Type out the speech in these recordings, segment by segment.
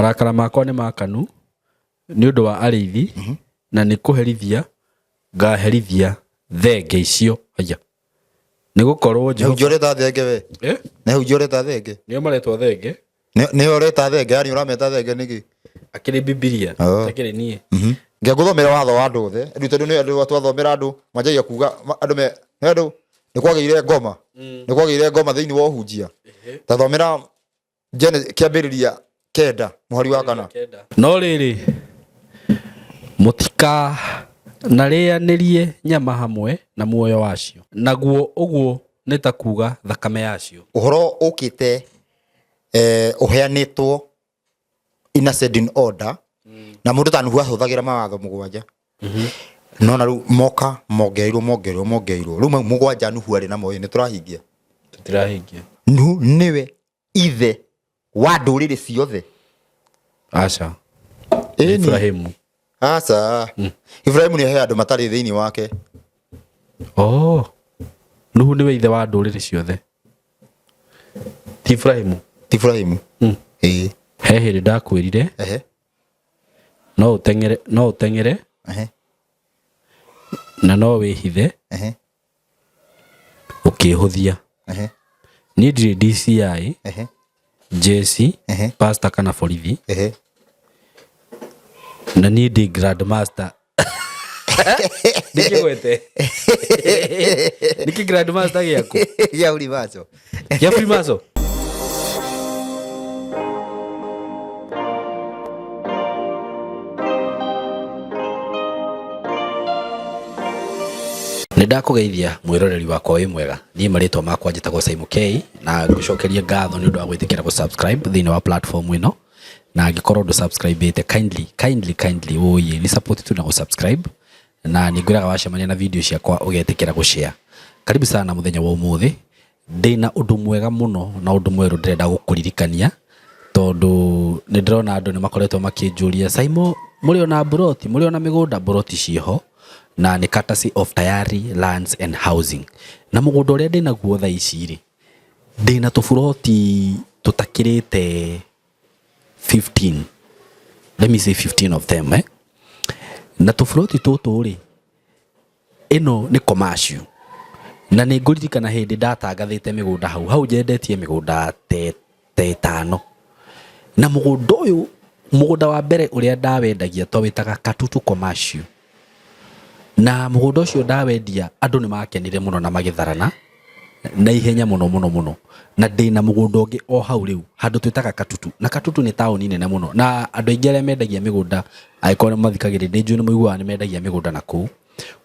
Marakara makwa nĩ makanu nĩ ũndũ wa arĩithi, na nĩ kũherithia ngaherithia thenge icio. Aya. Nĩ gũkorwo Nĩ Jehova hunjia ũreta thenge we. Eh? Nĩ hunjia ũreta thenge. Nĩo maretwo thenge. Nĩ ũreta thenge, yani ũrameta thenge nĩkĩ? Akĩrĩ Bibilia. Oh. Takĩrĩ niĩ. Ngĩgũthomera watho wa andũ othe. Rĩu tondũ nĩ andũ twathomera andũ manjagia kuga andũ me nĩ andũ nĩ kwagĩire ngoma. Nĩ kwagĩire ngoma thĩinĩ wa ũhunjia. Tathomera kĩambĩrĩria 9 mũhari wa 4. No rĩrĩ, mũtikanarĩanĩrie nyama hamwe na muoyo wacio, naguo ũguo nĩ ta kuuga thakame yacio. Ũhoro ũkĩte ũheanĩtwo in ascending order na mũndũ ta Nuhu ahũthagĩra mawatho 7. No na rĩu moka mongereirwo mongereirwo mongereirwo rĩu mau 7 Nuhu arĩ namo ĩ nĩ tũrahingia. Tũtirahingia. Nuhu nĩwe ithe wa ndũrĩrĩ ciothe. Aca. Ĩni. Ibrahimu. Aca. Ibrahimu nĩ he andũ matarĩ thĩinĩ wake. Oh. Nuhu nĩwe ithe wa ndũrĩrĩ ciothe. Ti Ibrahimu. Ti Ibrahimu. Ĩĩ. He hĩndĩ ndakwĩrire Ehe. no ũteng'ere no ũteng'ere Ehe. na no wĩhithe Ehe. Ũkĩhũthia. Ehe. Niĩ ndirĩ DCI, Ehe. jeci, Ehe. pastor kana borithi. Ehe. Na niĩ ndĩ grandmaster. Ndikĩgwete. Nĩkĩ grandmaster gĩaku? Gĩa Freemason. Gĩa Freemason? Nĩ ndakũgeithia mwĩroreri wakwa wĩ mwega. Niĩ marĩtwa makwa njĩtagwo Simon K na ngũcokerie ngatho nĩ ũndũ wa gwĩtĩkĩra gũ subscribe thĩinĩ wa platform ĩno. Na angĩkorwo ndũ subscribe ĩte kindly kindly kindly ũyĩ nĩ support tu na gũ subscribe na nĩ ngwĩraga wacemania na video ciakwa ũgetĩkĩra gũ share. Karibu sana mũthenya wa ũmũthĩ. Ndĩna ũndũ mwega mũno na ũndũ mwerũ ndĩrenda gũkũririkania tondũ nĩ ndĩrona andũ nĩ makoretwo makĩnjũria, Saimo mũrĩ ona mburoti, mũrĩ ona mĩgũnda? Mburoti ciĩho na nĩ courtesy of Tayari Lands and Housing. Na mũgũnda ũrĩa ndĩnaguo thaa ici rĩ, ndĩna tũburoti tũtakĩrĩte 15, let me say 15 of them eh? Na tũburoti tũtũ rĩ, Ĩno nĩ commercial na nĩ ngũririkana hĩndĩ ndatangathĩte mĩgũnda hau, hau nyendetie mĩgũnda ta ĩtano. Na mũgũnda ũyũ, mũgũnda wa mbere ũrĩa ndawendagia twawĩtaga Katutu Commercial. Na mũgũnda ũcio ndawendia andũ nĩ makenire mũno na magĩtharana na ihenya mũno mũno mũno. Na ndĩna mũgũnda ũngĩ o hau rĩu handũ twĩtaga Katutu. Na Katutu nĩ taũni nene mũno na andũ aingĩ arĩa mendagia mĩgũnda angĩkorwo nĩ mathikagĩrĩria nĩ njũĩ nĩ maiguaga nĩ mendagia mĩgũnda na kũu.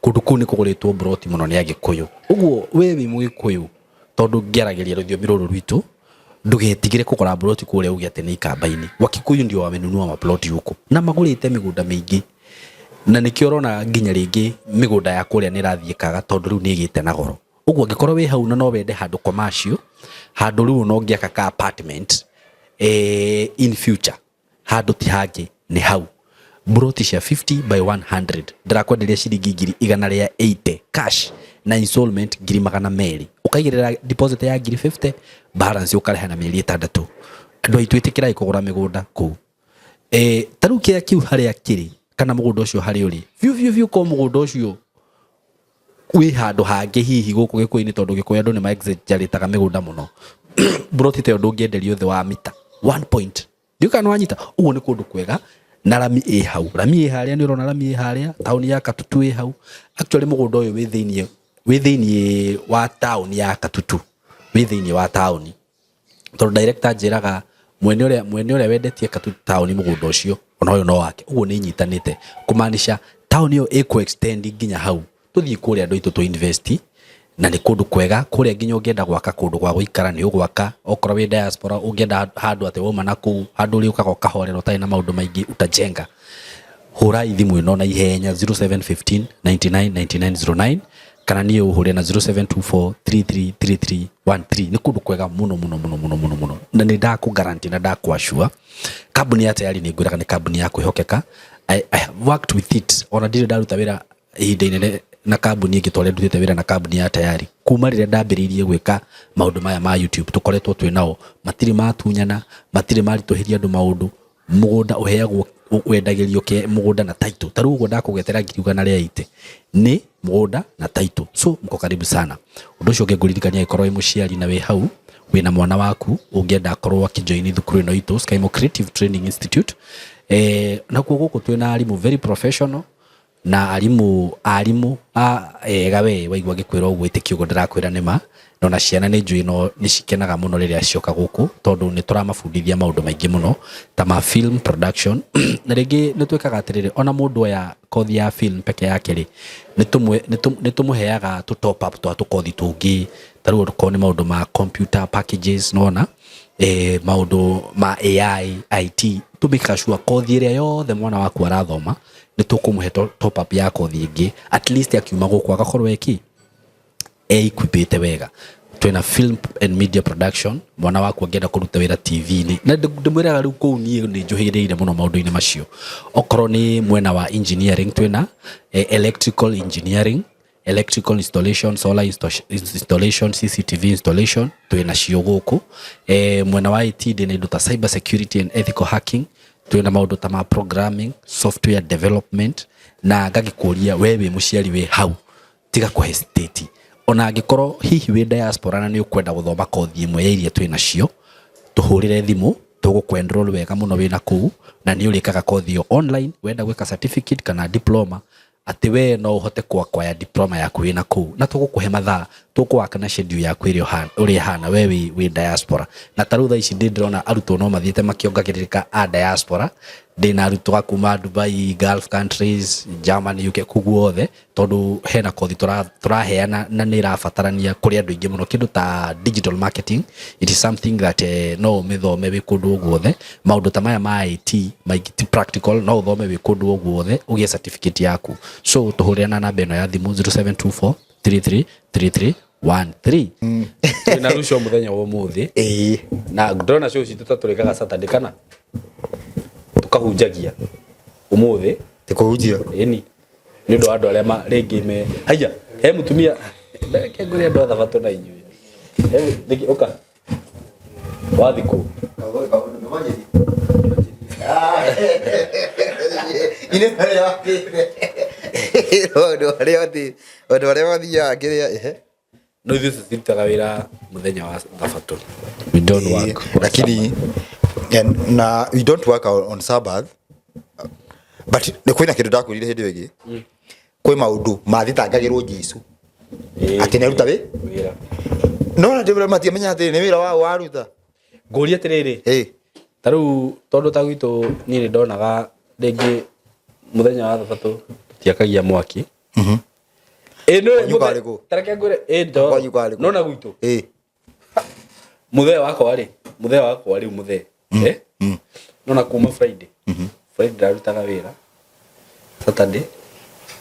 Kũndũ kũu nĩ kũgũrĩtwo mburoti mũno nĩ Agĩkũyũ. Ũguo we wĩ Mũgĩkũyũ tondũ ngĩaragĩria rũthiomi rũrũ rwitũ, ndũgetigĩre kũgũra mburoti kũrĩa uge atĩ nĩ ikamba-inĩ. Wakikuyu ndio wamenunua maploti huko na magũrĩte mĩgũnda mĩingĩ. Na nĩkĩo ũrona nginya rĩngĩ mĩgũnda ya kũrĩa nĩ ĩrathiĩ ĩkaga tondũ rĩu nĩ ĩgĩte na goro. Ũguo angĩkorwo wĩ hau na no wende handũ commercial, handũ rĩu ona ũngĩaka ka apartment in future, handũ ti hangĩ nĩ hau. Mburoti cia 50 by 100 ndĩrakwenderia ciringi 180,000 cash na installment 200,000. Ũkaigĩrĩra deposit ya 50,000, balance ũkarĩha na mĩeri 6. Andũ aitũ ĩtĩkĩrai kũgũra mĩgũnda kũu. Ta rĩu kĩrĩa kĩu harĩa kĩrĩ kana mũgũnda ũcio harĩa ũrĩ biũ biũ biũ korwo mũgũnda ũcio wĩ handũ hangĩ hihi gũkũ Gĩkũyũ-inĩ tondũ Gĩkũyũ andũ nĩ ma exaggerate-aga mĩgũnda mũno. Mburoti ta ĩyo ndũngĩenderio thĩ wa mita one point. Ndiũĩ kana nĩ wanyita? Ũguo nĩ kũndũ kwega na rami ĩ hau. Rami ĩ harĩa nĩ ũrona rami ĩ harĩa, taũni ya Katutu ĩ hau. Actually mũgũnda ũyũ wĩ thĩiniĩ wĩ thĩiniĩ wa taũni ya Katutu, wĩ thĩiniĩ wa taũni. Tondũ director anjĩraga mwene ũrĩa mwene ũrĩa wendetie Katutu taũni mũgũnda ũcio ona ũyũ no wake. Ũguo nĩ inyitanĩte kũmaanisha taũni ĩyo ĩkũ extend nginya hau. Tũthiĩ kũrĩa andũ aitũ tũ invest na nĩ kũndũ kwega. Kũrĩa nginya ũngĩenda gwaka kũndũ gwa gũikara nĩ ũgwaka. Okorwo wĩ diaspora ũngĩenda handũ atĩ wauma na kũu handũ ũrĩũkaga ũkahorera ũtarĩ na maũndũ maingĩ utajenga. Hũrai thimũ ĩno na ihenya 0715 99 99 09 kana niĩ ũhũre na 0724 3333 13. Nĩ kũndũ kwega mũno mũno mũno mũno mũno mũno na nĩ ndakũ guarantee na ndakũ assure kambuni ya Tayari nĩ ngwĩraga nĩ kambuni ya kwĩhokeka. I have worked with it ona ndirĩ ndaruta wĩra ihinda inene na kambuni ĩngĩ ta ũrĩa ndutĩte wĩra na kambuni ya Tayari. Kuma rĩrĩa ndambĩrĩirie gwĩka maũndũ maya ma YouTube tũkoretwo twĩ nao, matirĩ matunyana, matirĩ maritũhĩria andũ maũndũ. Mũgũnda ũheagwo, wendagĩrio ke mũgũnda na title. Ta rĩu ũguo ndakũgetera 180,000 nĩ mũgũnda na title. So mko karibu sana. Ũndũ ũcio ũngĩ ngũririkania, angĩkorwo wĩ mũciari na wĩ hau wĩna mwana waku ũngĩenda akorwo akĩjoin thukuru ĩno itũ, Skymo Creative Training Institute, nakuo gũkũ twĩna arimũ very professional na arimũ a ega. We waigua ngĩkwĩra ũguo, ĩtĩkia ũguo ndĩrakwĩra nĩ ma. Na ona ciana nĩ njũĩ no nĩ cikenaga mũno rĩrĩa cioka gũkũ, tondũ nĩ tũramabundithia maũndũ maingĩ mũno ta ma film production. Na rĩngĩ nĩ twĩkaga atĩrĩrĩ, ona mũndũ oya kothi ya film peke yake rĩ, nĩ tũmũheaga tũ top up twa tũkothi tũngĩ. Ta rĩu okorwo nĩ maũndũ ma computer packages, nĩwona maũndũ ma AI, IT, tũmĩkaga sure kothi ĩrĩa yothe mwana waku arathoma nĩ tũkũmũhe top up ya kothi ĩngĩ, at least akiuma gũkũ agakorwo eki equipĩte wega. Twĩna film and media production, mwana waku angĩenda kũruta wĩra TV-inĩ. Na ndĩmwĩraga rĩu kũu niĩ nĩ njũhĩrĩire mũno maũndũ-inĩ macio. Okorwo nĩ mwena wa engineering, twĩna electrical engineering, electrical installation, solar installation, CCTV installation, twĩna cio gũkũ. Mwena wa IT ndĩna indo ta cyber security and ethical hacking, twĩna maũndũ ta ma programming, software development. Na ngagĩkũria, we wĩ mũciari wĩ hau, tiga kũ hesitate. Ona angĩkorwo hihi wĩ diaspora na nĩ ũkwenda gũthoma kothi ĩmwe ya iria twĩ nacio, tũhũrĩre thimũ, tũgũkũ enroll wega mũno wĩna kũu, na nĩ ũrĩkaga kothi ĩyo online. Wenda gwĩka certificate kana diploma, atĩ we no ũhote kwacquire diploma yaku wĩna kũu, na tũgũkũhe mathaa, tũkũwaka na schedule yaku ĩrĩa ũrĩa ĩhana we wĩ diaspora. Na ta rĩu thaa ici ndĩ ndĩrona arutwo no mathiĩte makĩongagĩrĩrĩka a diaspora. Ndĩna arutwo a kuma Dubai, Gulf countries, Germany, UK, kũu guothe, tondũ hena kothi tũraheana na nĩ ĩrabatarania kũrĩ andũ aingĩ mũno. Kĩndũ ta digital marketing, it is something that no ũmĩthome wĩ kũndũ guothe. Maũndũ ta maya ma IT maingĩ ti practical, no ũthome wĩ kũndũ o guothe ũgĩe certificate yaku. So tũhũrĩre na namba ĩno ya thimũ, 0724 3333 13. Twĩna rucio mũthenya wa ũmũthĩ. Ĩĩ. Na ndĩrona show citũ ta tũrĩkaga Saturday kana tũkahunjagia ũmũthĩ. Ti kũhunjia. Ĩni nĩ ũndũ wa andũ arĩa rĩngĩ me haiya he mũtumia, reke ngũrie andũ a thabatũ na inyuĩ. Rĩngĩ ũka wathi kũ? Inĩ ũndũ arĩa mathiaga kĩrĩa ehe. No ithuĩ tũtirutaga wĩra mũthenya wa thabatũ, we don't work on Lakini Sabbath. Na we don't work on Sabbath, but nĩ kwĩna kĩndũ ndakwĩrire hĩndĩ ĩyo ĩngĩ, kwĩ maũndũ mathitangagĩrwo Jesu atĩ nĩaruta wĩ wĩra. No na ndĩmwĩra matiamenya atĩ nĩ wĩra wao waruta. Ngũria atĩrĩrĩ, ta rĩu tondũ ta gwitũ niĩ nĩ ndonaga rĩngĩ mũthenya wa thabatũ tũtiakagia mwaki. Ĩ nĩ Kwanyu karĩ kũ? Tareke ngwĩre, ĩ ndo Kwanyu karĩ kũ? No na gwitũ mũthee wakwa rĩ, mũthee wakwa rĩu mũthee, nona kuma Friday, Friday ndarutaga wĩra, Saturday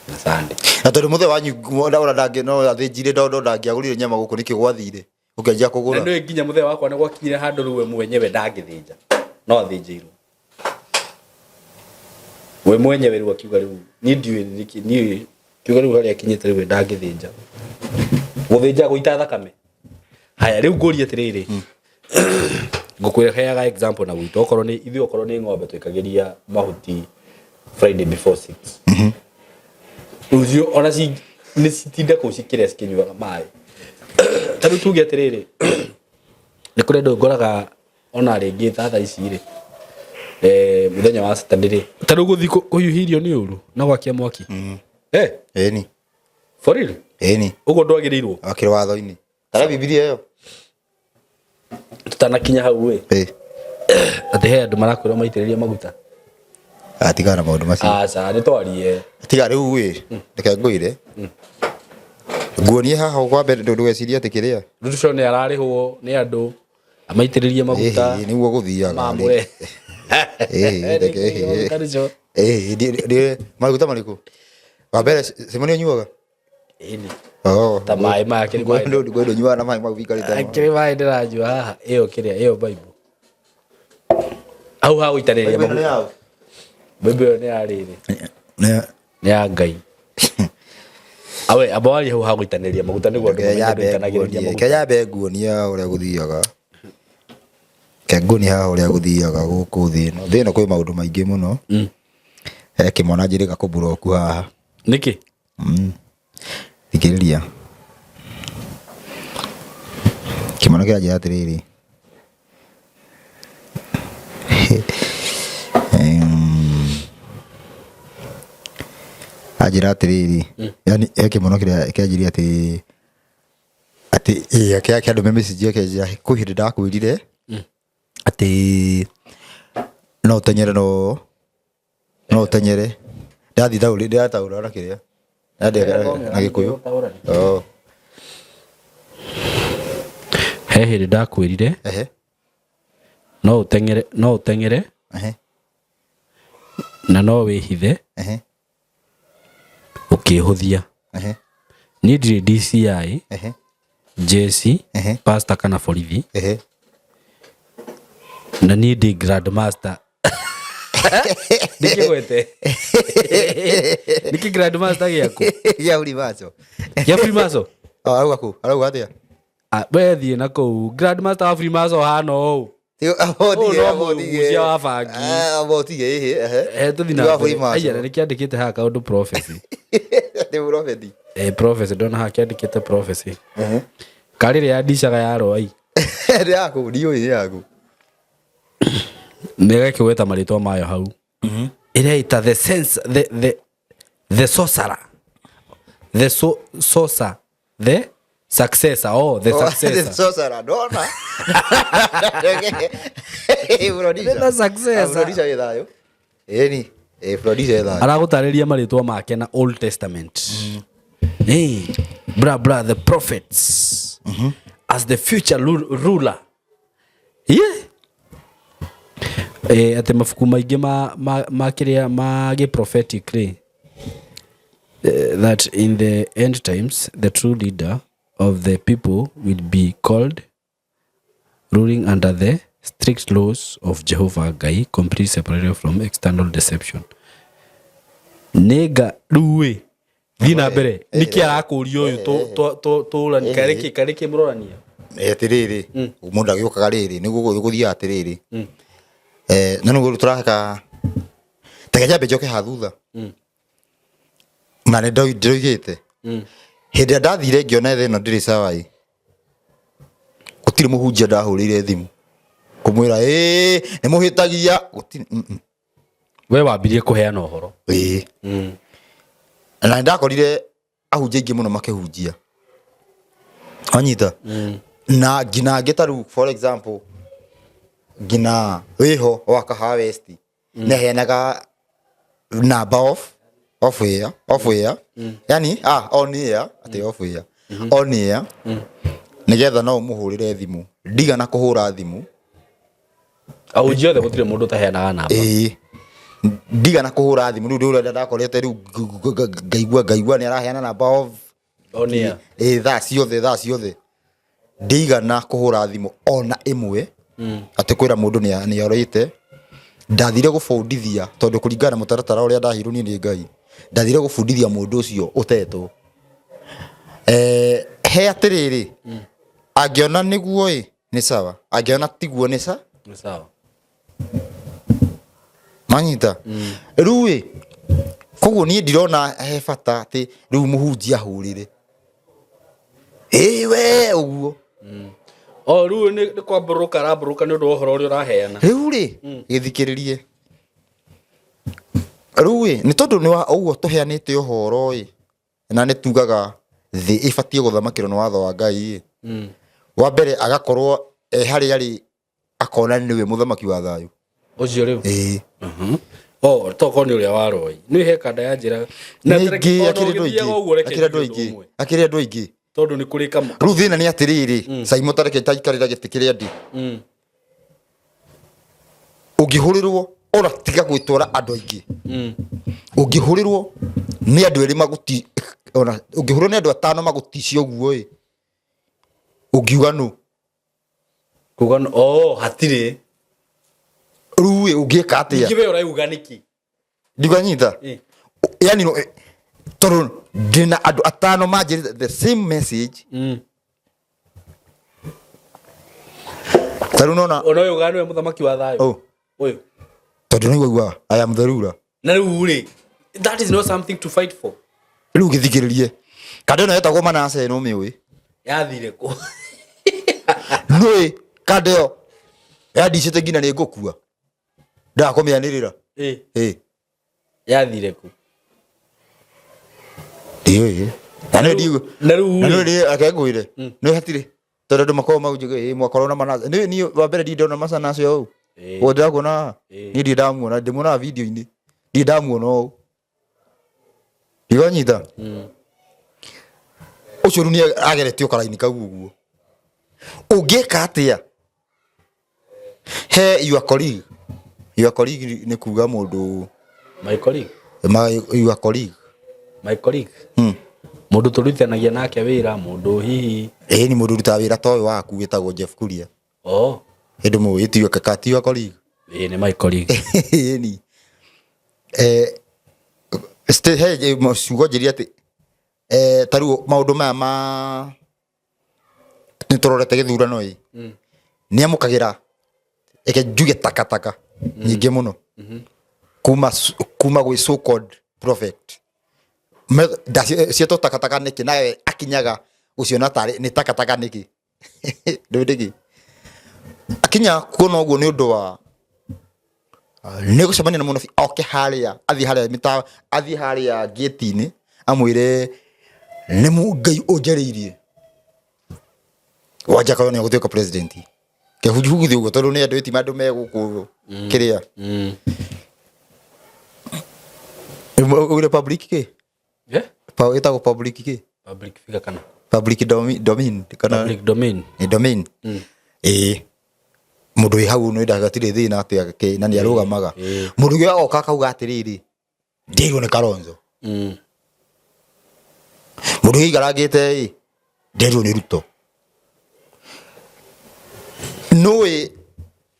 na Sunday. Na tondũ mũthee wanyu ona ndangĩ no athĩnjire ndo ndangĩagũrire nyama gũkũ, nĩkĩ gwathire ũkĩanjia Na kũgũra? nĩ nginya mũthee wakwa nĩ gwakinyire handũ rĩu we mwenyewe ndangĩthĩnja, no athĩnjĩirwo we mwenyewe. Rĩu akiuga rĩu niĩ ndiũĩ nĩkĩ, niĩ kiuga rĩu harĩa akinyĩte rĩu we ndangĩthĩnja, gũthĩnja gũita thakame. Haya, rĩu ngũrie atĩrĩrĩ, ngũkwĩheaga example na gwitũ, okorwo nĩ ithuĩ, okorwo nĩ ng'ombe twĩkagĩria mahuti Friday before 6, rũciũ ona nĩ citinda kũu cikĩrĩa cikĩnyuaga maĩ. Ta rĩu tuge atĩrĩrĩ, nĩ kũrĩ andũ ngoraga ona rĩngĩ ta thaa ici rĩ, mũthenya wa Saturday rĩ, ta rĩu gũthiĩ kũhiũhia irio nĩ ũru na gwakia mwaki, Ĩni. For real? Ĩni. Ũguo ndwagĩrĩirwo. Akĩrĩ watho-inĩ tara Bibilia ĩyo. Tutanakinya hau ĩ, atĩ he andũ marakwĩrwo maitĩrĩrie maguta. Atigana na maũndũ macio. Aca, nĩ twarie. Tiga rĩu ĩ, reke ngwĩre, nguonie haha kwa mbere, ndũgecirie atĩ kĩrĩa Ruto nĩ ararĩhwo nĩ andũ amaitĩrĩrie maguta. Ĩhĩ, nĩguo gũthiaga. Mamũre. Ĩhĩ, reke ĩhĩ. Ruto. Ĩhĩ, maguta marĩkũ wa mbere Simoni ũnyuaga? Ĩni. Oh. Ta maĩ maya kĩrĩ maĩ. Ngwendo nyuaga na maĩ mau wikarĩte. Akĩrĩ maĩ ndĩranyua haha, ĩyo kĩrĩa ĩyo Bible hau ha gũitanĩrĩria Bible ĩno nĩ maguta. yaũ? Bible ĩyo nĩ ya rĩrĩ, nĩ ya Ngai. Awe amba warie hau ha gũitanĩrĩria maguta nĩguo andũ Reke mamenye nyambe ndũitanagĩrĩria nguonie, maguta. reke nyambe nguonie ũrĩa gũthiaga. Kengũni haha ũrĩa gũthiaga gũkũ thĩ ĩno, thĩ ĩno kwĩ maũndũ maingĩ mũno. He kĩmwana njĩrĩga kũmburoku haha. Nĩkĩ? Thikĩrĩria. Kĩmwana kĩranjĩra atĩrĩrĩ, anjĩra atĩrĩrĩ, yani he kĩmwana kĩrĩa kĩanjĩrire atĩ atĩ ĩĩ kĩandũmĩra message kĩanjĩra kwĩ hĩndĩ ndakwĩrire atĩ no ũteng'ere no no ũteng'ere ndathiĩ taũni ndĩrataũra na kĩrĩa ndĩrandĩka na gĩkũyũ. Oh. He hĩndĩ ndakwĩrire Ehe. no ũteng'ere no ũteng'ere Ehe. na no wĩhithe Ehe. Ũkĩhũthia. Ehe. Niĩ ndirĩ DCI, Ehe. jeci, Ehe. pastor kana borithi. Ehe. Na niĩ ndĩ grandmaster. Ndikĩgwete. Nĩkĩ grandmaster gĩaku? Gĩa Freemason. Gĩa Freemason? Oh, arauga kũ? Arauga atĩa? Ah, we thiĩ na kũu. Grandmaster wa Freemason hana ũũ. Ũyũ no mũgucia wa bangi. Eh, tũthiĩ na mbere. Aya, na nĩkĩandĩkĩte haha kaũndũ prophecy. Eh, prophecy ndona haha kĩandĩkĩte prophecy. Karĩrĩa yandicaga ya rwai. Nĩgakĩgweta marĩtwa mayo hau. Ĩreita the sense the sorcerer. The sorcerer. The successor. Oh, the successor. The successor. Aragũtarĩria marĩtwa make na Old Testament. Hey, bra bra the prophets as the future ruler. Yeah. Eh, atĩ mabuku maingĩ ma kĩrĩa ma gĩ-prophetic rĩ, that in the end times the true leader of the people will be called ruling under the strict laws of Jehovah Ngai, completely separated from external deception. Nĩnga rĩu ĩ thiĩ na mbere nĩkĩ arakũria ũyũ tũrani karĩkĩ karĩkĩ mũrorania? Atĩrĩrĩ, mũndũ agĩũkaga rĩrĩ nĩguo gũthiaga atĩrĩrĩ, na nĩguo tũraka teke njambe njoke ha thutha. Na nĩ ndĩroigĩte hĩndĩ ĩrĩa ndathire ngĩona thĩ ĩno ndĩrĩ sawa ĩ, gũtirĩ mũhunjia ndahũrĩire thimũ kũmwĩra ĩĩ nĩ mũhĩtagia, gũtirĩ. We wambirie kũheana ũhoro. Ĩĩ. Na nĩ ndakorire ahunjia aingĩ mũno makĩhunjia, wanyita? Na nginya angĩ ta rĩu for example nginya wĩho wa Kahawa West nĩ aheanaga namba off air, off air. Yani, on air, atĩ off air. On air. Nĩgetha no ũmũhũrĩre thimũ. Ndigana kũhũra thimũ. Ahunjia othe gũtirĩ mũndũ ũtaheanaga namba. Ĩĩ. Ndigana kũhũra thimũ rĩu ndĩrenda ndakorete rĩu ngaigua nĩ araheana namba off. On air. Ĩĩ, thaa ciothe, thaa ciothe. Ndigana kũhũra thimũ ona ĩmwe. Atĩ kwĩra mũndũ nĩ orĩte. Ndathire gũbundithia tondũ kũringana na mũtaratara ũrĩa ndaheirwo niĩ nĩ Ngai. Ndathire gũbundithia mũndũ ũcio ũtetwo. He atĩrĩrĩ, angĩona nĩguo ĩ, nĩ sawa, angĩona tiguo nĩ Nĩ sawa. Manyita? Rĩu ĩ, koguo niĩ ndirona he bata atĩ rĩu mũhunjia ahũrĩre. Ĩ we ũguo. O rĩu nĩ kwambũrũka arambũrũka nĩ ũndũ wa ũhoro ũrĩa ũraheana. Rĩu rĩ, gĩthikĩrĩrie. Rĩu ĩ, nĩ tondũ nĩ wa ũguo tũheanĩte ũhoro ĩ, na nĩ tugaga thĩ ĩbatiĩ gũthamakĩrwo nĩ watho wa Ngai ĩ. Wa mbere agakorwo e harĩa arĩ akona nĩwe mũthamaki wa thayũ. Ũcio rĩu? Ĩĩ. Oh, tokorwo nĩ ũrĩa wa Roy. Nĩ he kanda ya njĩra. Na Nĩ tareke- ingĩ, ona akĩrĩ andũ ũgĩthiaga aingĩ. ũguo reke Akĩrĩ andũ njuge ũndũ aingĩ. ũmwe. Akĩrĩ andũ aingĩ. Tondũ nĩ kũrĩ kama. Rĩu thĩna nĩ atĩrĩrĩ, Simon tareke taikarĩra gĩtĩ kĩrĩa ndĩ. Ũngĩhũrĩrwo ona tiga gwĩtwara andũ aingĩ. Ũngĩhũrĩrwo nĩ andũ erĩ magũti, ona ũngĩhũrĩrwo nĩ andũ atano magũticie ũguo ĩ, ũngiuga nũ? Kuga nũ? Oh, hatirĩ. Rĩu ĩ, ũngĩka atĩa? Ningĩ we ũrauga nĩkĩ? Ndikanyita. Yani no, tondũ ndĩna andũ atano manjĩrĩte the same message. Ta rĩu nona Ona ũyũ ugaga nĩwe mũthamaki wa thayũ. Oh. Ũyũ. Tondũ nĩ guaigua I am the ruler. Na rĩu rĩ, that is not something to fight for. Rĩu gĩthikĩrĩrie kanda ĩno yetagwo Manase, nĩ ũmĩũĩ? Yathire kũ? Nũĩ kanda ĩyo yandicĩte nginya nĩ ngũkua ndakũmĩanĩrĩra. Ĩ. Ĩ. Yathire kũ? Ndiũĩ na nĩ ndiũ. Na rĩu Na rĩ, nĩ rĩ ake ngwĩre nĩ hatirĩ tondũ andũ makoragwo maunjĩga ĩ mwakorwo na Manase nĩ niĩ wa mbere ndirĩ ndona Manase ũũ. Ĩ. Ũũ ndĩrakuona haha. Ĩ. Niĩ ndirĩ ndamuona, ndĩmuonaga video-inĩ, ndirĩ ndamuona ũũ ndigonyita. Ũcio rĩu nĩ ageretio karaini kau ũguo ũngĩka atĩa he your colleague. Your colleague nĩ kuga mũndũ My colleague. Your colleague. My colleague. Mũndũ tũrutithanagia nake wĩra, mũndũ hihi. Ĩĩ, nĩ mũndũ ũrutaga wĩra ta ũyũ waku wĩtagwo Jeff Kuria. Oh. Ĩndũ mũĩ ti your ti your colleague? Ĩ, nĩ my colleague. Ĩni he ciugo njĩri atĩ ta rĩu maũndũ maya ma nĩ tũrorete gĩthurano ĩ nĩ amũkagĩra eke njuge takataka nyingĩ mũno kuma gwĩ so called prophet. Cietwo takataka nĩkĩ nawe akinyaga gũciona tarĩ nĩ takataka nĩkĩ? Ndũĩ nĩkĩ akinya kuona ũguo? Nĩ ũndũ wa nĩ gũcemania na mũnabii oke harĩa athiĩ harĩa mĩta athiĩ harĩa gate-inĩ amwĩre nĩ Ngai ũnjarĩirie Wajackoyah nĩ egũtuĩka president kehujihugithio ũguo tondũ nĩ andũ ĩtima andũ me gũkũ kĩrĩa ugire public kĩ. Yeah? Ĩtagwo public kĩ? Public figure kana Public domain kana Public domain. Nĩ domain. Ĩĩ, mũndũ wĩ hau nĩ gatirĩ thĩna atĩ na nĩ arũgamaga. Mũndũ ũngĩ agoka akauga atĩrĩrĩ, ndirwo nĩ Kalonzo. Mũndũ ũngĩ aikarangĩte ĩ nderirwo nĩ Ruto. Nũĩ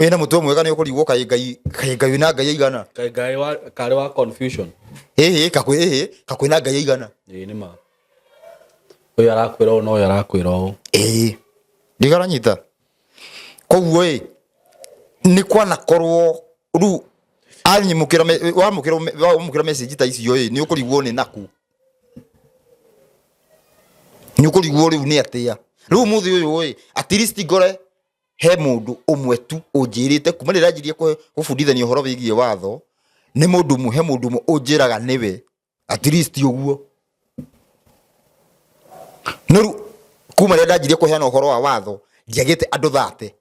wĩna mũtwe mwega nĩ ũkũrigwo kaĩ Ngai kaĩ Ngai wĩna Ngai aigana. Kaĩ Ngai wa karĩ wa confusion. Ĩhĩ kakwĩ ĩhĩ kakwĩna Ngai aigana. Ĩĩ, nĩ ma. Ũyũ arakwĩra ũũ na ũyũ arakwĩra ũũ. Ĩĩ, ndikaranyita koguo ĩ nĩ kwanakorwo rĩu anyimũkĩra wamũkĩra wamũkĩra message ta icio ĩ nĩ ũkũrigwo nĩ naku nĩ ũkũrigwo rĩu nĩ atĩa rĩu mũthĩ ũyũ ĩ at least ngore he mũndũ ũmwe tu ũnjĩrĩte kuma rĩrĩa ndanjirie gũbundithania ũhoro wĩgiĩ watho nĩ mũndũ ũmwe he mũndũ ũmwe ũnjĩraga nĩwe at least ũguo no rĩu kuma rĩrĩa ndanjirie kũheana ũhoro wa watho ndiagĩte andũ thate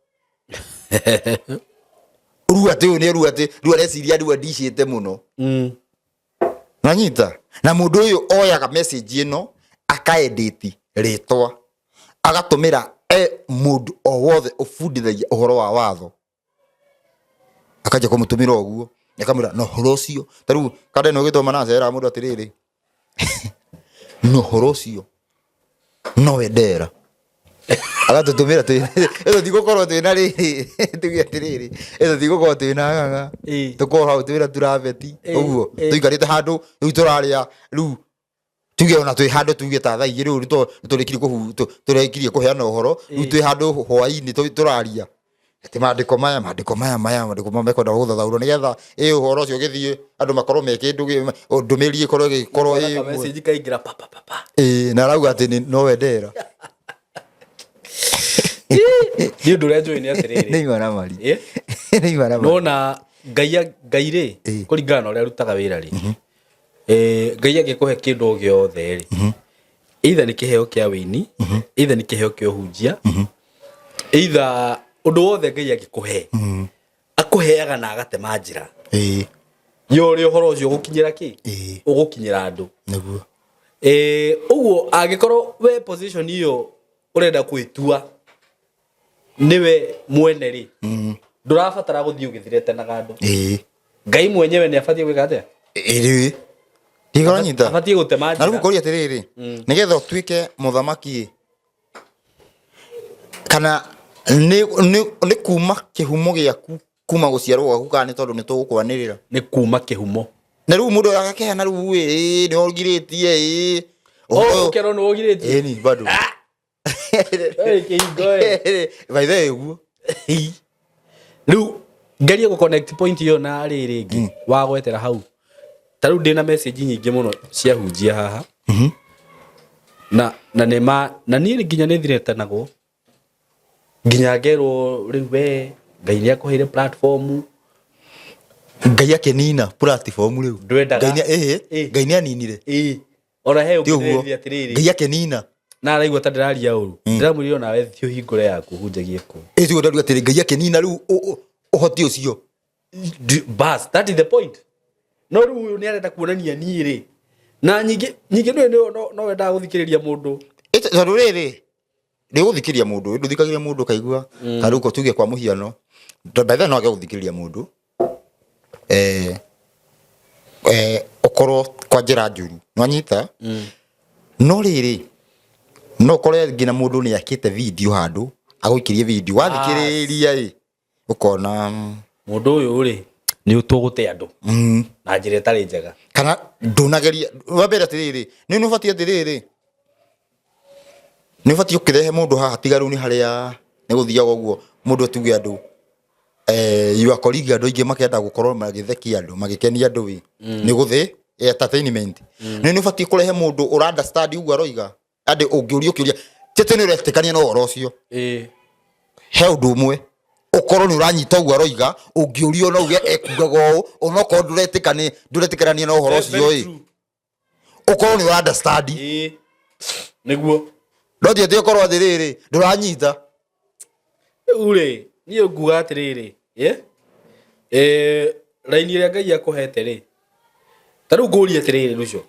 rĩu atĩ ũyũ nĩ rĩu atĩ rĩu areciria rĩu andicĩte mũno. Nanyita na mũndũ ũyũ oyaga message ĩno akaedit rĩtwa agatũmĩra e mũndũ o wothe ũbundithagia ũhoro wa watho akanjia kũmũtũmĩra ũguo akamwĩra na ũhoro ũcio ta rĩu kanda ĩno ĩgĩtwo Manase eraga mũndũ atĩrĩrĩ na ũhoro ũcio no wendera agatũtũmĩra ĩno tigũkorwo twĩna rĩrĩ tuge atĩrĩrĩ ĩno tigũkorwo twĩna ng'ang'a. Tũkorwo hau twĩna turabeti ũguo tũikarĩte handũ rĩu tũrarĩa rĩu tuge ona twĩ handũ tuge ta thaa 2 rĩu nĩtũrĩkirie tũrĩkirie kũheana ũhoro rĩu twĩ handũ hwainĩ tũraria atĩ maandĩko maya maandĩko maya maya maandĩko maya mekwenda gũthathaũrwo nĩgetha ĩ ũhoro ũcio ũgĩthiĩ andũ makorwo me kĩndũ ndũmĩrĩri ĩkorwo ĩgĩkorwo ĩ Ka message kaingĩra pa pa pa pa. Ĩ, na arauga atĩ no wendera. Nĩ ũndũ ũrĩa njũĩ nĩ atĩrĩrĩ. Nĩ imaramari. Ĩ? Nĩ imaramari. Nona Ngai Ngai rĩ kũringana na ũrĩa arutaga wĩra rĩ Ngai angĩkũhe kĩndũ o gĩothe rĩ either nĩ kĩheo kĩa wĩini, either nĩ kĩheo kĩa ũhunjia, either ũndũ wothe Ngai angĩkũhe akũheaga na agatema njĩra ya ũrĩa ũhoro ũcio ũgũkinyĩra kĩ ũgũkinyĩra andũ. Nĩguo. Ũguo angĩkorwo we position ĩyo ũrenda kwĩtua nĩwe mwene rĩ ndũrabatara gũthiĩ ũgĩthiretenaga andũ. Ngai mwenyewe nĩ abatiĩ gwĩka atĩa? Ĩrĩ ndigoranyita. Abatiĩ gũtema Na rĩu njĩra. ngũria atĩrĩrĩ, nĩgetha ũtuĩke mũthamaki ĩ kana nĩ kuma kĩhumo gĩaku kuma gũciarwo gwaku kana nĩ tondũ nĩ tũgũkwanĩrĩra? Nĩ kuma kĩhumo. Na rĩu mũndũ agakĩheana rĩu ĩ nĩ ũgirĩtie ĩ Oh, ũkerwo nĩ ũgirĩtie. Ĩni bado. Ĩ, kĩhingo ĩ. By the way ũguo. Rĩu ngerie gũ connect point ĩyo na rĩrĩ rĩngĩ wagwetera hau. Ta rĩu ndĩna message nyingĩ mũno cia hunjia haha. Na nĩ ma na niĩ nginya nĩ thiretanagwo nginya ngerwo rĩu we Ngai nĩ akũheire platform. Ngai akĩnina platform rĩu. Ndwendaga. Ngai nĩ ĩhĩ. Ĩ. Ngai nĩ aninire. Ĩĩ. Ona he Ti ũguo. ũngĩrĩria atĩrĩrĩ. Ngai akĩnina. Na araigua ta ndĩraria ũru. Ndĩramwĩrire onawe thiĩ ũhingũre yaku hunjagie kũu. Ĩ tiguo ndaruga atĩrĩ Ngai akĩnina rĩu ũhoti ũcio. Bas, that is the point. No rĩu ũyũ nĩ arenda kuonania niĩ rĩ. Na nyingĩ nyingĩ nĩ no wendaga gũthikĩrĩria mũndũ. Ĩ tondũ rĩrĩ ndĩgũthikĩria mũndũ ndũthikagĩria mũndũ ũkaigua ta rĩu tuge kwa mũhiano by the way no age gũthikĩrĩria mũndũ ũkorwo kwa njĩra njũru nwanyita. No rĩrĩ no ũkore nginya mũndũ nĩ akĩte video handũ agũikĩrie video wathikĩrĩria ĩ ũkona Mũndũ ũyũ rĩ nĩ ũtũgũte andũ na njĩra ĩtarĩ njega. Kana ndũnageria wa mbere atĩrĩrĩ nĩ ũbatiĩ atĩrĩrĩ nĩ ũbatiĩ ũkĩrehe mũndũ haha tiga rĩu nĩ harĩa nĩ gũthiaga ũguo mũndũ atuge andũ your colleague andũ aingĩ makenda gũkorwo magĩthekia andũ magĩkenia andũ ĩ nĩ gũthĩ entertainment. Nĩ ũbatiĩ kũrehe mũndũ ũra understand ũguo aroiga andĩ ũngĩũria ũkĩũria ti atĩ nĩ ũretĩkania na ũhoro ũcio. He ũndũ ũmwe ũkorwo nĩ ũranyita ũguo aroiga ũngĩũrio no uge ekugaga ũũ onokorwo ndũretĩkania na ũhoro ũcio ĩ ũkorwo nĩ ũra understand. Nĩguo. No ti atĩ ũkorwo atĩrĩrĩ ndũranyita. Rĩu rĩ niĩ nguga atĩrĩrĩ raini ĩrĩa Ngai akũhete rĩ ta rĩu ngũrie atĩrĩrĩ Lucio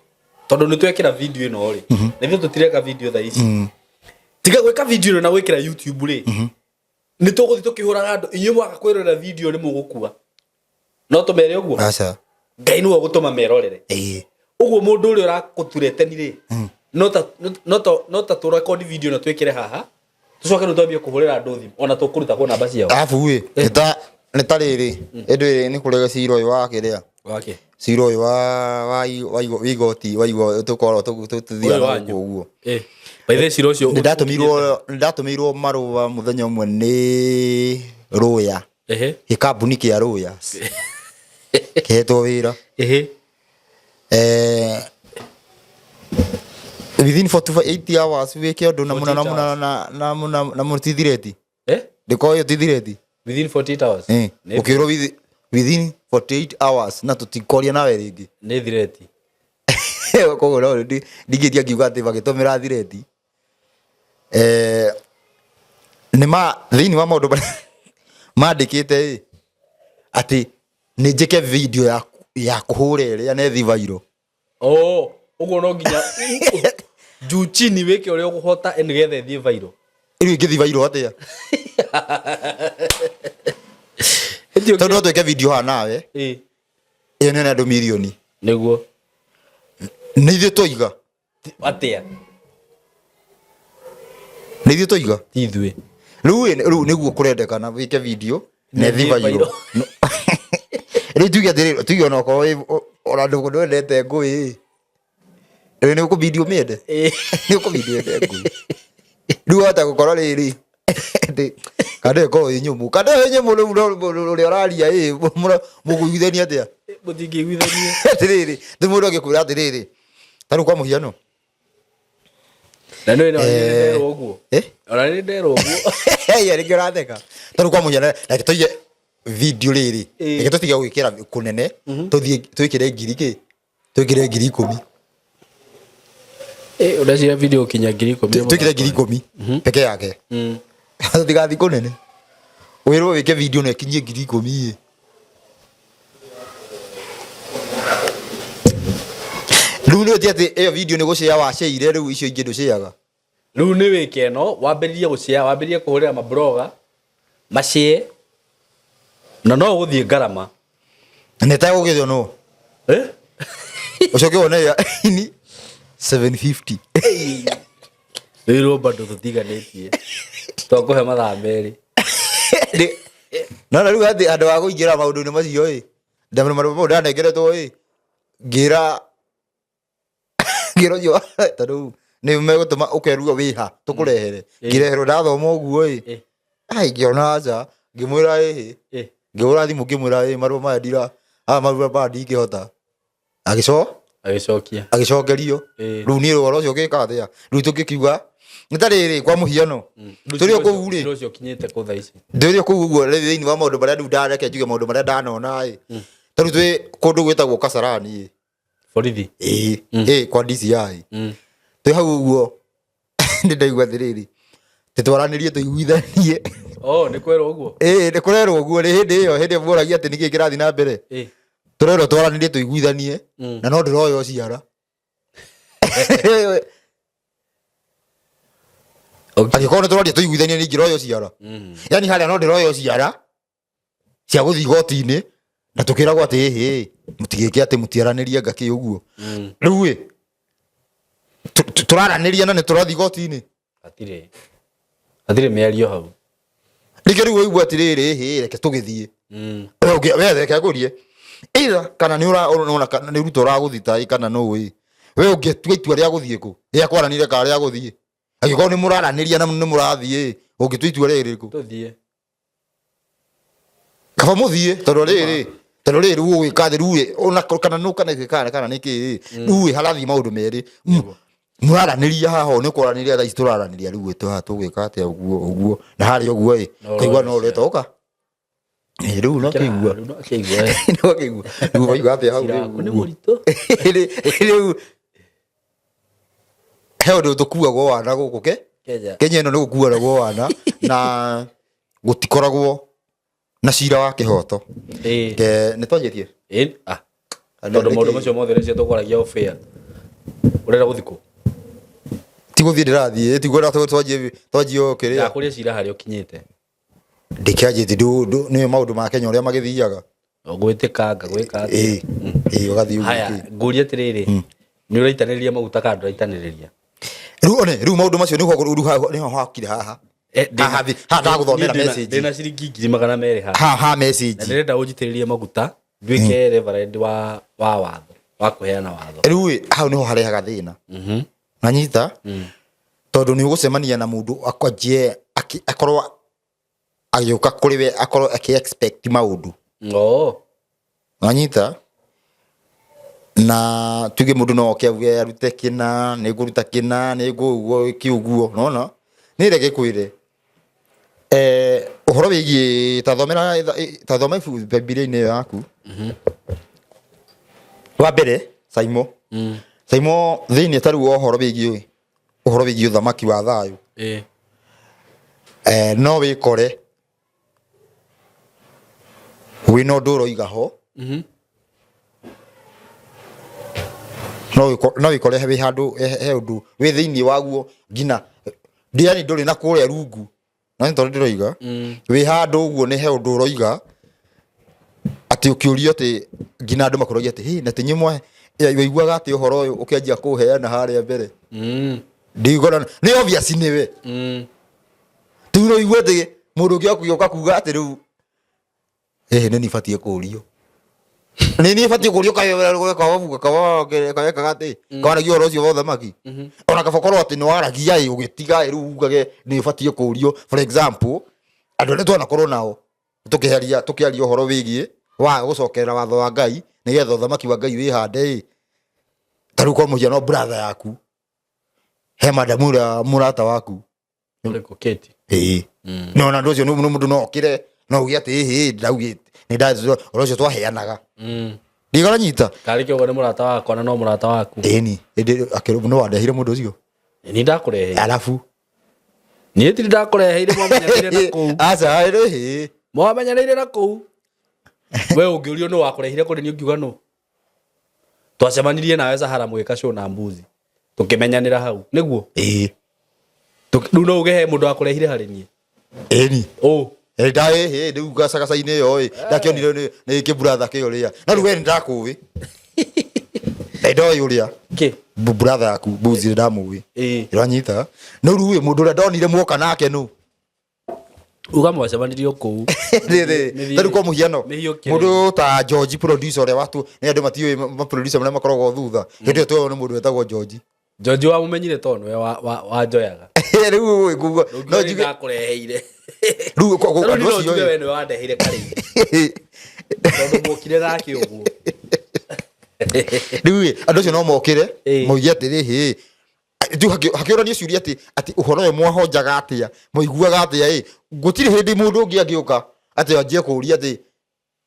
tondũ nĩ twekĩra video ĩno rĩ na ithuĩ tũtireka video thaa ici tiga gwĩka video ĩno na gwĩkĩra YouTube rĩ nĩ tũgũthiĩ tũkĩhũraga andũ inyuĩ mwaga kwĩrorera video nĩ mũgũkua no tũmere ũguo. Aca. Ngai nĩwe ũgũtũma merorere. Ũguo mũndũ ũrĩa ũrakũtureteni rĩ no ta tũrekodi video na twĩkĩre haha tũcoke rĩu twambie kũhũrĩra andũ thimũ ona tũkũruta kũ namba ciao. Arabu ĩ nĩ ta rĩrĩ ĩndũ ĩrĩ nĩ kũrĩ cira ũyũ wa kĩrĩa wake cira ũyũ wa wa igoti wa igoti tũkorwo tũthiaga Ũyũ wanyu. gũkũ ũguo. By the way, cira ũcio Nĩ ndatũmĩirwo marũa mũthenya ũmwe nĩ Rũya gĩkambuni kĩa Rũya kĩhetwo wĩra within 48 hours wĩke ũndũ na mũna na mũna na mũna na mũna ti thireti. Ndĩkorwo ĩyo ti thireti. Within 48 hours. Ũkĩrwo within 48 hours na tũtikoria nawe rĩngĩ. Nĩ thireti. Koguo no ndingĩtia ngiuga atĩ magĩtũmĩra thireti. Nĩ ma thĩinĩ wa maũndũ marĩa mandĩkĩte ĩ atĩ nĩ njĩke video ya kũhũra ĩrĩa na ĩthiĩ viral. Oh, ũguo no nginya juu chini wĩke ũrĩa ũkũhota nĩgetha ĩthiĩ viral. Rĩu ĩngĩthiĩ viral atĩa? Tondũ no twĩke video haha nawe ĩyo nĩ andũ mirioni. Nĩguo. Nĩ ithuĩ twoiga. Atĩa? Nĩ ithuĩ twoiga. Ti ithuĩ. Rĩu rĩu nĩguo kũrendekana wĩke video na ĩthiĩ Ĩthiĩ viral. viral. Rĩu tuge atĩrĩrĩ tuge onokorwo ona ndũ ndwendete ngũĩ rĩu nĩ ũkũbidi ũmĩende. Nĩ ũkũbidi wende ngũĩ. Rĩu wahota gũkorwo rĩrĩ atĩ kana ĩkorwo ĩ nyũmũ kana ĩ nyũmũ rĩu ũrĩa ũraria ĩ mũkũiguithania atĩa? Mũtingĩiguithania. Atĩrĩrĩ rĩu mũndũ angĩkwĩra atĩrĩrĩ ta rĩu kwa mũhiano Na nĩ no nĩ nderwo ũguo. Ona nĩ nderwo ũguo. Ĩĩ, rĩngĩ ũratheka. Ta rĩu kwa mũhiano reke tũige video rĩrĩ reke tũtige gwĩkĩra kũnene tũthiĩ twĩkĩre ngiri kĩ twĩkĩre 10,000. Ũreciria video kinya 10,000. Twĩkĩre 10,000 peke yake. Tũtigathiĩ kũnene wĩrwo wĩke video na ĩkinyie 10,000 ĩ. Rĩu nĩ ũti atĩ ĩyo video nĩ gũcĩa wacĩire rĩu icio ingĩ ndũcĩaga. Rĩu nĩ wĩke ĩno wambĩrĩrie gũcĩa wambĩrĩrie kũhũrĩra mabloga macĩe na no ũgũthiĩ ngarama. Na nĩ tegũgĩthio no. Ũcoke wone ya ini 750. Rĩu bado tũtiganĩtie. Twakũhe mathaa merĩ. No na rĩu atĩ andũ a kũingĩra maũndũ-inĩ macio ĩ ndamenya marũa mau ndanengeretwo ĩ ngĩra ngĩra ũcio tondũ nĩ megũtũma ũkerwo wĩha tũkũrehere ngĩreherwo ndathoma ũguo ĩ ai ngĩona aca Ngĩmwĩra ĩhĩ. Ngĩhũra thimũ ngĩmwĩra ĩ marũa maya ndira aya marũa maya ndingĩhota. Agĩco Agĩcokia. Agĩcokerio. Rĩu niĩ ũhoro ũcio ngĩka atĩa? Rĩu tũngĩkiuga nĩ ta rĩrĩ, kwa mũhiano, tũrĩ o kũu rĩ. Cira ũcio ũkinyĩte kũ thaa ici? Ndĩrĩ o kũu ũguo thĩinĩ wa maũndũ marĩa rĩu ndareke njuge maũndũ marĩa ndanona ĩ. Ta rĩu twĩ kũndũ gwĩtagwo Kasarani ĩ. Borithi. Ĩĩ, ĩĩ kwa DCI. Twĩ hau ũguo nĩ ndaigua atĩrĩrĩ, tũtwaranĩrie tũiguithanie. Oh, nĩ kwerwo ũguo? Ĩĩ, nĩ kũrerwo ũguo. Nĩ hĩndĩ ĩyo, hĩndĩ ĩyo mũragia atĩ nĩkĩĩ kĩrathiĩ na mbere. Tũrerwo twaranĩrie tũiguithanie na no ndĩroywo ciara. Angĩkorwo nĩ tũraria tũiguithanie nĩ ingĩroywo ciara. Yani harĩa no ndĩroywo ciara cia gũthiĩ igoti-inĩ na tũkĩragwo atĩ ĩhĩ mũtigĩke atĩ mũtiaranĩrie ngakĩ ũguo. Rĩu ĩ tũraranĩria na nĩ tũrathiĩ igoti-inĩ. Hatirĩ. Hatirĩ mĩario hau. Nĩkĩo rĩu waigua atĩrĩrĩ, ĩhĩ reke tũgĩthiĩ. We we reke ngũrie either kana nĩ ũrona kana nĩ Ruto ũragũthita ĩ kana nũ ĩ, we ũngĩtua itua rĩa gũthiĩ kũ, rĩa kwaranĩria kana rĩa gũthiĩ? Angĩkorwo nĩ mũraranĩria na nĩ mũrathiĩ ĩ, ũngĩtua itua rĩrĩkũ? Tũthiĩ. Kaba mũthiĩ tondũ rĩrĩ, tondũ rĩrĩ rĩu ũgwĩka atĩ rĩu ĩ, ona kana nũ kana kana kana nĩ kĩ ĩ, rĩu ĩ harathiĩ maũndũ merĩ. Mũraranĩria haha ũũ, nĩ kwaranĩria thaa ici tũraranĩria rĩu ĩ, haha tũgwĩka atĩa ũguo ũguo na harĩa ũguo ĩ, No kaigua no ũroya ũreta ũka. Ĩ, rĩu no kĩigua. Rĩu no kĩigua, eh. No kĩigua. Rĩu waigua atĩa hau Cira rĩu waku nĩ ũguo? mũritũ. Rĩu he ũndũ tũkuagwo wana gũkũ ke Kenya. Kenya ĩno nĩ gũkuaragwo wana na gũtikoragwo na cira wa kĩhoto. Ke nĩ twanjĩtie? Ĩĩ. Ah. Tondũ maũndũ macio mothe rĩcio tũkwaragia off air. Ũrenda gũthiĩ kũ? Ti gũthiĩ ndĩrathiĩ, ti kwenda twanjie twanjie o kĩrĩa. Ndakũria cira harĩa ũkinyĩte. Ndĩkĩanjĩtie nĩ maũndũ ma Kenya ũrĩa magĩthiaga. Gwĩtĩkanga gwĩka atĩa? Ĩĩ. Ĩĩ ũgathiĩ ũguo. Haya, ngũrie atĩrĩrĩ, nĩ ũraitanĩrĩria maguta kana ndũraitanĩrĩria? Rĩu one, rĩu maũndũ macio nĩho rĩu nĩho hakire haha. Haha haha ndagũthomera message. Ndĩna ciringi 200,000 haha. Ha ha message. Na ndĩrenda ũnjitĩrĩrie maguta nduĩke reverend wa watho, wa kũheana watho. Rĩu ĩ, hau nĩho harehaga thĩna. Nanyita? Tondũ nĩ ũgũcemania na mũndũ akwanjie akorwo agĩũka kũrĩ we akorwo akĩ expect maũndũ. Wanyita? Na tuge mũndũ no oke auge arute kĩna, nĩ ngũruta kĩna, nĩ ngũguo ĩke ũguo, nona? Nĩ reke ngwĩre, ũhoro wĩgiĩ ta thomera ta thoma ibuku Bibilia-inĩ ĩyo yaku. Wa mbere, Saimo. Saimo thĩinĩ ta rĩu ũhoro wĩgiĩ ũhoro wĩgiĩ ũthamaki wa thayũ. No wĩkore wĩna ũndũ ũroiga ho. No wĩkore wĩ handũ he ũndũ wĩ thĩinĩ waguo nginya yani ndũrĩ na kũrĩa rungu. Na nĩ tondũ ndĩroiga wĩ handũ ũguo nĩ he ũndũ ũroiga atĩ ũkĩũrio atĩ nginya andũ makũragia atĩ hĩ na ti nyimwe waiguaga atĩ ũhoro ũyũ ũkĩanjia kũũheana harĩa mbere. Ndigona nĩ obvious nĩwe. Rĩu no ũigue atĩ mũndũ ũngĩ akũgĩũka kuga atĩ rĩu ĩhĩ nĩ niĩ batiĩ kũũrio. Nĩ niĩ batiĩ kũũrio kawekaga atĩ kawaragia ũhoro ũcio wa ũthamaki. Ona kaba korwo atĩ nĩ waragia ĩ ũgĩtiga ĩ rĩu ugage nĩ ũbatiĩ kũũrio. For example, andũ arĩa twanakorwo nao tũkĩaria tũkĩaria ũhoro wĩgiĩ wa gũcokerera watho wa Ngai nĩgetha ũthamaki wa Ngai wĩhande ĩ. Ta rĩu kwa mũhiano brother yaku he madamu ũrĩa mũrata waku. Ũrĩkũ Kate? Ĩĩ. No na andũ acio nĩ mũndũ no okĩre no uge atĩ ĩhĩ ndaugĩte nĩ nda ũhoro ũcio twaheanaga. Ndigora nyita. Karĩ kĩogo nĩ mũrata wakwa na no mũrata waku. Ĩni ĩndĩ akĩrwo no wandehire mũndũ ũcio. Nĩ ndakũreheire. Alafu Niĩ tiri ndakũreheire mwamenyanĩire na kũu. Aca ĩrĩ. Mwamenyanĩire na kũu. We ũngĩũrio nũ wakũrehire kũrĩ niĩ ũngiuga nũ? Twacemanirie nawe Sahara mũgĩka show na mbuzi. Tũkĩmenyanĩra hau. Nĩguo? Ĩĩ. Rĩu no uge he mũndũ wakũrehire harĩ niĩ? Ĩni. Ũ. Ĩ nda ĩ rĩu gacagaca-inĩ ĩyo ĩ ndakĩonire nĩ kĩburatha kĩo rĩa. No rĩu we nĩ ndakũĩ. Nĩ ndoĩ ũrĩa. Kĩ? Buratha yaku mbuzi nĩ ndamũĩ. Ĩĩ. Ĩranyita. No rĩu ĩ mũndũ ũrĩa ndonire mwoka nake nũ? Uga mwacemanirie o kũu. Rĩrĩ, ta rĩu kwa mũhiano, Mĩhiũkĩre. mũndũ ta George producer ũrĩa watu, nĩ andũ matiũĩ ma producer marĩa makoragwo thutha. Hĩndĩ ĩyo tuoywo nĩ mũndũ wetagwo George. Njonji wamũmenyire tondũ nĩwe wanjoyaga. Rĩu nguga no no njuge ndakũreheire. Rĩu Rĩu andũ no acio njuge ĩ. we nĩwe wandeheire Karĩithi, tondũ muokire nake ũguo. Rĩu ĩ, andũ acio no mokĩre moige atĩrĩ, hĩ, rĩu hakĩũranio ciũria atĩ ũhoro ũyũ mwahonjaga atĩa, mwaiguaga atĩa? Ĩ, gũtirĩ hĩndĩ mũndũ ũngĩ angĩũka atĩ anjie kũũria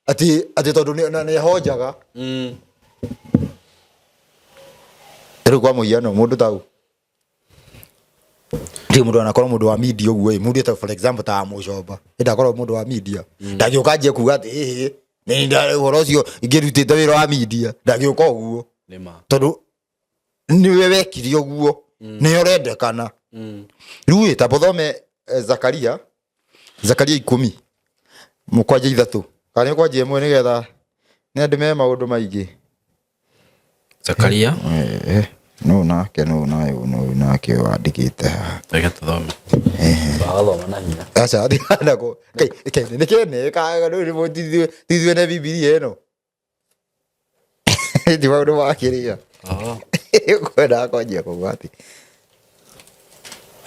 atĩ tondũ nĩ ahonjaga. Rĩu kwa mũhiano mũndũ tau ndirĩ mũndũ anakorwo mũndũ wa media ũguo ĩ, mũndũ ta, for example, ta Mũcomba ndakorwo mũndũ wa media, ndangĩũka anjie kuga atĩ ĩhĩ, nĩ ũhoro ũcio ingĩrutĩte wĩra wa media, ndangĩũka ũguo. Nĩma. Tondũ nĩwe wekire ũguo, nĩwe ũrendekana. Rĩu ĩ, tamba ũthome Zakaria 13:3 kana nĩ kwanjia 1, nĩgetha nĩ andũ me maũndũ maingĩ. Zakaria. No nake no nayo no nake wandĩkĩte haha. Reke tũthome. Twagathoma na hinya. Aca nako nĩ kene rĩu nĩ tithuĩ ne Bibilia ĩno ti maũndũ ma kĩrĩa kwendaga kwanjia kuga atĩ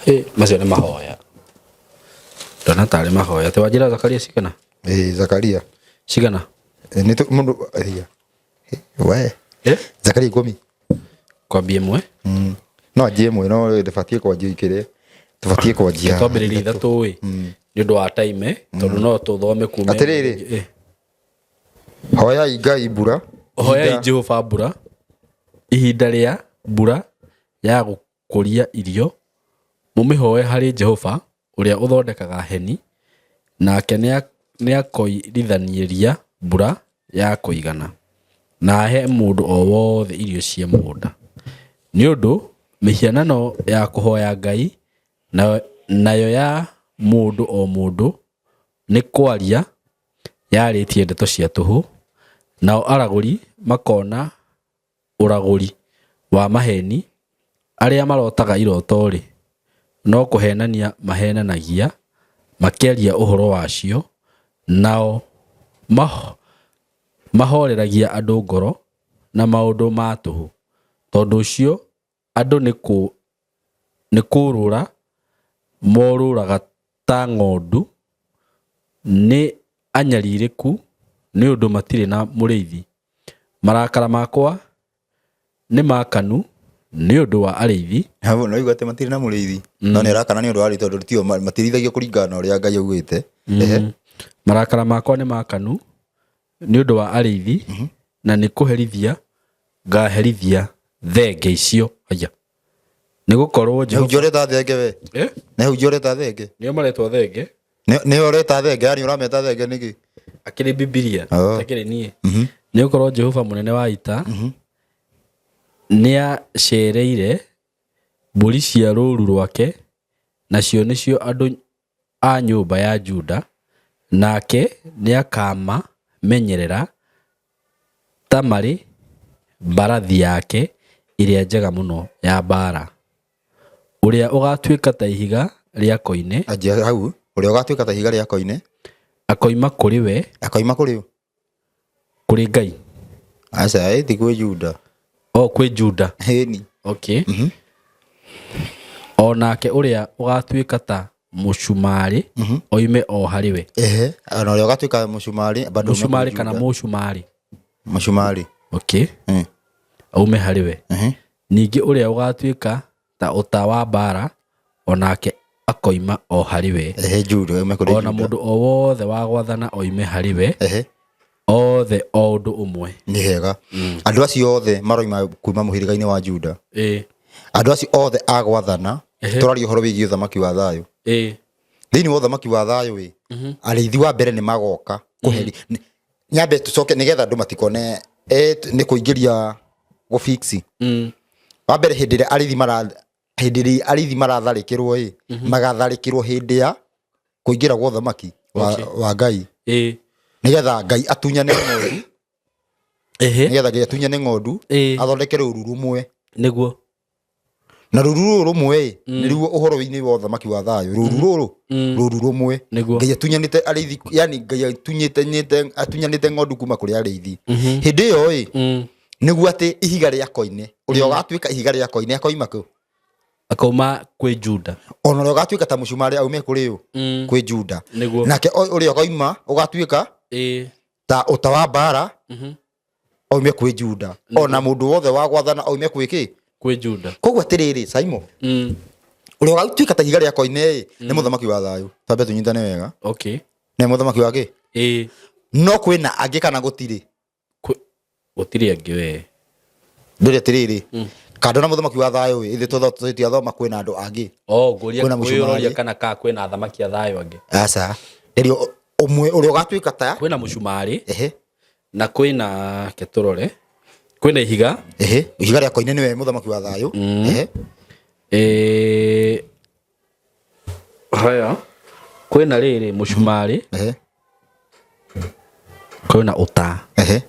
Ĩ, macio nĩ mahoya, ndona tarĩ mahoya. Atĩ wanjĩra Zakaria cigana? Ĩ, Zakaria. Cigana? Nĩ mũndũ ĩya we. Zakaria 10. Kwambia 1. No anjie 1, no ndĩbatiĩ kwanjia ikĩrĩ, tũbatiĩ kwanjia Twambĩrĩria 3 ĩ, nĩ ũndũ wa time, tondũ no tũthome kuma Atĩrĩrĩ. Hoyai Ngai mbura. Hoyai Jehova mbura ihinda rĩa mbura ya gũkũria irio, mũmĩhoe harĩ Jehova ũrĩa ũthondekaga heni, nake nĩakoirithanĩria mbura ya kũigana, na ahe mũndũ o wothe irio cia mũgũnda. Nĩ ũndũ mĩhianano ya kũhoya Ngai nayo ya mũndũ o mũndũ nĩ kwaria yarĩtie ndeto cia tũhũ, nao aragũri makona ũragũri wa maheni, arĩa marotaga iroto-rĩ, no kũhenania mahenanagia makĩaria ũhoro wacio, nao mahoreragia andũ ngoro na maũndũ ma tũhũ. Tondũ ũcio andũ nĩ kũũrũra morũraga ta ng'ondu, nĩ anyarirĩku nĩ ũndũ matirĩ na mũrĩithi. Marakara makwa nĩ makanu nĩ ũndũ wa arĩithi. Hau no igua atĩ matirĩ na mũrĩithi, no nĩ arakana nĩ ũndũ wa arĩithi tondũ tio matirĩithagio kũringana na ũrĩa Ngai augĩte. Ehe. Marakara makwa nĩ makanu nĩ ũndũ wa arĩithi, na nĩ kũherithia ngaherithia thenge icio. Aya, nĩ gũkorwo Nĩ Jehova hunjia ũreta thenge we? Eh? Nĩ hunjia ũreta thenge? Nĩo maretwo thenge. Nĩ ũreta thenge, yani ũrameta thenge nĩkĩ? Akĩrĩ Bibilia. Oh. Akĩrĩ niĩ. Nĩ gũkorwo Jehova mũnene wa ita nĩacereire mbũri cia rũũru rwake, nacio nĩcio andũ a nyũmba ya Juda, nake nĩakamamenyerera ta marĩ mbarathi yake ĩrĩa njega mũno ya mbaara, ũrĩa ũgatuĩka ta ihiga rĩa koine. Anjia hau, ũrĩa ũgatuĩka ta ihiga rĩa koine. Akoima kũrĩ we. Akoima kũrĩ ũ? Kũrĩ Ngai. Aca, ĩ ti kwĩ Juda. O kwĩ Juda. Ĩni. Okay. O nake ũrĩa ũgatuĩka ta mũcumarĩ oime o harĩ we. Ehe, ona ũrĩa ũgatuĩka mũcumarĩ bado ume kwĩ Mũcumarĩ kana Juda. mũcumarĩ. Mũcumarĩ. Okay. Aume harĩ we. Ningĩ ũrĩa ũgatuĩka ta ũta wa mbaara o nake akoima o harĩ we. Ehe, Juda, ume kũrĩ O na Juda. mũndũ o wothe wa gwathana oime harĩ we. Othe o ũndũ ũmwe. Nĩ hega. Andũ acio othe maroima kuma mũhĩrĩga-inĩ wa Juda. Andũ acio othe a gwathana, tũraria ũhoro wĩgiĩ ũthamaki wa thayũ. Thĩinĩ wa ũthamaki wa thayũ ĩ, arĩithi wa mbere nĩ magoka kũheri. Nyambe tũcoke nĩgetha andũ matikone nĩ kũingĩria gũfix. Wa mbere, hĩndĩ ĩrĩa arĩithi mara hĩndĩ ĩrĩa arĩithi maratharĩkĩrwo ĩ, magatharĩkĩrwo hĩndĩ ya kũingĩra gwa ũthamaki wa Ngai. Nĩgetha Ngai atunyane ng'ondu. Nĩgetha Ngai atunyane ng'ondu, athondeke rũru rũmwe. Nĩguo. Na rũru rũrũ rũmwe ĩ, nĩruo ũhoro-inĩ wa ũthamaki wa thayũ. Rũru rũrũ, rũru rũmwe. Nĩguo. Ngai atunyanĩte arĩithi, yani Ngai atunyanĩte ng'ondu kuma kũrĩ arĩithi. Hĩndĩ ĩyo ĩ, Nĩguo atĩ ihiga rĩa koine, ũrĩa ũgatuĩka ihiga rĩa koine akoima kũ? Akauma kwĩ Juda. Ona ũrĩa ũgatuĩka ta mũcumarĩ aume kũrĩ ũ? Kwĩ Juda. Nĩguo. Nake ũrĩa ũkoima ũgatuĩka ta ũta wa mbara aume kwĩ Juda. Ona mũndũ wothe wa gwathana aume kwĩ kĩ? Kwĩ Juda. Koguo atĩrĩrĩ, Simon, ũrĩa ũgatuĩka ta ihiga rĩa koine ĩ, nĩ mũthamaki wa thayũ. Twambe tũnyitane wega. Okay. Nĩ mũthamaki wa kĩ? Ĩĩ. No kwĩna angĩ kana gũtirĩ? Gũtirĩ angĩ we. Ndũrĩ atĩrĩrĩ, kando na mũthamaki wa thayũ ĩ, ithuĩ tũtiathoma kwĩna andũ angĩ. Oh, ngũria Kwĩna mũcumarĩ. ũrĩa kana ka kwĩna athamaki a thayũ angĩ. Aca. Ndĩrio ũmwe ũrĩa ũgatuĩka ta Kwĩna mũcumarĩ ehe na kwĩna ketũrore. Kwĩna ihiga. Ehe, ihiga rĩa koine nĩwe mũthamaki wa thayũ. Ehe. Haya. Kwĩna rĩrĩ mũcumarĩ. Ehe. Kwĩna ũta. Ehe.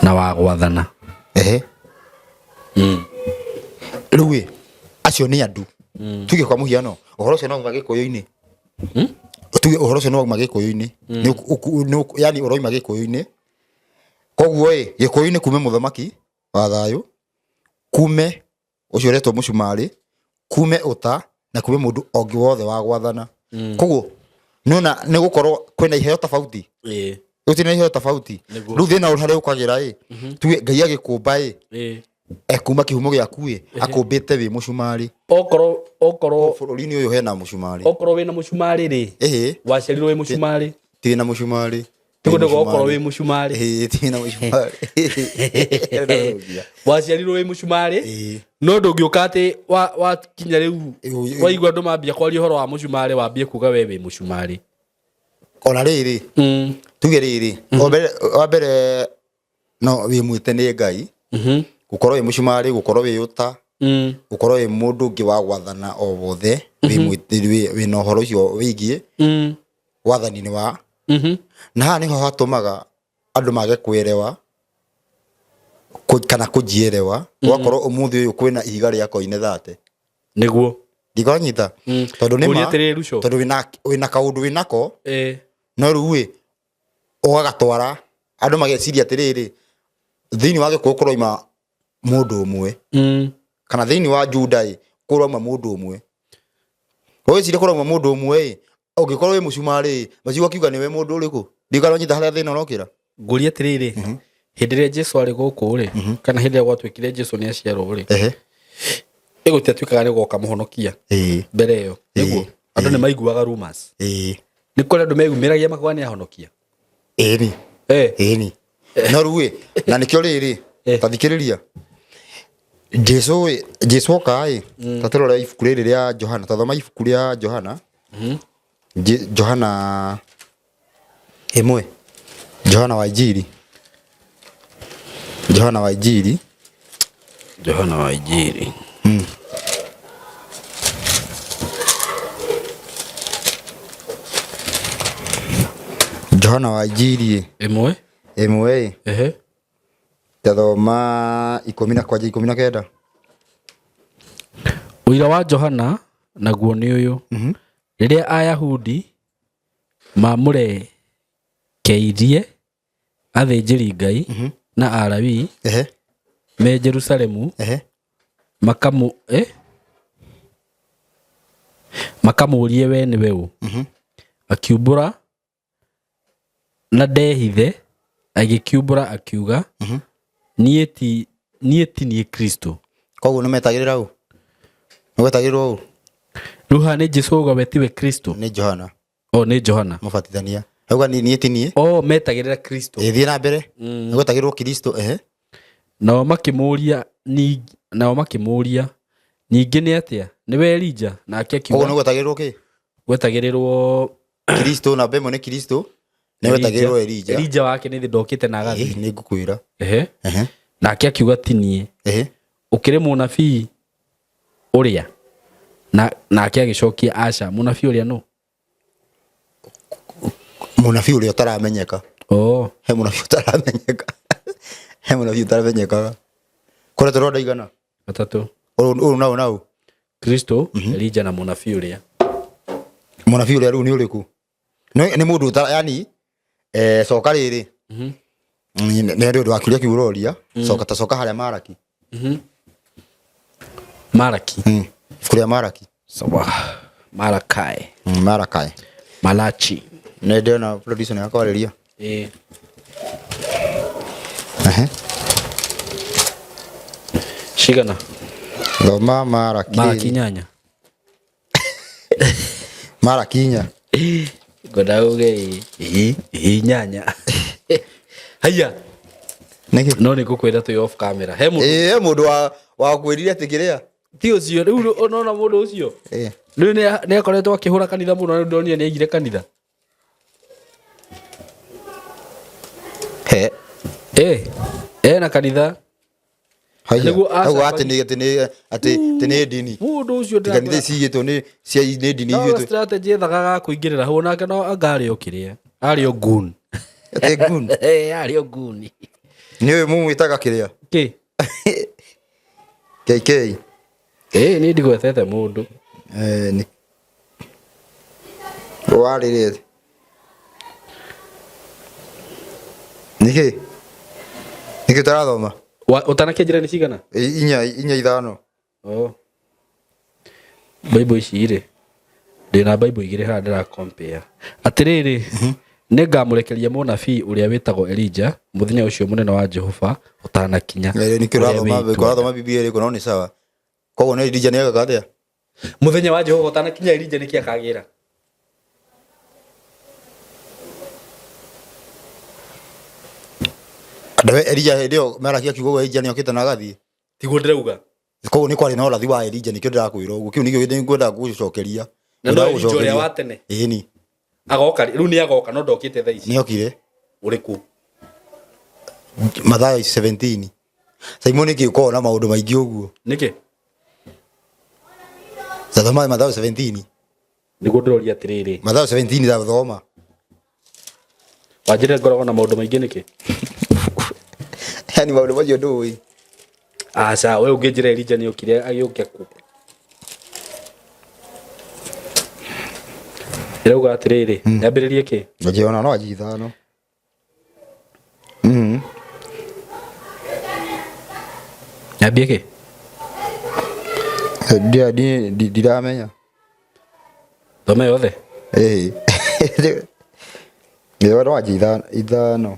Na wa gwathana. Ehe. Rĩu ĩ, acio nĩ andũ. Tuge kwa mũhiano, ũhoro ũcio no wauma Gĩkũyũ-inĩ. Tuge ũhoro ũcio no wauma Gĩkũyũ-inĩ. Yani ũroima Gĩkũyũ-inĩ. Koguo ĩ, Gĩkũyũ-inĩ kume mũthamaki wa thayũ, kume ũcio ũretwo mũcumarĩ, kume ũta, na kume mũndũ ũngĩ wothe wa gwathana. Koguo nĩwona nĩ gũkorwo kwĩna iheo tofauti. Gũtirĩ na iheo tofauti. Nĩguo. Rĩu thĩna ũrĩa ũkagĩra ĩ, tuge Ngai agĩkũmba ĩ, ekuma kĩhumo gĩaku ĩ, akũmbĩte wĩ mũcumarĩ. Okorwo okorwo Bũrũri-inĩ ũyũ hena mũcumarĩ. Okorwo wĩna mũcumarĩ rĩ, Ĩhĩ. waciarirwo wĩ mũcumarĩ. Ti na mũcumarĩ. Tiguo ndauga okorwo wĩ mũcumarĩ. Ĩhĩ, ti na mũcumarĩ. Waciarirwo wĩ mũcumarĩ. Ĩĩ. No ndũngĩũka atĩ wakinya rĩu Ĩĩ. waigua andũ mambia kwaria ũhoro wa mũcumarĩ wambie kuga we wĩ mũcumarĩ. Ona rĩrĩ, tuge rĩrĩ, wa mbere no wĩ mwĩte nĩ Ngai, gũkorwo wĩ mũcumarĩ, gũkorwo wĩ ũta, gũkorwo wĩ mũndũ ũngĩ wa gwathana o wothe, wĩ na ũhoro ũcio wĩgiĩ wathani-inĩ wa. Na haha nĩho hatũmaga andũ mage kwĩrewa kana kũnjierewa, gwakorwo ũmũthĩ ũyũ kwĩna ihiga rĩa koine thate. Nĩguo. Ndikanyita. Tondũ nĩ Ngũria ma, atĩrĩrĩ, Ruco. tondũ wĩna kaũndũ wĩnako, no rĩu ĩ, ũgagatwara andũ mageciria atĩrĩrĩ, thĩinĩ wa Gĩkũyũ kũroima mũndũ ũmwe, kana thĩinĩ wa Juda ĩ, kũrauma mũndũ ũmwe. Ũgĩciria kũrauma mũndũ ũmwe ĩ, ũngĩkorwo wĩ mũcumarĩ ĩ, macigo akiuga nĩwe mũndũ ũrĩkũ? Ndikaronyita harĩa thĩna ũrokĩra. Ngũria atĩrĩrĩ, hĩndĩ ĩrĩa Jesu arĩ gũkũ rĩ, kana hĩndĩ ĩrĩa gwatuĩkire Jesu nĩ aciarwo rĩ, ĩgũtiatuĩkaga nĩ goka mũhonokia mbere ĩyo. Nĩguo andũ nĩ maiguaga rumors. Nĩ kũrĩ andũ meyumĩragia makauga nĩ ahonokia. Ĩni. Ĩni. No rĩu ĩ, na nĩkĩo rĩrĩ, ta thikĩrĩria. Jesu ĩ, Jesu oka ĩ, ta tũrore ibuku rĩrĩ rĩa Johana, ta thoma ibuku rĩa Johana. Johana 1. Johana wa Injiri. Johana wa Injiri. Johana wa Injiri. Johana wa Injiri. 1. 1. Ehe. Tathoma 10 na kwanja 19. Ũira wa Johana naguo nĩ ũyũ. Rĩrĩa Ayahudi mamũrekeirie athĩnjĩri Ngai na Alawii me Jerusalemu makamũũrie we nĩwe ũ. Akiumbũra na ndehithe, agĩkiumbũra akiuga, niĩ ti niĩ Kristo. Koguo nĩmetagĩrĩra ũ? Nĩwetagĩrĩrwo ũ? Rĩu haha nĩ Jesu auga we tiwe Kristo. Nĩ Johana. O nĩ Johana. Mũbatithania. Auga niĩ ti niĩ. O metagĩrĩra Kristo. Ĩ, thiĩ na mbere. Nĩwetagĩrĩrwo Kristo, ehe. Nao makĩmũũria nao makĩmũũria ningĩ nĩ atĩa? Nĩwe Elija? Nake akiuga. Koguo nĩwetagĩrĩrwo kĩ? Gwetagĩrĩrwo Kristo, namba 1 nĩ Kristo. Nĩwetagĩrĩrwo Elija. Elija wake nĩ ndokĩte na agathiĩ. Ĩ, nĩ ngũkwĩra. Ehe. Ehe. Nake akiuga ti niĩ. Ehe. Ũkĩrĩ mũnabii ũrĩa? Nake agĩcokia aca. Mũnabii ũrĩa nũ? Mũnabii ũrĩa ũtaramenyeka. Oh. He mũnabii ũtaramenyeka. He mũnabii ũtaramenyekaga. Kũrĩa tũronda igana? 3. Ũyũ na ũyũ na ũyũ. Kristo, Elija na mũnabii ũrĩa. Mũnabii ũrĩa rĩu nĩ ũrĩkũ? Nĩ mũndũ ũtara, yani, coka rĩrĩ. Nĩ ũndũ wa kĩũria kĩu ũroria coka ta coka harĩa Maraki. Maraki. Ibuku rĩa Maraki. Sawa. Malakai. Marakai. Malachi. Nĩ ndĩrona producer nĩ akwarĩria. Ĩĩ. Ehe. Cigana? Thoma Maraki. Maraki 8. Maraki 4. Ngwenda uge ĩ ĩ 8. Haiya. Nĩkĩ? No nĩ ngũkwĩra twĩ off camera. He mũndũ. Ĩĩ he mũndũ wa wakwĩrire atĩ kĩrĩa? Ti ũcio rĩu ũnona mũndũ ũcio. Ĩĩ. Rĩu nĩ akoretwo akĩhũra kanitha mũno rĩu ndonire nĩ aigire kanitha. He. Ĩ. Ena kanitha. Haiya. Nĩguo Hau acambagia- atĩ nĩ atĩ nĩ atĩ atĩ nĩ ndini. Mũndũ ũcio Ti kanitha ici cigĩtwo nĩ cia nĩ ndini No igĩtwo. strategy ethaga ga kũingĩrĩra hau nake no anga arĩ o kĩrĩa. Arĩ o goon. Atĩ goon. Eh, arĩ o goon. Nĩ ũyũ mũmwĩtaga kĩrĩa? Kĩ? KK. Ĩ niĩ ndigwetete mũndũ. Eh, nĩ warĩrĩ nĩkĩ nĩkĩ ũtarathoma? Ũtanakĩnjĩra nĩ cigana? Ĩ, 4 4 5. Oh. Bible ici rĩ, ndĩna Bible igĩrĩ haha ndĩra compare. Atĩrĩrĩ, nĩ ngamũrekeria mũnabii ũrĩa wĩtagwo Elija mũthenya ũcio mũnene wa Jehova ũtanakinya. Nĩkĩ ũrĩa ũrathoma wĩ ũrathoma Biblia ĩrĩkũ no nĩ sawa. Koguo nĩ Elija nĩ ageka atĩa? Mũthenya wa Jehova ũtanakinya Elija nĩkĩ akagĩra? Andũ Elija hĩndĩ ĩyo Malaki akiuga ũguo Elija nĩokĩte na agathiĩ. Tiguo ndĩrauga. Koguo nĩ kwarĩ na ũrathi wa Elija nĩkĩo ndĩrakwĩra ũguo. Kĩu nĩkĩo ngwenda gũgũcokeria. Na no Elija ũrĩa wa tene. Ĩni. Agoka rĩu nĩ agoka no ndokĩte thaa ici. Nĩokire. Ũrĩkũ? Mathayo 17. Simon nĩkĩ ũkoragwo na maũndũ maingĩ ũguo? Nĩkĩ? Thoma Mathayo 17. Nĩguo ndĩroria atĩrĩrĩ. Mathayo 17 thoma. Wanjĩra ngoragwo na maũndũ maingĩ nĩkĩ? Yaani maũndũ macio ndũĩ. Aca, we ũngĩnjĩra Elija nĩokire agĩũke kũ? Ĩrauga atĩrĩrĩ, nyambĩrĩrie kĩ? Ngĩona no anjie 5. Nyambie kĩ? Ndiramenya. Thome yothe? Ĩĩ. Ĩyo no anjie 5.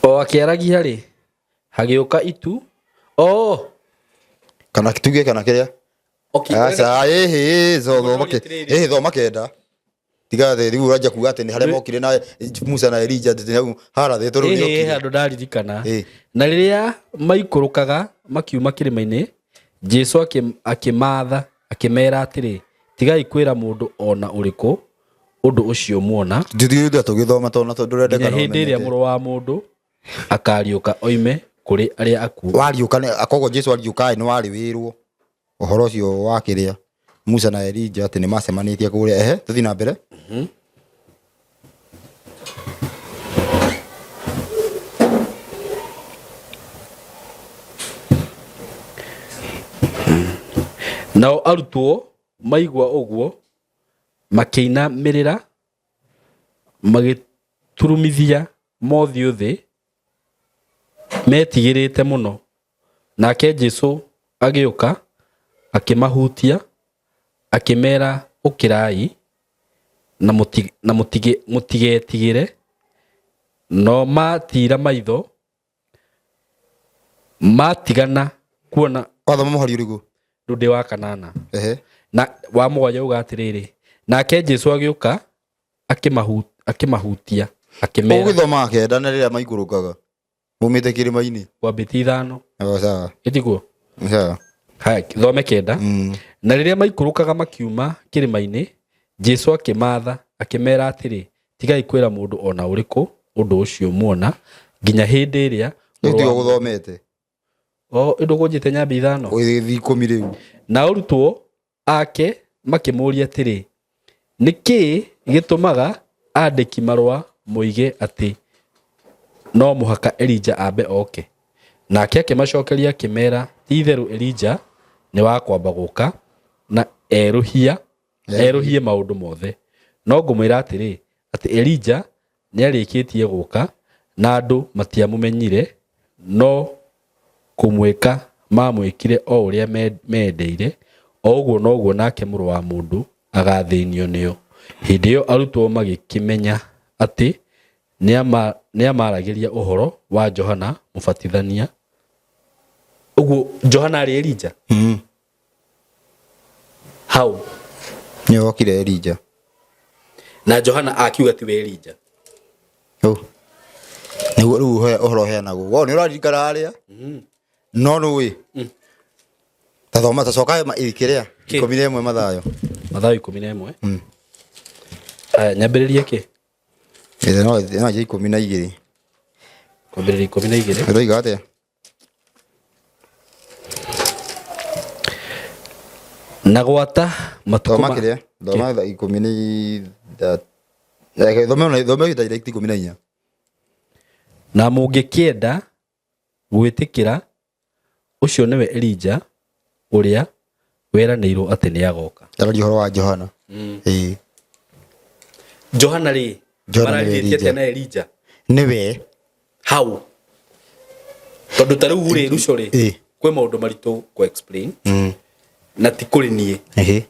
O akĩaragia rĩ, hagĩũka itu. Oh! Kana tuge kana kĩrĩa? Okay. Aca, ĩhĩ, thoma Atĩrĩrĩ. ĩhĩ thoma 9. Tiga thĩ rĩu ũranjia kuga atĩ nĩ harĩa mokire na Musa na Elija atĩ hau harathĩtwo rĩu Ĩhĩ, nĩokire. handũ ndaririkana. Ĩĩ. Na rĩrĩa maikũrũkaga makiuma kĩrĩma-inĩ, Jesu akĩmaatha akĩmeera atĩrĩ, tigai kwĩra mũndũ o na ũrĩkũ ũndũ ũcio muona, Tũthiĩte tũgĩthoma tondũ na tondũ nginya ndũrendeka hĩndĩ ĩrĩa mũrũ wa mũndũ akariũka oime kũrĩ arĩa akuũ. Wariũka nĩ koguo Jesu ariũka nĩ warĩ wĩrwo ũhoro ũcio wa kĩrĩa Musa na Elija atĩ nĩ macemanĩtie kũrĩa. Ehe, tũthiĩ na mbere. Nao arutwo maigua ũguo makĩinamĩrĩra magĩturumithia mothiũ thĩ metigĩrĩte mũno. Nake Jesu agĩũka akĩmahutia akĩmeera ũkĩrai na mũtigetigĩre. No matira maitho matigana kuona. Wathoma mũhari ũrĩkũ? Rĩu ndĩ wa 8. Ehe. Na wa 7 uga atĩrĩrĩ, nake Jesu agĩũka akĩmahutia akĩmera. Ũgĩthoma 9 na rĩrĩa maikũrũkaga mumĩte kĩrĩma-inĩ. Kwambĩtie 5. O sawa. Ĩtiguo? Sawa. Haya, thome 9. Na rĩrĩa maikũrũkaga makiuma kĩrĩma-inĩ, Jesu akĩmaatha akĩmera atĩrĩ, tigai kwĩra mũndũ o na ũrĩkũ ũndũ ũcio muona nginya hĩndĩ ĩrĩa Rĩu mũrũ tigo wa gũthomete. O ũndũ kũnjĩte nyambi 5. Ũgĩthiĩ 10 rĩu. Na arutwo ake makĩmũũria atĩrĩ, nĩ kĩĩ gĩtũmaga andĩki marũa moige atĩ no mũhaka Elija ambe oke? Nake akĩmacokeria akĩmeera, ti-itherũ Elija nĩ wa kwamba gũka na erũhie maũndũ mothe. No ngũmwĩra atĩrĩ, Atĩ Elija nĩarĩkĩtie gũka, na andũ matiamũmenyire, no kũmwĩka maamwĩkire o ũrĩa meendeire, o ũguo noguo nake Mũrũ wa Mũndũ agaathĩnio nĩo. Hĩndĩ ĩyo arutwo magĩkĩmenya atĩ nĩamaragĩria ũhoro wa Johana Mũbatithania. Ũguo Johana arĩ Elija? Hau. Nĩwe wokire Elija. Na Johana akiuga tiwe Elija. Hau. Nĩguo rĩu ũhoro ũheanagwo. Wo nĩ ũraririkana harĩa? No nũĩ. Ta thoma ta coka kĩrĩa Kĩ? 11 Mathayo. Mathayo 11. Aya, nyambĩrĩrie kĩ? Ĩĩ, no anjie 12. Kwambĩrĩria 12. Ũroiga atĩa? Na gwata matukũ Thoma ma kĩrĩa? Thoma tha 13. Reke thome ona thome direct 14. Na mũngĩkĩenda gwĩtĩkĩra, ũcio nĩwe Elija ũrĩa weranĩirwo atĩ nĩagoka. Araria ũhoro wa Johana. Ĩĩ. Johana rĩ, Johana nĩwe mararĩtie atĩa Elija. na Elija? Nĩwe. Hau. Tondũ ta rĩu rĩ, Ruco rĩ, Ĩĩ. kwĩ maũndũ maritũ kũ explain na ti kũrĩ niĩ. Ĩhĩ.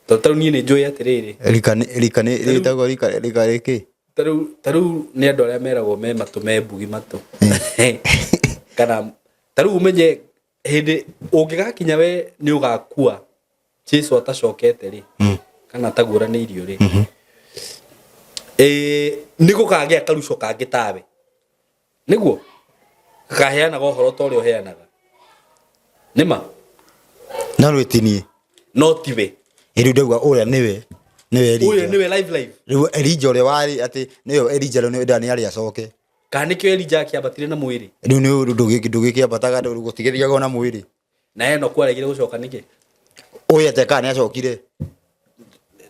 Tondũ ta rĩu niĩ nĩ njũĩ atĩrĩrĩ, Rika nĩ rika nĩ rĩtagwo rika rika rĩkĩ? Ta rĩu nĩ andũ arĩa meragwo me matũ me mbugi matũ. Kana ta rĩu ũmenye hĩndĩ ũngĩgakinya we nĩ ũgakua Jesu atacokete rĩ, kana ataguũranĩirio rĩ, nĩ gũkagĩa karuco kangĩ tawe, nĩguo gakaheanaga ũhoro ta ũrĩa ũheanaga nĩma. No rĩu ti niĩ. No tiwe. Ĩ rĩu ndauga ũrĩa nĩwe. Nĩwe ũyũ Elija. Nĩwe live live. Rĩu Elija ũrĩa warĩ atĩ nĩwe Elija rĩu nĩ nĩ arĩ acoke. Kana nĩkĩo Elija akĩambatire na mwĩrĩ? Rĩu nĩ ndũgĩkĩambataga gũtigĩthiaga na mwĩrĩ. Na Enoku aregire gũcoka nĩkĩ? Ũyũ atĩa kana nĩ acokire?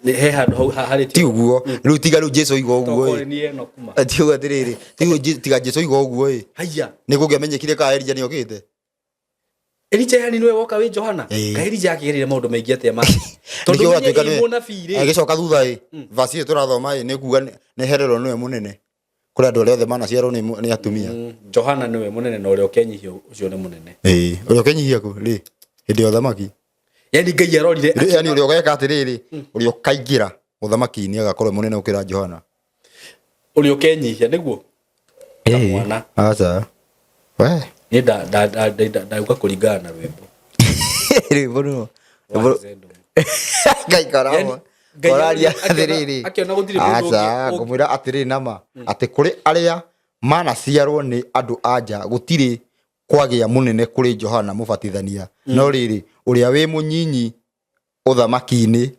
Nĩ he handũ hau harĩ Ti ũguo. Rĩu tiga rĩu Jesu oiga ũguo tokorwo ĩ. nĩ Enoku ma. Ti ũguo atĩrĩrĩ. Ti ũguo tiga Jesu oiga ũguo ĩ. Haiya. Nĩ kũngĩamenyekire kana Elija nĩ okĩte. Elija yani nĩwe woka wĩ Johana? Ĩĩ. Kaĩ Elija akĩgerire maũndũ maingĩ atĩa ma? Tondũ Nĩkĩo ũmenye gwatuĩka ĩ mũnabii rĩ. Agĩcoka thutha ĩ. Verse ĩyo tũrathoma ĩ nĩ kuga nĩ hererwo nĩwe mũnene. Kũrĩ andũ arĩa othe manaciarwo nĩ atumia. Johana nĩwe mũnene na ũrĩa ũkenyihia ũcio nĩ mũnene. Ĩĩ. Ũrĩa ũkenyihia kũ rĩ? Hĩndĩ ya ũthamaki. Yani Ngai arorire Yani ũrĩa ũgeka atĩrĩrĩ, ũrĩa ũkaingĩra ũthamaki-inĩ agakorwo mũnene gũkĩra Johana. Ũrĩa ũkenyihia nĩguo? Ta mwana. Aca. We. Niĩ ndauga kũringana na rwĩmbo. Rwĩmbo nũ? Wa Rwĩmbo- Zendo. Ngai koragwo. Yani, Ngai Koraria akĩona atĩrĩrĩ. akĩona gũtirĩ mũndũ Aca, ũngĩ ngũmwĩra atĩrĩrĩ nama atĩ kũrĩ arĩa manaciarwo nĩ andũ a nja gũtirĩ kwagĩa mũnene kũrĩ Johana Mũbatithania, no rĩrĩ ũrĩa wĩ mũnyinyi ũthamaki-inĩ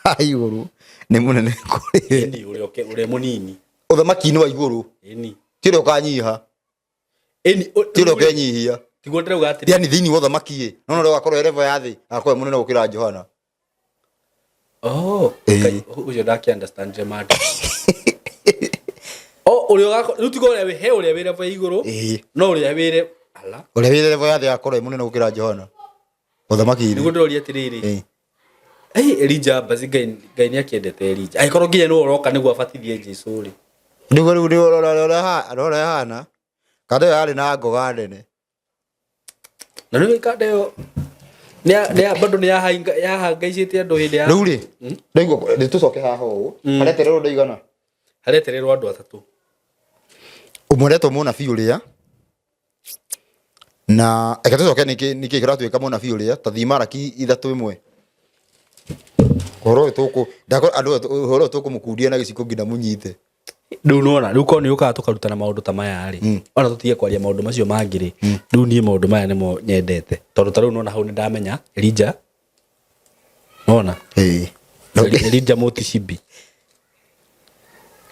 wa igũrũ nĩ mũnene kũrĩ we. Ĩni, ũrĩa ũrĩa mũnini. Ũthamaki-inĩ wa igũrũ. Ĩni. Ti ũrĩa ũkanyiha. Ĩni, Ti ũrĩa ũkenyihia. Tiguo ndĩrauga atĩrĩ. Yani thĩinĩ wa ũthamaki ĩ, no ũrĩa ũgakorwo e level ya thĩ agakorwo e mũnene gũkĩra Johana. Oh, Ĩĩ. Ngai, ũcio ndakĩ understand maandĩko. Oh, ũrĩa ũgako rĩu tiga ũrĩa wĩ he ũrĩa wĩ level ya igũrũ. Ĩĩ. No ũrĩa wĩ ala. Ũrĩa wĩ level ya thĩ agakorwo e mũnene gũkĩra Johana. Ũthamaki-inĩ. Nĩguo ndĩroria atĩrĩrĩ. Ĩĩ. Ei, Elija basi Ngai nĩ akĩendete Elija. Angĩkorwo nginya nĩwe ũroka nĩguo abatithie Jesu rĩ. Nĩguo rĩu nĩ ũrora ĩhana. Kanda ĩyo yarĩ na ngoga nene. Na nĩ kanda ĩyo bado nĩ yahangaicĩte andũ hĩndĩ ya Rĩu rĩ, ndaigua nĩ tũcoke haha ũũ. Haretererwo andũ aigana? Haretererwo andũ atatũ. Ũmwe aretwo mũnabii ũrĩa na reke tũcoke nĩkĩ nĩkĩ kĩratuĩka mũnabii ũrĩa ta thiĩ Maraki 3:1. Ũhoro ũyũ tũkũ ndakũ andũ ũhoro ũyũ tũkũmũkundia na gĩciko nginya mũnyite. Rĩu nĩwona rĩu korwo nĩ ũkaga tũkarutana maũndũ ta maya rĩ, ona tũtige kwaria maũndũ macio mangĩ rĩ, rĩu niĩ maũndũ maya nĩmo nyendete tondũ ta rĩu nĩwona hau nĩ ndamenya Elija, nĩwona? Ĩĩ. Elija Mũtishibi,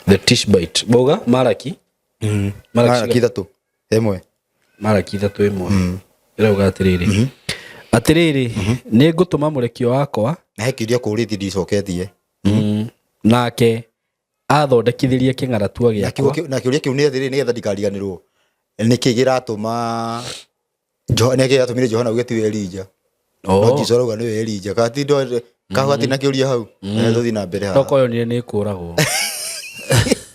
the Tishbite. Bauga Maraki. Maraki 3:1. Maraki 3:1 ĩrauga atĩrĩrĩ, atĩrĩrĩ, nĩ ngũtũma mũrekio wakwa. Na he kĩũria kũrĩtie ndicoketie. Nake athondekithĩrie kĩng'aratua Na gĩakwa. Na kĩũria kĩu nĩ atĩrĩrĩ nĩgetha ndikariganĩrwo. Nĩkĩ kĩratũma nĩkĩ gĩatũmire Johana auge tiwe Elija? No Jesu arauga nĩwe Elija. Ka ti ndo kahua ti na kĩũria hau. Tũthiĩ na mbere haha. Tokorwo yonire nĩ kũragwo.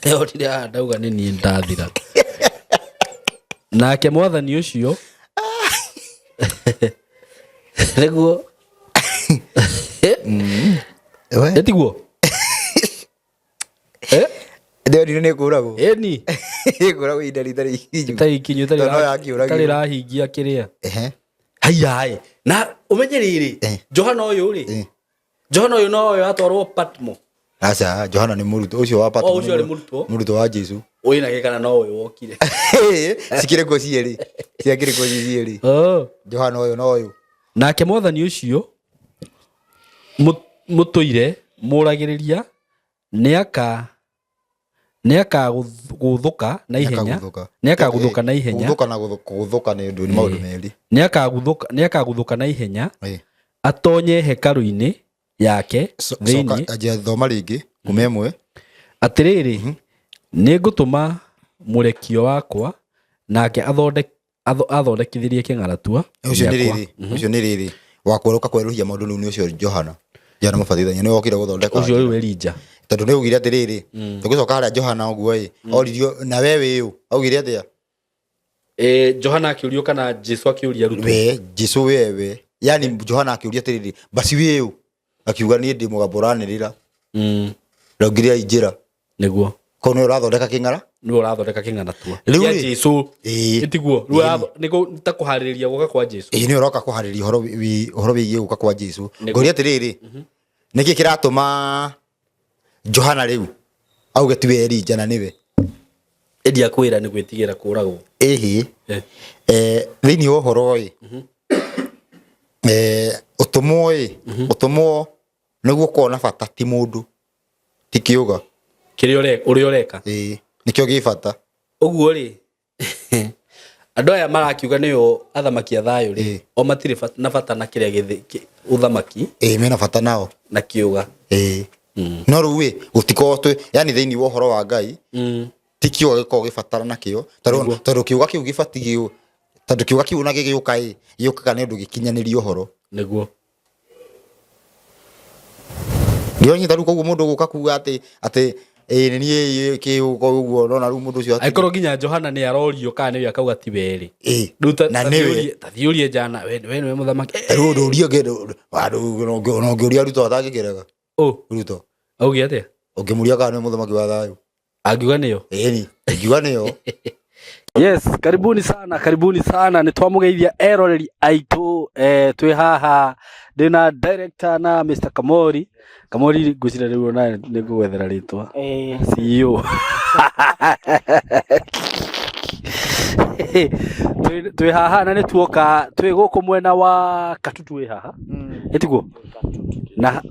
Ndonire haha ndauga nĩ niĩ ndathira. Nake mwathani ũcio nĩguo. We. Ĩtiguo? Eh? Ndĩonire nĩ kũragwo. Ĩni. Ĩkũragwo ihinda rĩtarĩ ikinyu. Itarĩ ikinyu, Tondũ no yakĩũragirwo. itarĩ ĩrahingia kĩrĩa. Ehe. Haiya na ũmenye rĩrĩ, Eh. Johana ũyũ rĩ, Eh. Johana ũyũ no ũyũ atwarwo Patmo. Aca, Johana nĩ mũrutwo ũcio wa Patmo. Oh, ũcio arĩ mũrutwo? Mũrutwo wa Jesu. Wĩna gĩkana no ũyũ wokire. Cikĩrĩ kuo cierĩ. Ciakĩrĩ kuo ci cierĩ. Oh. Johana ũyũ na ũyũ. Nake mwathani ũcio mũtũire mũragĩrĩria nĩakagũthũka na ihenya. Nĩakagũthũka. Nĩakagũthũka na ihenya. Kũgũthũka na kũgũthũka nĩ ũndũ nĩ maũndũ merĩ. Nĩakagũthũka na ihenya Ĩĩ. atonye hekarũ-inĩ yake thĩinĩ. Coka anjia thoma rĩngĩ kuma ĩmwe. Atĩrĩrĩ, nĩngũtũma mũrekio wakwa, nake athondekithĩrie kĩng'aratua Ũcio nĩ gĩakwa. rĩrĩ, ũcio nĩ rĩrĩ. Wa kwerũka kwerũhia maũndũ rĩu nĩ ũcio Johana. Johana Mũbatithania nĩwe wokire gũthondeka. Ũcio rĩu Elija. Tondũ nĩ augire atĩrĩrĩ, tũgĩcoka harĩa Johana ũguo ĩ, oririo na we wĩ ũ? Augire atĩa? Johana akĩũrio kana Jesu akĩũria arutwo? We, Jesu wewe. Yani Johana akĩũria atĩrĩrĩ, basi wĩ ũ? Akiuga niĩ ndĩ mũgambo ũranĩrĩra. Rongiria njĩra. Nĩguo. Koguo nĩwe ũrathondeka kĩng'ara? Nĩwe ũrathondeka kĩng'aratua. Rĩu Kĩa rĩ? Jesu. Ĩĩ. Ĩtiguo. Rĩu nĩ ta kũharĩrĩria gũka kwa Jesu. Ĩĩ nĩwe ũroka kũharĩrĩria ũhoro wĩgiĩ gũka kwa Jesu. Nĩguo. Ngũria atĩrĩrĩ, nĩkĩ kĩratũma Johana rĩu auge tiwe Elija na nĩwe? Ĩndi akwĩra nĩ gwĩtigĩra kũragwo. Ĩhĩ. Thĩinĩ wa ũhoro ĩ, ũtũmwo ĩ, ũtũmwo nĩguo ũkorwo na bata ti mũndũ, ti kĩũga. Kĩrĩa ũrĩa ũreka. Ĩĩ, nĩkĩo gĩ bata. Ũguo rĩ, andũ aya marakiuga nĩo athamaki a thayũ rĩ, o matirĩ na bata na kĩrĩa ũthamaki. Ĩĩ, mena bata nao. Na kĩũga. Ĩĩ. No rĩu ĩ, gũtikoragwo twĩ, yani thĩinĩ wa ũhoro wa Ngai, ti kĩũga gĩkoragwo gĩbatara nakĩo, tondũ kĩũga kĩu gĩbatiĩ, tondũ kĩũga kĩu ona gĩgĩũka ĩ, gĩũkaga nĩ ũndũ gĩkinyanĩrie ũhoro. Nĩguo. Ndĩronyita rĩu koguo mũndũ gũka kuga atĩ ĩĩ nĩ niĩ kĩũga ũguo, nona rĩu mũndũ ũcio Angĩkorwo nginya Johana nĩ arorio kana nĩwe akauga ti we rĩ. Ĩĩ. Rĩu Na nĩwe. ta thiĩ ũrie Jana, we nĩwe mũthamaki. Rĩu ũndũ ũria ũngĩ, ona ũngĩũria Ruto atangĩkĩrega. Ũ. Ruto. Auge atĩa? Ũngĩmũria kana nĩwe mũthamaki wa thayũ. Angiuga nĩyo. Ĩni, angiuga nĩyo. Yes, karibuni sana, karibuni sana. Nĩ twamũgeithia eroreri aitũ, twĩ haha ndĩna director na Mr. Kamori. Kamori ngwĩciria rĩu ona nĩ ngũgwethera rĩtwa. CEO. Twĩ haha na nĩ tuoka twĩ gũkũ mwena wa Katutu wĩ haha. Ĩtiguo? Na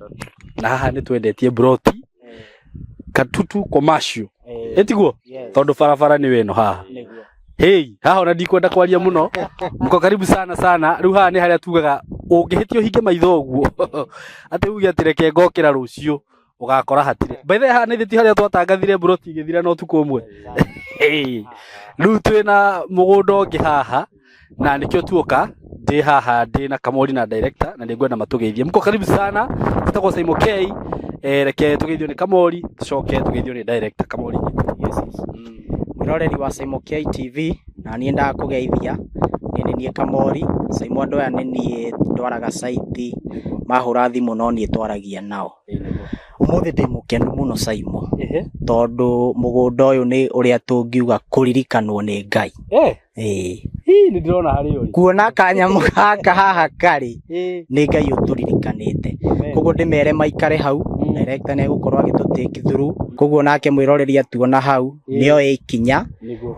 haha nĩ twendetie broti. Katutu commercial. Ĩtiguo? Tondũ barabara nĩ weno haha. Hey, haha ona ndikwenda kwaria mũno. Mko karibu sana sana. Rĩu haha nĩ harĩa tugaga ũngĩhĩtia ũhinge maitho ũguo. Atĩ uge atĩ reke ngokĩra rũciũ ũgakora hatirĩ. By the way, haha nĩ ti harĩa twatangathire mburoti igĩthira na ũtukũ ũmwe. Hey. Rĩu twĩna mũgũnda ũngĩ haha na nĩkĩo tuoka ndĩ haha ndĩ na Kamori na director na nĩngwenda matũgeithie. Mko karibu sana. Njĩtagwo Simon K. Reke tũgeithio nĩ Kamori tũcoke tũgeithio nĩ director Kamori. Yes, yes. Mwĩroreri wa Simon K TV na niĩ ndakũgeithia. Niĩ nĩ niĩ Kamori. Simon andũ aya nĩ niĩ ndwaraga site, mahũra thimũ no niĩ twaragia nao. Ũmũthĩ ndĩ mũkenu mũno Simon, tondũ mũgũnda ũyũ nĩ ũrĩa tũngiuga kũririkanwo nĩ Ngai. Ĩĩ. Hii, nĩ ndĩrona harĩa ũrĩ. Kuona kanyamũ gaka haha karĩ, nĩ Ngai ũtũririkanĩte. Koguo ndĩmere maikare hau, director nĩ egũkorwo agĩtũ take through. Koguo nake mwĩroreri atuona hau, nĩoe ikinya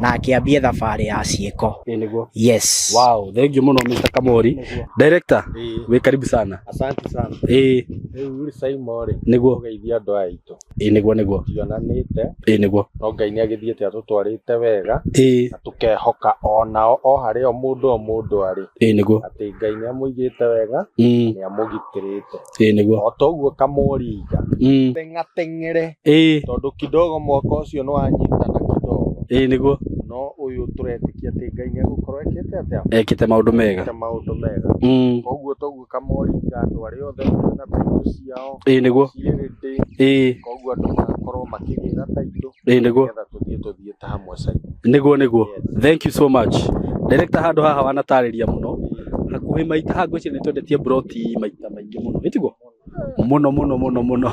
na akĩambie thabarĩ ya ciĩko. Nĩguo. Yes. Wow, thank you mũno Mr. Kamori. Director, wĩ karibu sana. Asante sana. Ĩĩ. Rĩu rĩ Simon rĩ, Nĩguo. ũgeithia andũ aya aitũ. Ĩĩ nĩguo, nĩguo. Tionanĩte. Ĩĩ nĩguo. No Ngai nĩ agĩthiĩte atũtwarĩte wega. Ĩĩ. Na tũkehoka onao o harĩa o mũndũ o mũndũ arĩ. Ĩĩ nĩguo. Atĩ Ngai nĩ amũigĩte wega, nĩ amũgitĩrĩte. Ĩĩ nĩguo. O toguo Kamori iga. Teng'ateng'ere. Ĩĩ. Tondũ kidogo mwaka ũcio nĩ wanyitana kidogo. Ĩĩ nĩguo. No ũyũ tũretĩkia atĩ Ngai nĩ egũkorwo ekĩte atĩa? Ekĩte maũndũ mega. Ekĩte maũndũ mega. Koguo toguo Kamori iga andũ arĩa othe mena taitũ ciao. Ĩĩ nĩguo. Ciĩrĩndĩ. Ĩĩ. Koguo andũ Makorwo makĩgĩra taitũ Ĩĩ nĩguo. nĩgetha tũthiĩ tũthiĩte hamwe Simon. Nĩguo nĩguo. Thank you so much. Director handũ haha wanatarĩria mũno. Hakuhĩ maita haha ngwĩciria nĩ twendetie broti maita maingĩ mũno. Ĩtiguo? Mũno mũno mũno mũno.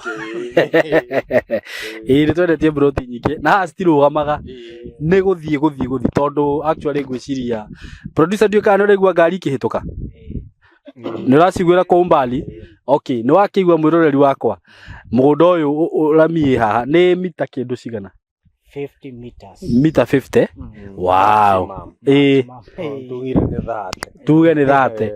Ĩĩ nĩ twendetie broti nyingĩ na haha citirũgamaga nĩ gũthiĩ gũthiĩ gũthiĩ tondũ actually ngwĩciria producer ndiũĩ kana nĩ ũraigua ngari ikĩhĩtũka. Nĩ ũraciguĩra kwa umbali? Okay, nĩ wakĩigua mwĩroreri wakwa. Mũgũnda ũyũ rami ĩ haha nĩ mita kĩndũ cigana? 50 meters. Mita 50? Wow. Ĩĩ Tugire nĩ thate. tuge nĩ thate.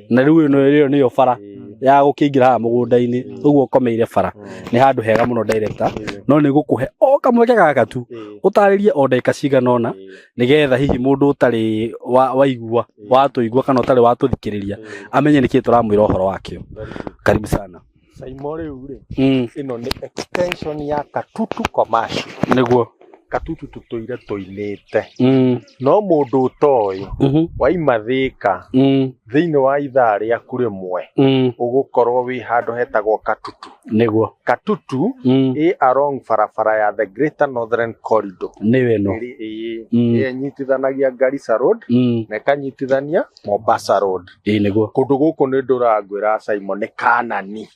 Na rĩu ĩno ĩyo nĩyo bara ya gũkĩingĩra haha mũgũnda-inĩ ũguo ũkomeire bara. Nĩ handũ hega mũno director. No nĩ gũkũhe o kamweke gaka tu ũtarĩrie o ndagĩka cigana ũna nĩgetha hihi mũndũ ũtarĩ waigua watũigua kana ũtarĩ watũthikĩrĩria amenye nĩkĩĩ tũramwĩra ũhoro wakĩo. Karibu sana. Saimo rĩu rĩ ĩno nĩ extension ya Katutu Commercial. Nĩguo. Katutu tũtũire tũinĩte no mũndũ ũtoĩ waima Thĩka thĩinĩ wa ithaa rĩaku rĩmwe ũgũkorwo wĩ handũ hetagwo Katutu. Nĩguo. Katutu ĩ along barabara ya the Greater Northern Corridor. Nĩyo ĩno. Ĩrĩa ĩnyitithanagia Garissa Road na ĩkanyitithania Mombasa Road. Ĩĩ nĩguo. Kũndũ gũkũ nĩ ndũrangwĩra Simon nĩ Kanani.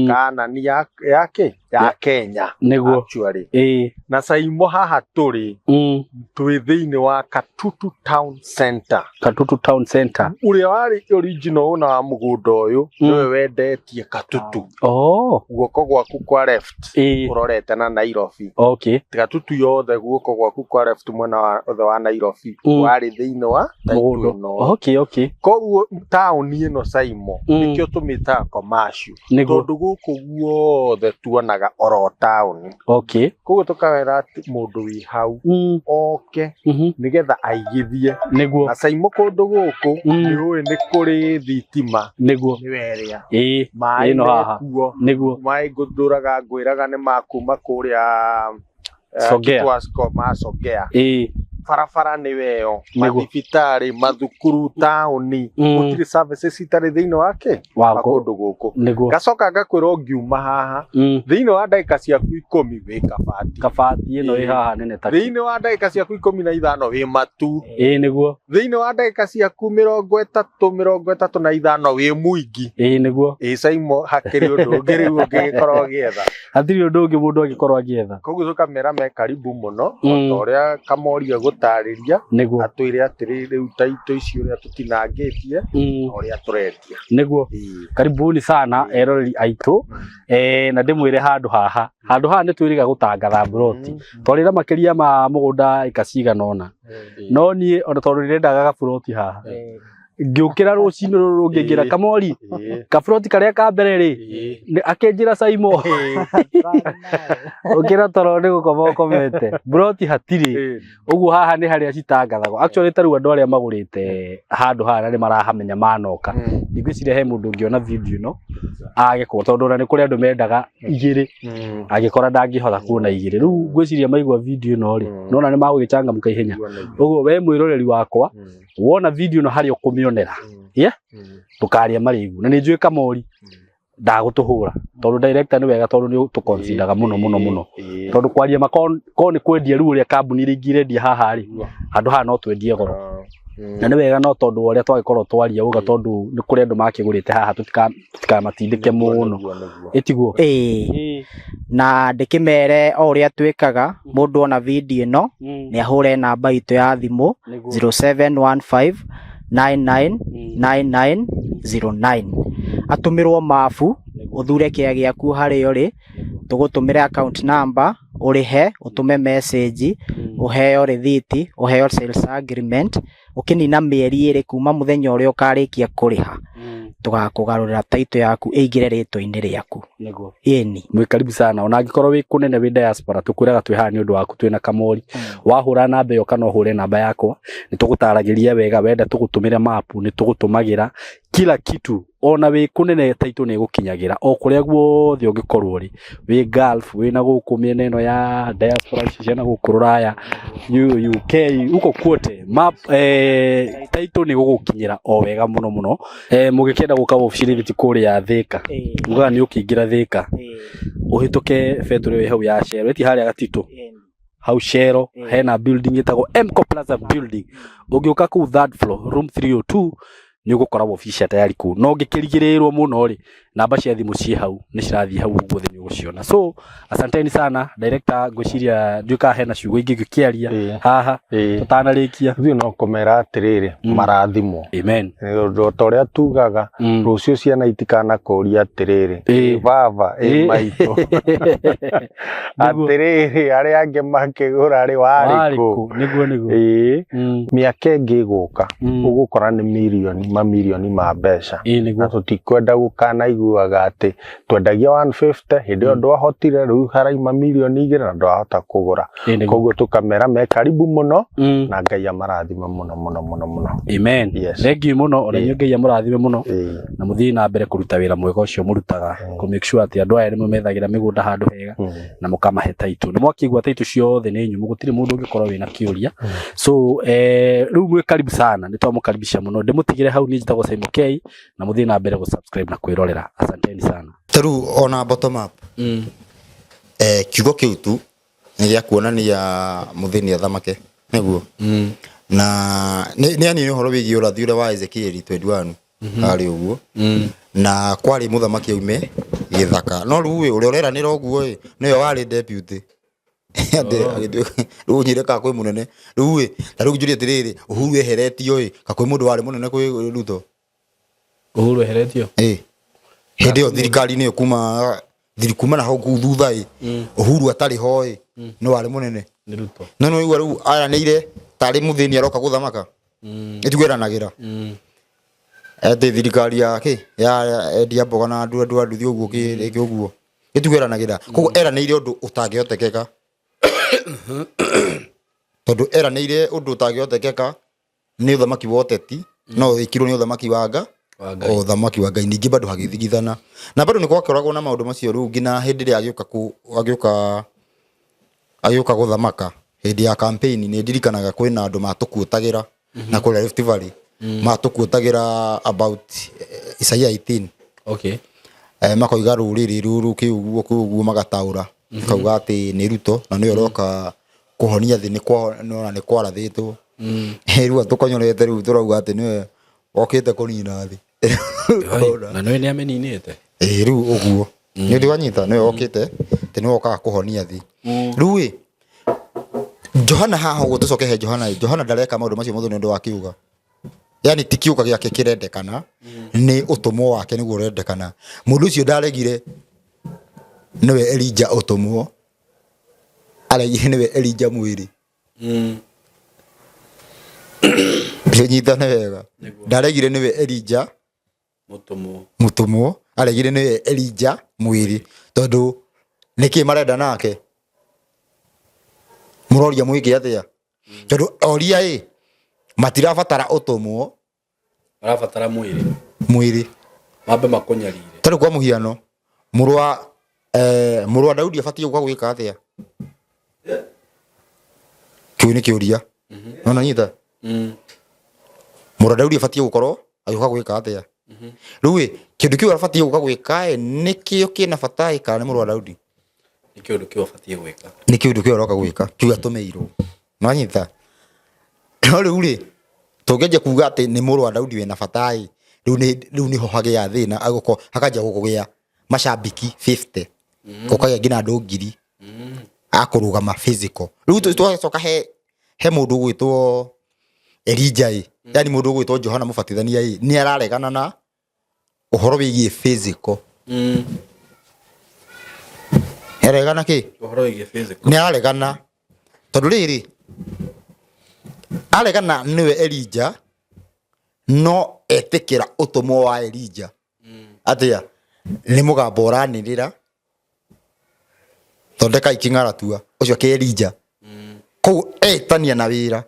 Kanani ya kĩ? Ya Kenya. Nĩguo. Actually. Ĩĩ. Na Saimo haha tũrĩ twĩ thĩinĩ wa Katutu Town Center. Katutu Town Center. Ũrĩa warĩ original owner wa mũgũnda ũyũ nĩwe wendetie Katutu. Oh. Guoko gwaku kwa left Ĩĩ. ũrorete na Nairobi. Okay. Katutu yothe guoko gwaku kwa left mwena wa othe wa Nairobi warĩ thĩinĩ wa title Mũgũnda. ĩno. Okay, okay. Koguo taũni ĩno Saimo nĩkĩo tũmĩtaga commercial. Nĩguo. Tondũ gũkũ guothe tuonaga oro taũni. Okay. Koguo tũkawĩra atĩ mũndũ wĩ hau oke nĩgetha aigithie. Nĩguo. Na Saimo kũndũ gũkũ nĩ ũĩ nĩ kũrĩ thitima. Nĩguo. Nĩwe ĩrĩa. Ĩĩ. Maĩ Ĩno haha. mekuo. Nĩguo. Maĩ ngũndũraga ngwĩraga nĩ makuma kũrĩa Songea. Kitwasco ma Songea. Ĩĩ. Barabara nĩwe ĩyo. Nĩguo. Mathibitarĩ, mathukuru, taũni. Gũtirĩ services itarĩ thĩinĩ wake Wa wa kũndũ gũkũ. Nĩguo. Ngacoka ngakwĩra ũngiuma haha thĩinĩ wa ndagĩka ciaku 10 wĩ Kabati. Kabati ĩno ĩ haha nene ta Thĩinĩ wa ndagĩka ciaku 15 wĩ Matu. Ĩĩ nĩguo. Thĩinĩ wa ndagĩka ciaku 35 wĩ Mwingi. Ĩĩ nĩguo. Ĩĩ Saimo hakĩrĩ ũndũ ũngĩ rĩu ũngĩgĩkorwo ũgĩetha. Hatirĩ ũndũ ũngĩ mũndũ angĩkorwo agĩetha. Koguo tũkamera me karibu mũno o ta ũrĩa Kamori egũtarĩria. Nĩguo. Atwĩre atĩrĩ rĩu taitũ ici ũrĩa tũtinangĩtie na ũrĩa tũrendia. Nĩguo. Karibuni sana eroreri aitũ. Na ndĩmwĩre handũ haha. Handũ haha nĩ twĩrĩga gũtangatha broti. Twarĩra makĩria ma mũgũnda ĩka cigana ũna. No niĩ ona tondũ ndĩrendaga gaburoti haha. Ngĩũkĩra rũcinĩ rũrũ rũngĩ ngĩra Kamori kaburoti karĩa ka mbere rĩ akĩnjĩra Saimo ũkĩra toro nĩ gũkoma ũkomete buroti hatirĩ ũguo haha nĩ harĩa citangathagwo actually ta rĩu andũ arĩa magũrĩte handũ haha na nĩ marahamenya manoka ndigwĩciria he mũndũ ũngĩona video ĩno age kũgũra tondũ ona nĩ kũrĩ andũ mendaga igĩrĩ angĩkora ndangĩhota kuona igĩrĩ rĩu ngwĩciria maigua video ĩno rĩ nona nĩ magũgĩcangamũka ihenya ũguo we mwĩroreri wakwa wona video ĩno harĩa ũkũmĩonera yeah ndũkarĩe marĩgu na nĩ njũĩ Kamori ndagũtũhũra tondũ director nĩ wega tondũ nĩ ũtũconsideraga mũno mũno mũno tondũ kwaria ma korwo nĩ kwendia rĩu ũrĩa kambuni iria ingĩ irendia haha rĩ handũ haha no twendie goro na nĩ wega no tondũ wa ũrĩa twagĩkorwo twaria uga tondũ nĩ kũrĩ andũ makĩgũrĩte haha tũtikamatindĩke mũno ĩtiguo. Ĩĩ. Na ndĩkĩmere o ũrĩa twĩkaga mũndũ ona video ĩno nĩ ahũre namba itũ ya thimũ 0715 999909 atũmĩrwo mabu ũthure kĩa gĩaku harĩa ũrĩ tũgũtũmĩre account number ũrĩhe ũtũme message ũheo rĩthiti ũheo sales agreement ũkĩnina mĩeri ĩrĩ kuma mũthenya ũrĩa ũkarĩkia kũrĩha tũgakũgarũrĩra title yaku ĩingĩre rĩtwa-inĩ rĩaku. Nĩguo. Ĩni. Mwĩ karibu sana ona angĩkorwo wĩ kũnene wĩ diaspora tũkwĩraga twĩ haha nĩ ũndũ waku twĩna Kamori wahũra namba ĩyo kana ũhũre namba yakwa nĩ tũgũtaragĩria wega wenda tũgũtũmĩre mapu nĩ tũgũtũmagĩra kila kitu ona wĩ kũnene taitũ nĩ ĩgũkinyagĩra o kũrĩa guothe ũngĩkorwo ũrĩ wĩ Gulf wĩ na gũkũ mĩena ĩno ya diaspora ici cia na gũkũ rũraya UK huko kwote map taitũ nĩ gũgũkinyĩra o wega mũno mũno. Mũgĩkĩenda gũka wabici-inĩ kũrĩa Thĩka ugaga nĩ ũkĩingĩra Thĩka Ũhĩtũke betũrĩ ĩyo ĩ hau ya Shell, ĩti harĩa Gatitũ. Hau Shell hena building ĩtagwo Mco Plaza building. Ũngĩũka kũu third floor room 302 nĩ ũgũkora wabici cia tayari kũu. No ũngĩkĩrigĩrĩrwo mũno rĩ, namba cia thimũ ciĩ hau nĩ cirathiĩ hau ũguo thĩ nĩ ũgũciona. So asanteni sana director, ngwĩciria ndiũĩ kana hena ciugo ingĩ ingĩkĩaria haha tũtanarĩkia. Ithuĩ no kũmera atĩrĩrĩ, marathimwo. Amen. Ũndũ ta ũrĩa tugaga, rũciũ ciana itikanakũria atĩrĩrĩ, ĩ baba, ĩ maitũ, atĩrĩrĩ, arĩa angĩ makĩgũra rĩ, warĩ kũ? Nĩguo nĩguo. Ĩĩ, mĩaka ĩngĩ ĩgũka, ũgũkora nĩ mirioni, mamirioni ma mbeca. Nĩguo. Na tũtikwenda gũkanaiguaga atĩ twendagia 150, hĩndĩ ĩyo ndwahotire, rĩu haraima mirioni 2 na ndwahota kũgũra. Koguo tũkamera me karibu mũno, na Ngai amarathime mũno mũno mũno mũno. Amen. Yes. Thank you mũno, ona inyuĩ Ngai amũrathime mũno. Ĩĩ. Na mũthiĩ na mbere kũruta wĩra mwega ũcio mũrutaga, kũ make sure atĩ andũ aya nĩ mũmethagĩra mĩgũnda handũ hega na mũkamahe taitũ. Nĩ mwakĩigua taitũ ciothe nĩ nyũmũ, gũtirĩ mũndũ ũngĩkorwo wĩna kĩũria. So rĩu mwĩ karibu sana, nĩ twamũkaribisha mũno. Ndĩmũtigĩre hau, niĩ njĩtagwo Simon K, na mũthiĩ na mbere gũ-subscribe na kwĩrorera. Asanteni sana. Ta rĩu ona bottom up, kiugo kĩu tu nĩ gĩa kuonania mũthĩni athamake nĩguo, na nĩ yani nĩ ũhoro wĩgiĩ ũrathi ũrĩa wa Ezekiel 21 harĩ ũguo, na kwarĩ mũthamaki aume gĩthaka, no rĩu ĩ, ũrĩa ũreranĩra ũguo ĩ nĩwe warĩ deputy. Atĩ agĩtuĩka rĩu ũnyire ka kwĩ mũnene rĩu ĩ, ta rĩu njũrie atĩrĩrĩ, Uhuru eheretio ĩ, ka kwĩ mũndũ warĩ mũnene kwĩ Ruto? Uhuru eheretio? Ĩ, hĩndĩ ĩyo thirikari-inĩ ĩyo kuma thiri kuma na hau kũu thutha ĩ, Uhuru atarĩ ho ĩ, nĩ warĩ mũnene? Nĩ Ruto. No nĩ waigua rĩu aranĩire tarĩ mũthĩni aroka gũthamaka, ĩtigueranagĩra atĩ thirikari ya kĩ ya endia mboga na andũ a nduthi ũguo kĩ ũguo ĩtigueranagĩra. Koguo eranĩire ũndũ ũtangĩhotekeka, tondũ eranĩire ũndũ ũtangĩhotekeka nĩ ũthamaki wa ũteti, no wĩkirwo nĩ ũthamaki wa nga Wa Ngai. Ũthamaki wa Ngai. Ningĩ bado hagĩthigithana na bado nĩ gwakoragwo na maũndũ macio. Rĩu nginya hĩndĩ ĩrĩa agĩũka kũ agĩũka agĩũka gũthamaka, hĩndĩ ya campaign, nĩ ndirikanaga kwĩna andũ matũkuotagĩra na kũrĩa Rift Valley, matũkuotagĩra about Isaiah 18. Makoiga rũrĩrĩ rũrũ kĩũguo kĩũguo, magataũra makauga atĩ nĩ Ruto na nĩwe ũroka kũhonia thĩ, nĩ kwa nona nĩ kwarathĩtwo. Rĩu atũkonyorete, rĩu tũrauga atĩ nĩwe okĩte kũnina thĩ. Na nĩwe nĩ ameninĩte. Ĩĩ, rĩu ũguo nĩ ũndũ wanyita nĩwe okĩte atĩ nĩwe okaga kũhonia thĩ. Rĩu ĩ Johana haha ũguo, tũcoke he Johana ĩ, Johana ndareka maũndũ macio mothe nĩ ũndũ wa kiuga, yani ti kiuga gĩake kĩrendekana, nĩ ũtũmwo wake nĩguo ũrendekana. Mũndũ ũcio ndaregire nĩwe Elija ũtũmwo, aregire nĩwe Elija mwĩrĩ. Nyitane wega, ndaregire nĩwe Elija Mũtũmwo. Mũtũmwo, aregire nĩwe Elija mwĩrĩ, tondũ nĩkĩ marenda nake mũroria mwĩke atĩa? Tondũ oria ĩ matirabatara ũtũmwo. Marabatara mwĩrĩ. Mwĩrĩ. Mambe makũnyarire. Tarĩu kwa mũhiano, mũrũ wa Daudi abatiĩ gũka gwĩka atĩa? Kĩu nĩ kĩũria nona nyita. Mũrũ wa Daudi abatiĩ gũkorwo agĩũka gwĩka atĩa? Rĩu ĩ kĩndũ kĩu abatiĩ gũka gwĩka ĩ nĩkĩo kĩna bata ĩ, kana nĩ mũrũ wa Daudi? Nĩ kĩũndũ kĩu abatiĩ gwĩka. Nĩ kĩũndũ kĩu aroka gwĩka, kĩu atũmĩirwo, nwanyita? No rĩu rĩ, tũngĩanjia kuga atĩ nĩ mũrũ wa Daudi wĩna bata ĩ, rĩu nĩho hagĩa thĩna, agũkorwo hakanjia kũgĩa macambiki 50, gũkagĩa nginya andũ 1000 akũrũgama physical. Rĩu twacoka he mũndũ ũgwĩtwo Elija ĩ, yani mũndũ ũgwĩtwo Johana Mũbatithania ĩ, nĩ araregana na ũhoro wĩgiĩ physical. Aregana kĩ? Ũhoro wĩgiĩ physical. Nĩ araregana, tondũ rĩrĩ aregana nĩwe Elija, no etĩkĩra ũtũmwo wa Elija atĩa? Nĩ mũgambo ũranĩrĩra, thondeka iking'aratua. Ũcio kĩ Elija koguo etania na wĩra,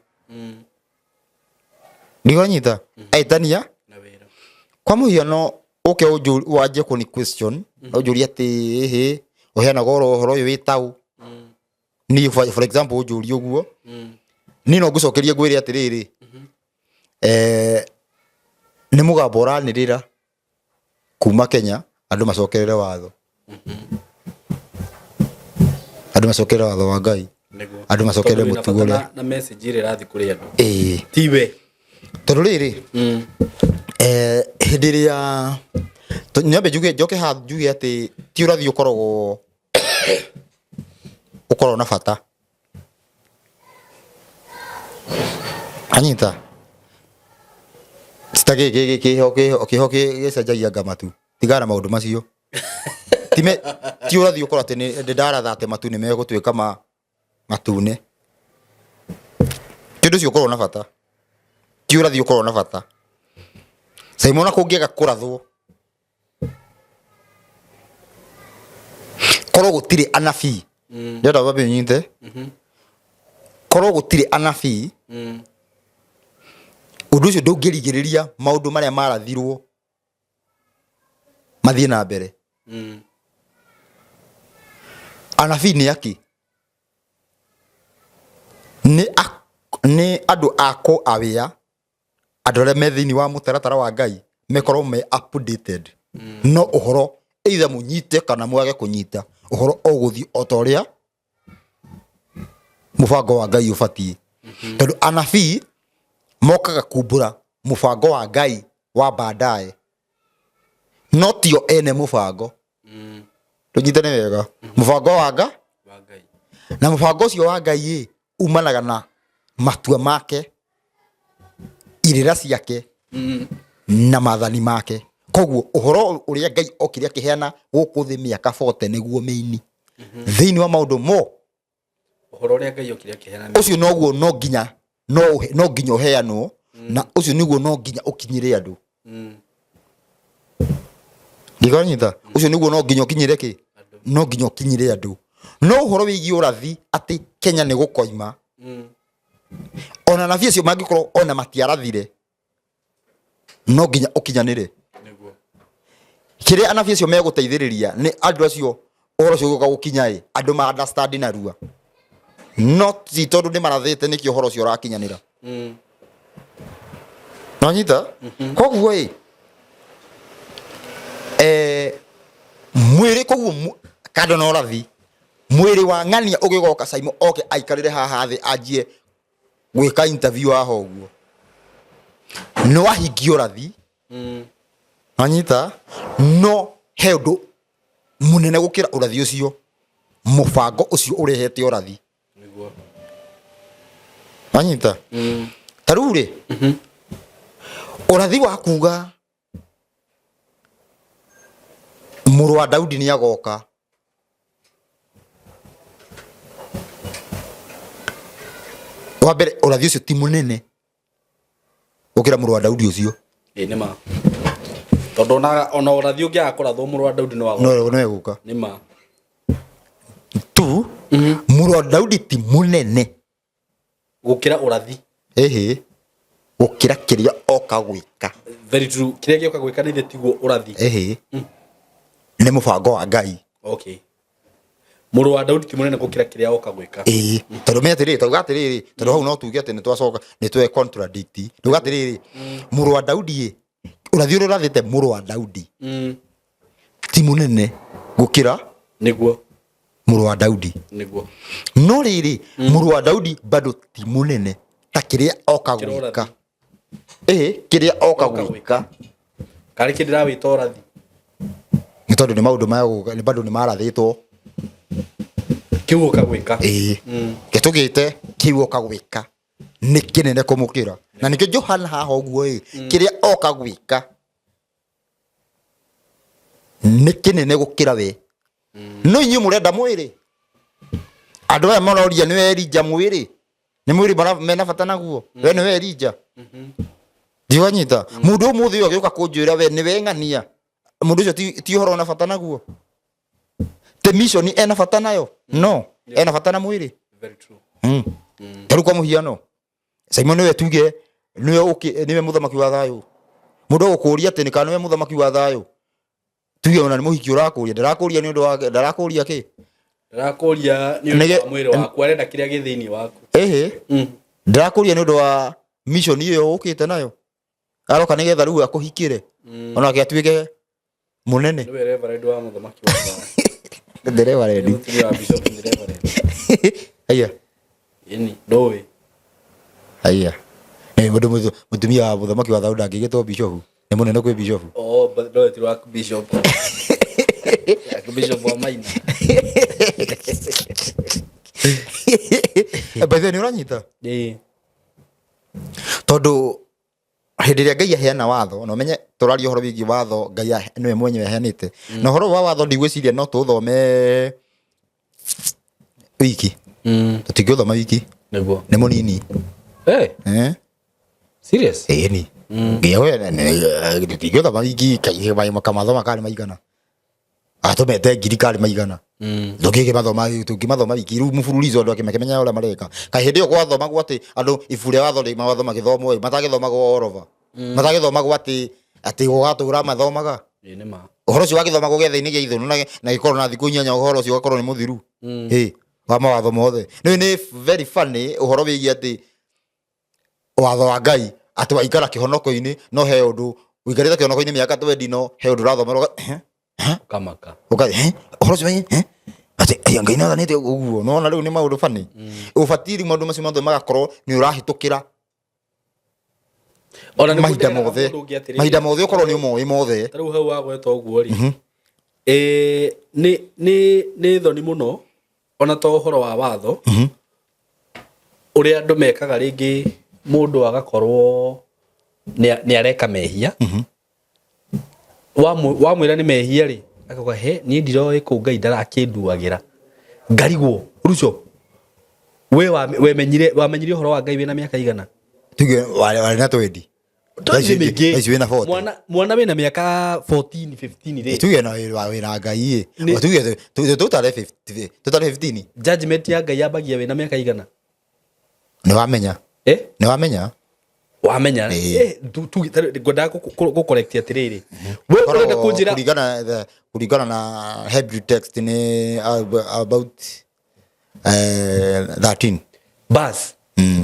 ndigonyita etania na wĩra. Kwa mũhiano, ũke wanjie kũni question, ũnjũrie atĩ ĩhĩ ũheanaga ũhoro ũyũ wĩ taũ. Niĩ for example ũnjũrie ũguo, niĩ no ngũcokerie ngwĩre atĩrĩrĩ, nĩ mũgambo ũranĩrĩra kuma Kenya, andũ macokerere watho. macokerere watho wa Ngai. Nĩguo. Andũ macokerere Tondũ wĩna mũtugo bata ũrĩa. na message ĩrĩa ĩrathiĩ kũrĩ andũ. Ĩĩ. Tiwe. Tondũ rĩrĩ, hĩndĩ ĩrĩa nyambe njuge, njoke haha njuge atĩ ti ũrathi ũkoragwo ũkoragwo na bata. Anyita ti ta gĩkĩ kĩho kĩho kĩho gĩcenjagia nga matu, tigana na maũndũ macio. Ti ũrathi ũkorwo atĩ nĩ ndaratha atĩ matu nĩ megũtuĩka matune. Ti ũndũ ũcio ũkoragwo na bata, ti ũrathi ũkoragwo na bata. Simon ona kũngĩaga kũrathwo, korwo gũtirĩ anabii, ndĩrenda wambe ũnyite, korwo gũtirĩ anabii, ũndũ ũcio ndũngĩrigĩrĩria maũndũ marĩa marathirwo mathiĩ na mbere. Anabii nĩ akĩ? Nĩ andũ a kũ aware andũ arĩa me thĩinĩ wa mũtaratara wa Ngai mekorwo me updated. No ũhoro either mũnyite kana mwage kũnyita, ũhoro ũgũthiĩ o ta ũrĩa mũbango wa Ngai ũbatiĩ. Tondũ anabii mokaga kumbũra mũbango wa Ngai wa baadaye, no tio ene mũbango. Tũnyitane wega, mũbango wa Ngai, na mũbango ũcio wa Ngai ĩ umanaga na matua make, irĩra ciake, na maathani make. Koguo ũhoro ũrĩa Ngai okire akĩheana gũkũ thĩ mĩaka 40 nĩguo mĩini thĩinĩ wa maũndũ mo, ũhoro ũrĩa Ngai okire akĩheana ũcio noguo no nginya no no nginya ũheanwo, na ũcio nĩguo no nginya ũkinyĩre andũ. Ndikanyita ũcio nĩguo no nginya ũkinyĩre kĩ, no nginya ũkinyĩre andũ. No ũhoro wĩgiĩ ũrathi atĩ Kenya nĩ gũkoima, ona nabii acio mangĩkorwo ona matiarathire, no nginya ũkinyanĩre. Kĩrĩa anabii acio megũteithĩrĩria nĩ andũ acio, ũhoro ũcio ũgĩũka gũkinya ĩ, andũ ma understand narua, no ti tondũ nĩ marathĩte nĩkĩo ũhoro ũcio ũrakinyanĩra. Nonyita? Koguo ĩ, mwĩrĩ koguo kando na ũrathi, mwĩrĩ wa ng'ania ũgĩgoka Simon oke aikarĩre haha thĩ anjie gwĩka interview haha ũguo, nĩ wahingia ũrathi. Nonyita? No he ũndũ mũnene gũkĩra ũrathi ũcio, mũbango ũcio ũrehete ũrathi. Nonyita? Ta rĩu rĩ, ũrathi wa kuga mũrũ wa Daudi nĩ agoka, wa mbere ũrathi ũcio ti mũnene gũkĩra mũrũ wa Daudi ũcio. Ĩ nĩ ma, tondũ ona ũrathi ũngĩaga kũrathwo, mũrũ wa Daudi no agoka. No egũka. Nĩ ma. Tu mũrũ wa Daudi ti mũnene gũkĩra ũrathi. Ĩhĩ, gũkĩra kĩrĩa oka gwĩka. Very true, kĩrĩa gĩoka gwĩka nĩ tiguo ũrathi. Ĩhĩ, nĩ mũbango wa Ngai. Okay, mũrũ wa Daudi ti mũnene gũkĩra kĩrĩa oka gwĩka. Ĩĩ, tondũ me atĩrĩrĩ, tauga atĩrĩrĩ, tondũ hau no tuge atĩ nĩ twacoka nĩ twe contradict. Tuga atĩrĩrĩ, mũrũ wa Daudi ĩ, ũrathi ũrĩa ũrathĩte mũrũ wa Daudi ti mũnene gũkĩra Nĩguo. mũrũ wa Daudi. Nĩguo. No rĩrĩ, mũrũ wa Daudi bado ti mũnene ta kĩrĩa oka Kĩrĩa gwĩka. ũrathi. Ĩĩ, kĩrĩa oka Oka gwĩka. Karĩ kĩ ndĩrawĩta ũrathi? Nĩ tondũ nĩ maũndũ maya gũka, nĩ bado nĩ marathĩtwo. Kĩu oka gwĩka. Ĩĩ, gĩtũgĩte kĩu oka gwĩka nĩ kĩnene kũmũkĩra, na nĩkĩo Johana haha ũguo ĩ, kĩrĩa oka gwĩka nĩ kĩnene gũkĩra we. No inyuĩ mũrenda mwĩrĩ, andũ aya maroria nĩwe Elija mwĩrĩ, nĩ mwĩrĩ mena bata naguo, we nĩwe Elija. Ndiwanyita mũndũ ũmũthĩ ũyũ agĩũka kũnjĩra we nĩwe ng'ania, mũndũ ũcio ti ũhoro na bata naguo, ti mission ena bata nayo, no ena bata na mwĩrĩ. Very true. Ta rĩu kwa mũhiano, Simon nĩwe tuge nĩwe ũkĩ nĩwe mũthamaki wa thayũ, mũndũ agũkũria atĩ nĩ kana nĩwe mũthamaki wa thayũ, tuge ona nĩ mũhiki ũrakũria, ndarakũria nĩ ũndũ wa ndarakũria kĩ? Ndĩrakũria nĩ ũndũ wa mwĩrĩ waku, arenda kĩrĩa gĩ thĩinĩ waku. Ĩhĩ, ndarakũria nĩ ũndũ wa mission ĩyo ũkĩte nayo, aroka nĩgetha rĩu akũhikĩre, onake atuĩke mũnene. Nĩwe reverend wa mũthamaki wa thayũ. The Reverend. Mũtumia wa bishop nĩ reverend. Aya. Ĩni, ndũĩ. Aya. Eh, mũndũ mũtumia wa mũthamaki wa Daudi angĩgĩtwo bishofu. Nĩ mũnene kwĩ bishofu. Oh, but no, ti wa bishop. Bishop wa Maina. Eh, by the way, nĩ ũranyita? Ĩĩ. Tondũ hĩndĩ ĩrĩa Ngai aheana watho na ũmenye tũraria ũhoro wĩgiĩ watho Ngai nĩwe mwenyewe aheanĩte. Na ũhoro wa watho ndigwĩciria no tũũthome wiki. Tũtingĩũthoma wiki. Nĩguo. Nĩ mũnini. Hey, Eh? serious? Ĩni. Nginya we tũtingĩũthoma wiki kaingĩ kamathoma karĩ maigana. Atũmete ngiri karĩ maigana. Tũngĩmathoma tũngĩmathoma wiki rĩu mũbururizo andũ akĩmenya ũrĩa mareka. Kaĩ hĩndĩ ĩyo gwathomagwo atĩ andũ ibu rĩa watho rĩ mawatho magĩthomwo ĩ matagĩthomagwo all over. Matagĩthomagwo atĩ atĩ gũgatũra mathomaga. Ĩĩ nĩ ma. Ũhoro ũcio wagĩthomagwo gĩathĩ-inĩ gĩa ithũnũ na gĩkorwo na thikũ inyanya ũhoro ũcio ũgakorwo nĩ mũthiru. Ĩ wa mawatho mothe. Nĩ nĩ very funny ũhoro wĩgiĩ atĩ watho wa Ngai atĩ waikara kĩhonoko-inĩ no he ũndũ ũikarĩte kĩhonoko-inĩ mĩaka 20 no he ũndũ ũrathomerwo Ũkamaka. Ũhoro ũcio atĩ aya Ngai nĩathanĩte ũguo nĩwona rĩu nĩ maũndũ funny. Ũbatiĩ rĩu maũndũ macio mothe magakorwo nĩ ũrahĩtũkĩra Ona nĩ mahinda kũndĩraga mothe. mũndũ ũngĩ atĩrĩrĩ. Mahinda mothe ũkorwo nĩ ũmoĩ mothe. Ta rĩu hau wagweta ũguo rĩ. Eh, nĩ nĩ nĩ thoni mũno ona to ũhoro wa watho ũrĩa andũ mekaga rĩngĩ mũndũ agakorwo nĩ areka mehia. Wamwĩra nĩ mehia rĩ akauga he niĩ ndiroĩ kũ Ngai ndarakĩnduagĩra. Ngarigwo Ruco we wemenyire wamenyire ũhoro wa Ngai wĩna mĩaka igana? Tuge warĩ na 20. Twenty mĩingĩ. Thaa ici wĩna 40. Mwana wĩna mĩaka 14 15 rĩ. Tuge na wĩna Ngai ĩ. Tuge tũtare 50 tũtare 15. Judgment ya Ngai yambagia wĩna mĩaka igana? Nĩ wamenya. Eh? Nĩ wamenya. Wamenya. Ngwendaga gũcorrect atĩrĩrĩ. We ũrenda kũnjĩra kũringana na Hebrew text nĩ about 13. Bas.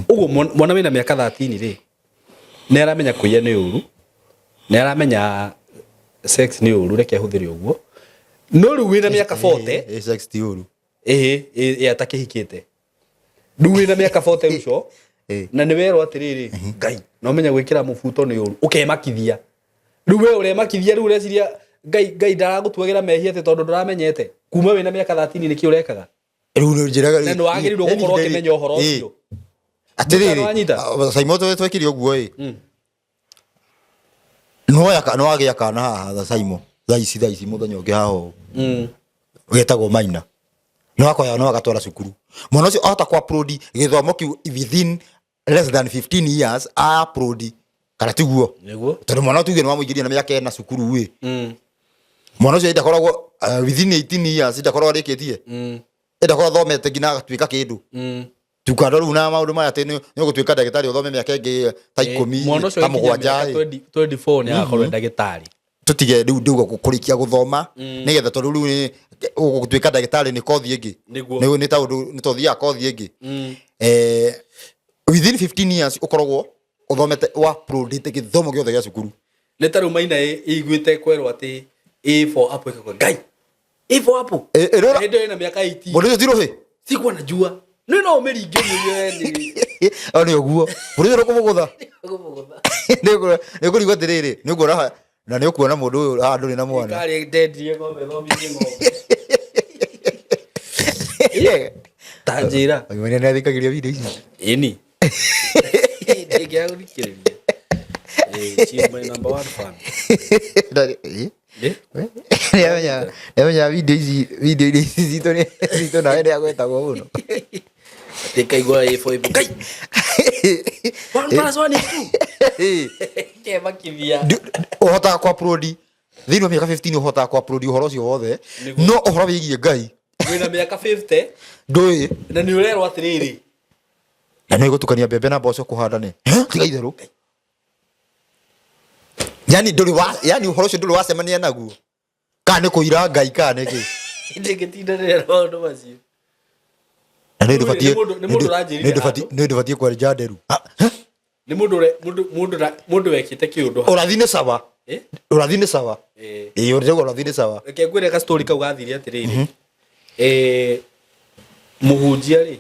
Ũguo mwana wĩna mĩaka 13 rĩ nĩ aramenya kũiya nĩ ũru, nĩ aramenya sex nĩ ũru, reke ahũthĩre ũguo. No rĩu wĩna mĩaka 40, Sex ti ũru. Ĩĩ atakĩhikĩte. Rĩu wĩna mĩaka 40 Ruco, na nĩ werwo atĩrĩrĩ, Ngai, no menya gwĩkĩra mũbuto nĩ ũru, ũkemakithia. Rĩu we ũremakithia, rĩu ũreciria Ngai ndaragũtuagĩra mehia atĩ tondũ ndũramenyete. Kuma wĩna mĩaka 13 nĩkĩ ũrekaga? Rĩu nĩ njĩraga Na nĩ wagĩrĩirwo gũkorwo ũkĩmenya ũhoro ũcio. Atĩrĩrĩ, Wanyita? Saimo twekire ũguo ĩ. No wagĩa kana haha Saimo. Thaa ici mũthenya ũngĩ haha ũũ. Getagwo Maina. No akoya no agatwara cukuru. Mwana ũcio ahota ku upload gĩthomo kĩu within less than 15 years a upload kana tiguo. Nĩguo. Tondũ mwana tuge nĩ wamũingĩria na mĩaka ĩna cukuru ĩ. Mwana ũcio ndakoragwo within 18 years ndakoragwo arĩkĩtie. Ndakoragwo athomete nginya agatuĩka kĩndũ. Tukando rĩu na maũndũ maya atĩ nĩ ũgũtuĩka ndagĩtarĩ ũthome mĩaka ĩngĩ ta ikũmi Mwana ũcio ta agĩkinyia mũgwanja mĩaka ĩ. 24 nĩ agakorwo e ndagĩtarĩ. Tũtige rĩu ndauga kũrĩkia gũthoma nĩgetha tondũ rĩu nĩ gũtuĩka ndagĩtarĩ nĩ kothi ĩngĩ. Nĩguo. Nĩ ta ũndũ nĩ ta ũthiaga kothi ĩngĩ. Within 15 years ũkoragwo ũthomete wa uploadĩte gĩthomo gĩothe gĩa cukuru. Nĩ ta rĩu Maina ĩiguĩte kwerwo atĩ A for apple ĩkauga Ngai, A for apple. Ĩrora- Hĩndĩ ĩyo ĩna mĩaka 18. Mũndũ ũcio ti rũhĩ? Sikuwa najua. Nĩ no ũmĩringe ũmĩrie nĩ. O nĩ ũguo. Mũndũ ũcio ndũkũmũgũtha. Nĩ ũkũrigwo atĩrĩrĩ, nĩ ũkuona na nĩ ũkuona mũndũ ũyũ haha ndũrĩ na mwana. Karĩ ndendirie ng'ombe thomithie ng'ombe. Ta njĩra. Maimane nĩ athikagĩrĩria video ici. Ĩni. Ndingĩaga gũthikĩrĩria. She is my number one fan. Nĩamenya video ici video iria ici citũ nĩ citũ nawe nĩ agwetagwo mũno. Ndĩkaigua A for apple. Ngai. 1 plus 1 is 2. Kemakithia. Ũhotaga ku upload thĩinĩ wa mĩaka 15 ũhotaga ku upload ũhoro ũcio wothe no ũhoro wĩgiĩ Ngai Wĩna mĩaka 50 ndũĩ na nĩ ũrerwo atĩrĩrĩ. Na nĩ gũtukania mbembe na mboco kũhanda nĩ tiga itherũ. Yani ndũrĩ wa yani ũhoro ũcio ndũrĩ wacemania naguo. Kana nĩ kũira Ngai kana nĩ kĩ? Ndingĩtindanĩra na maũndũ macio. Na nĩ ndũbatiĩ Nĩ mũndũ ũranjĩrire handũ. nĩ ndũbatiĩ kwenja nderu. Nĩ mũndũ wekĩte kĩũndũ haha. Ũrathi nĩ sawa. Ũrathi nĩ sawa. Ĩĩ ũrĩguo ũrathi nĩ sawa. Reke ngwĩre ka story kau gathire atĩrĩrĩ. Mũhunjia rĩ,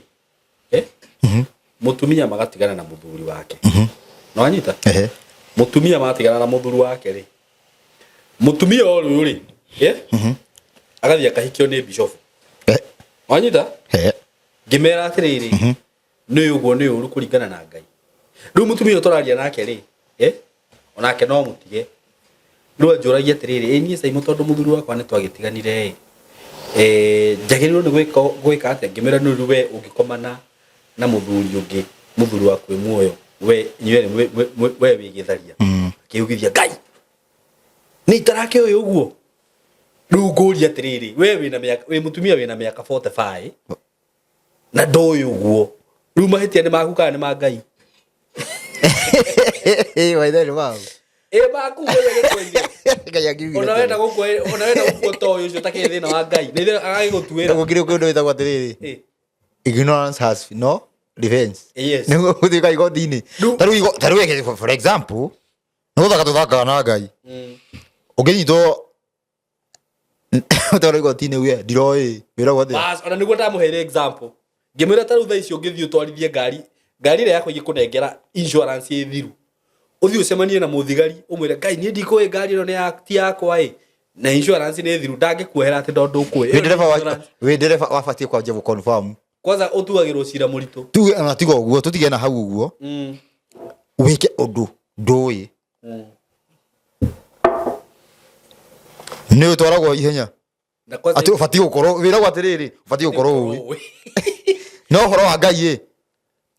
mũtumia magatigana na mũthuri wake, nĩwanyita? Ehe. Mũtumia matigana na mũthuri wake rĩ, mũtumia ũyũ rĩ, agathiĩ akahikio nĩ bishofu. Wanyita? Ehe. Ngĩmera atĩrĩrĩ, nĩ ũguo nĩ ũru kũringana na Ngai. Rĩu mũtumia ũyũ tũraria nake rĩ, onake no mũtige. Rĩu anjũragia atĩrĩrĩ, ĩ niĩ Saimo tondũ mũthuri wakwa nĩ twagĩtiganire ĩ, njagĩrĩirwo nĩ gwĩka atĩa? Ngĩmwĩra nĩ rĩu we ũngĩkoma na mũthuri ũngĩ, mũthuri waku wĩ muoyo, we inyuĩ erĩ we wĩ gĩtharia. Akĩugithia Ngai nĩ itarakĩũĩ ũguo. Rĩu ngũria atĩrĩrĩ, we wĩna mĩaka, wĩ mũtumia wĩna mĩaka 45 na ndũĩ ũguo, rĩu mahĩtia nĩ maku kana nĩ ma Ngai? Waithe nĩ maku. Ĩ maku Ngai agĩkwĩire. Ngai angiugire Ona wenda gũkua, ona wenda gũkua ta ũyũ ũcio ũtakĩrĩ thĩna wa Ngai, nĩ ithe agagĩgũtuĩra. Gũkĩrĩ kũndũ wĩtagwo atĩrĩrĩ, ignorance has no defense. Yes. Nĩguo gũtuĩka igoti-inĩ. Ta rĩu for example, nĩ gũthaka tũthakaga na Ngai. Ũngĩnyitwo ũtwarwo igoti-inĩ uge ndiroĩ, wĩragwo atĩa? Bas, ona nĩguo ndamũheire example. Ngĩmwĩra ta rĩu thaa ici ũngĩthiĩ ũtwarithie ngari, ngari ĩrĩa yakwa ĩngĩkũnengera insurance ĩ thiru, ũthiĩ ũcemanie na mũthigari ũmwĩre Ngai niĩ ndikũĩ ngari ĩno ti yakwa ĩ, na insurance nĩ thiru, ndangĩkuohera atĩ tondũ ndũkũĩ. Wĩ ndereba wa- wĩ ndereba wabatiĩ kwanjia gũ confirm. Kwanza ũtuagĩrwo cira mũritũ. Tuge ona tiga ũguo, tũtige na hau ũguo. Wĩke ũndũ ndũĩ. Nĩ ũtwaragwo ihenya. Na kwanza Atĩ ũbatiĩ gũkorwo, wĩragwo atĩrĩrĩ, ũbatiĩ gũkorwo ũĩ. ũĩ. No ũhoro wa Ngai ĩ.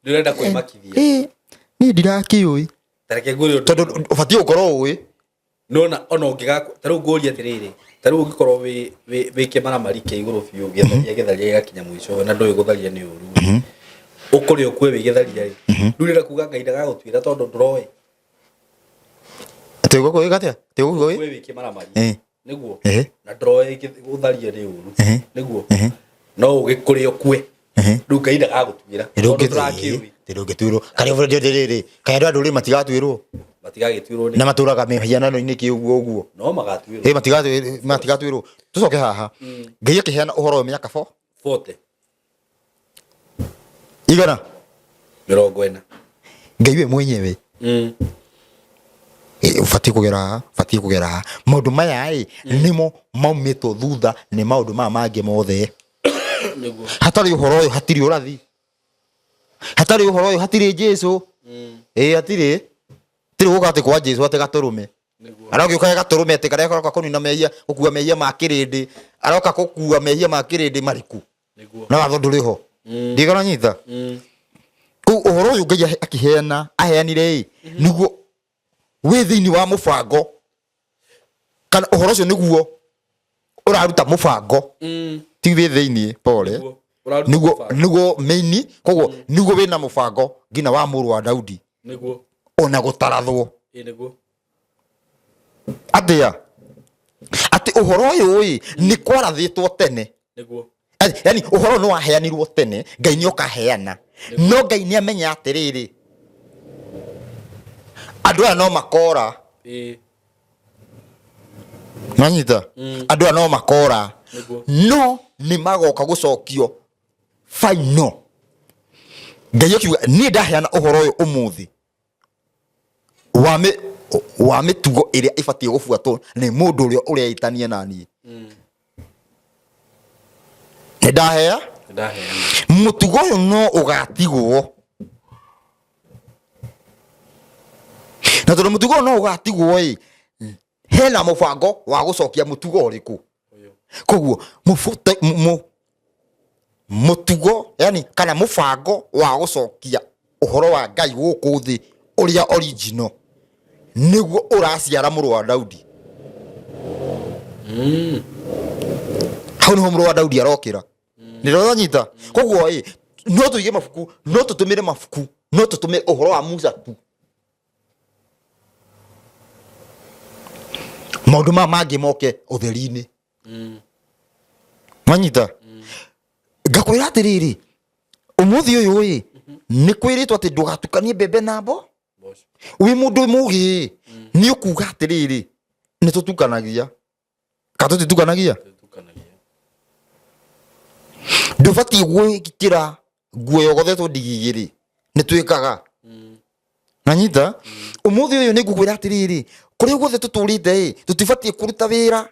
Ndĩrenda kwĩmakithia. Niĩ ndirakĩũĩ. Ta reke ngwĩre ũndũ. Tondũ ũbatiĩ gũkorwo ũĩ. Nona ona ũngĩgakua, ta rĩu ngũrie atĩrĩrĩ, ta rĩu ũngĩkorwo wĩ kĩmaramari kĩa igũrũ biũ, gĩtharia gĩtharia gĩgakinya mũico, na ndũĩ gũtharia nĩ ũru. Ũkũrĩ ũkue wĩ gĩtharia rĩ. Rĩu ũrenda kuga Ngai ndagagũtuĩra tondũ ndũroĩ. Atĩ ũgũkũ wĩka atĩa? Atĩ ũgũkũ wĩ? Ũkue wĩ kĩmaramari. Nĩguo. Na ndũroĩ gũtharia nĩ ũru. Nĩguo. No ũgĩkũrĩ ũkue. Rĩu Ngai ndagagũtuĩra. Tondũ ndũrakĩũĩ. Ndũngĩtuĩrwo. Karĩa rĩrĩ, kaĩ andũ a ndũrĩrĩ matigatuĩrwo? Matigagĩtuĩrwo nĩ. Na matũraga mĩhianano-inĩ kĩ ũguo ũguo. No magatuĩrwo. Matigatuĩrwo. Tũcoke haha. Ngai akĩheana ũhoro ũyũ mĩaka 40. Igana? 40. Ngai we mwenyewe. Ũbatiĩ kũgera haha, ũbatiĩ kũgera haha. Maũndũ maya ĩ, nĩmo maumĩtwo thutha nĩ maũndũ maya mangĩ mothe. Nĩguo. Hatarĩ ũhoro ũyũ hatirĩ ũrathi. Hatarĩ ũhoro ũyũ hatirĩ Jesu. Hatirĩ. Hatirĩ gũka atĩ kwa Jesu atĩ gatũrũme. Nĩguo. Arogĩũka gatũrũme atĩ karĩa karoka kũnina mehia, gũkua mehia ma kĩrĩndĩ, aroka gũkua mehia ma kĩrĩndĩ marĩkũ? Nĩguo. Na watho ndũrĩ ho. Ndigana nyita. Kũu ũhoro ũyũ Ngai akĩheana, aheanire ĩ, nĩguo wĩ thĩinĩ wa mũbango, kana ũhoro ũcio nĩguo ũraruta mũbango. Ti wĩ thĩinĩ, pole. Nĩguo. Ũraruta Nĩguo, mũbango. nĩguo main, koguo nĩguo wĩna mũbango nginya wa mũrũ wa Daudi. Nĩguo. Ona gũtarathwo. Ĩ, nĩguo. Atĩa? Atĩ ũhoro ũyũ ĩ, nĩ kwarathĩtwo tene. Nĩguo. Yaani ũhoro nĩ waheanirwo tene, Ngai nĩ okaheana. No Ngai nĩ amenya atĩrĩrĩ, andũ aya no makora. Nanyita? Andũ aya no makora. Nĩguo. No nĩ magoka gũcokio final. Ngai akiuga niĩ ndaheana ũhoro ũyũ ũmũthĩ wa mĩtugo ĩrĩa ĩbatiĩ gũbuatwo nĩ mũndũ ũrĩa ũreĩtania na niĩ. Nĩ ndahea? Nĩ ndahea. Mũtugo ũyũ no ũgatigwo. Na tondũ mũtugo ũyũ no ũgatigwo ĩ, hena mũbango wa gũcokia mũtugo ũrĩkũ? Koguo mũtugo, yani kana mũbango wa gũcokia ũhoro wa Ngai gũkũ thĩ ũrĩa original nĩguo ũraciara mũrũ wa Daudi. Hau nĩho mũrũ wa Daudi arokĩra. Nĩ ũranyita? Koguo ĩ, no tũige mabuku, no tũtũmĩre mabuku, no tũtũmĩre ũhoro wa Musa tu. Maũndũ maya mangĩ moke ũtheri-inĩ. Wanyita? Ngakwĩra atĩrĩrĩ, ũmũthĩ ũyũ ĩ, nĩ kwĩrĩtwo atĩ ndũgatukanie mbembe na mbo. Wĩ mũndũ mũgĩ, nĩ ũkuga atĩrĩrĩ, nĩ tũtukanagia. Kana tũtitukanagia? Ndũbatiĩ gwĩkĩra nguo yogothetwo ndigi igĩrĩ. Nĩ twĩkaga. Nanyita? Ũmũthĩ ũyũ nĩ ngũkwĩra atĩrĩrĩ, kũrĩa guothe tũtũrĩte ĩ, tũtibatiĩ kũruta wĩra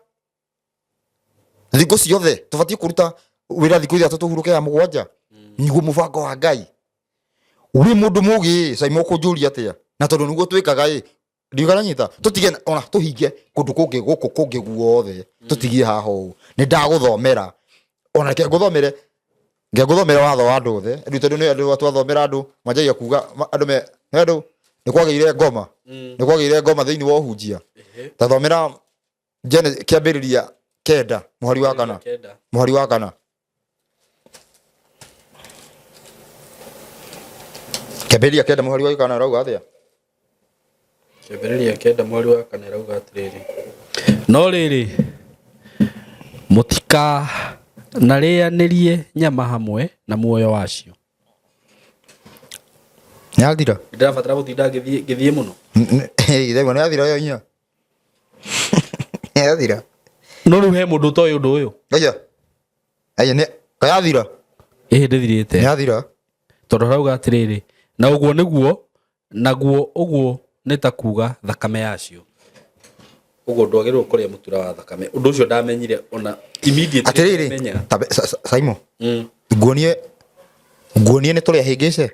thikũ ciothe. Tũbatiĩ kũruta wĩra thikũ ithatũ tũhurũke ya mũgwanja. Nĩguo mũbango wa Ngai. Wĩ mũndũ mũgĩ ĩ, Simon ũkũnjũria atĩa? Na tondũ nĩguo twĩkaga ĩ, ndiũkaranyita tũtige ona tũhinge kũndũ kũngĩ gũkũ kũngĩ guothe tũtigie haha ũũ. Nĩ ndagũthomera, ona reke ngũthomere, reke ngũthomere watho wa andũ othe. Rĩu tondũ nĩ andũ twathomera andũ manjagia kuga andũ me nĩ andũ nĩ kwagĩire ngoma, nĩ kwagĩire ngoma thĩinĩ wa ũhunjia. Tathomera Kĩambĩrĩria 9 mũhari wa 4, mũhari wa 4. Kĩambĩrĩria 9 mũhari wa 4 ĩrauga atĩa? Kĩambĩrĩria 9 mũhari wa 4 ĩrauga atĩrĩrĩ, no rĩrĩ, mũtikanarĩanĩrie nyama hamwe na muoyo wacio. Nĩyathira? Ndĩrabatara gũtinda ngĩthiĩ mũno. Ndĩraigua nĩyathira ĩyo inya. Nĩyathira. No rĩu he mũndũ ũtoĩ ũndũ ũyũ. Aya. Aya nĩ kayathira. Ĩhĩ ndĩthirĩte. Nĩyathira. Tondũ harauga atĩrĩrĩ, na ũguo nĩguo, naguo ũguo nĩ ta kuga thakame yacio. Ũguo ndwagĩrĩirwo kũrĩa mũtura wa thakame. Ũndũ ũcio ndamenyire ona immediately Atĩrĩrĩ, ndamenya. Simon. Nguonie nguonie nĩ tũrĩa hĩngĩce.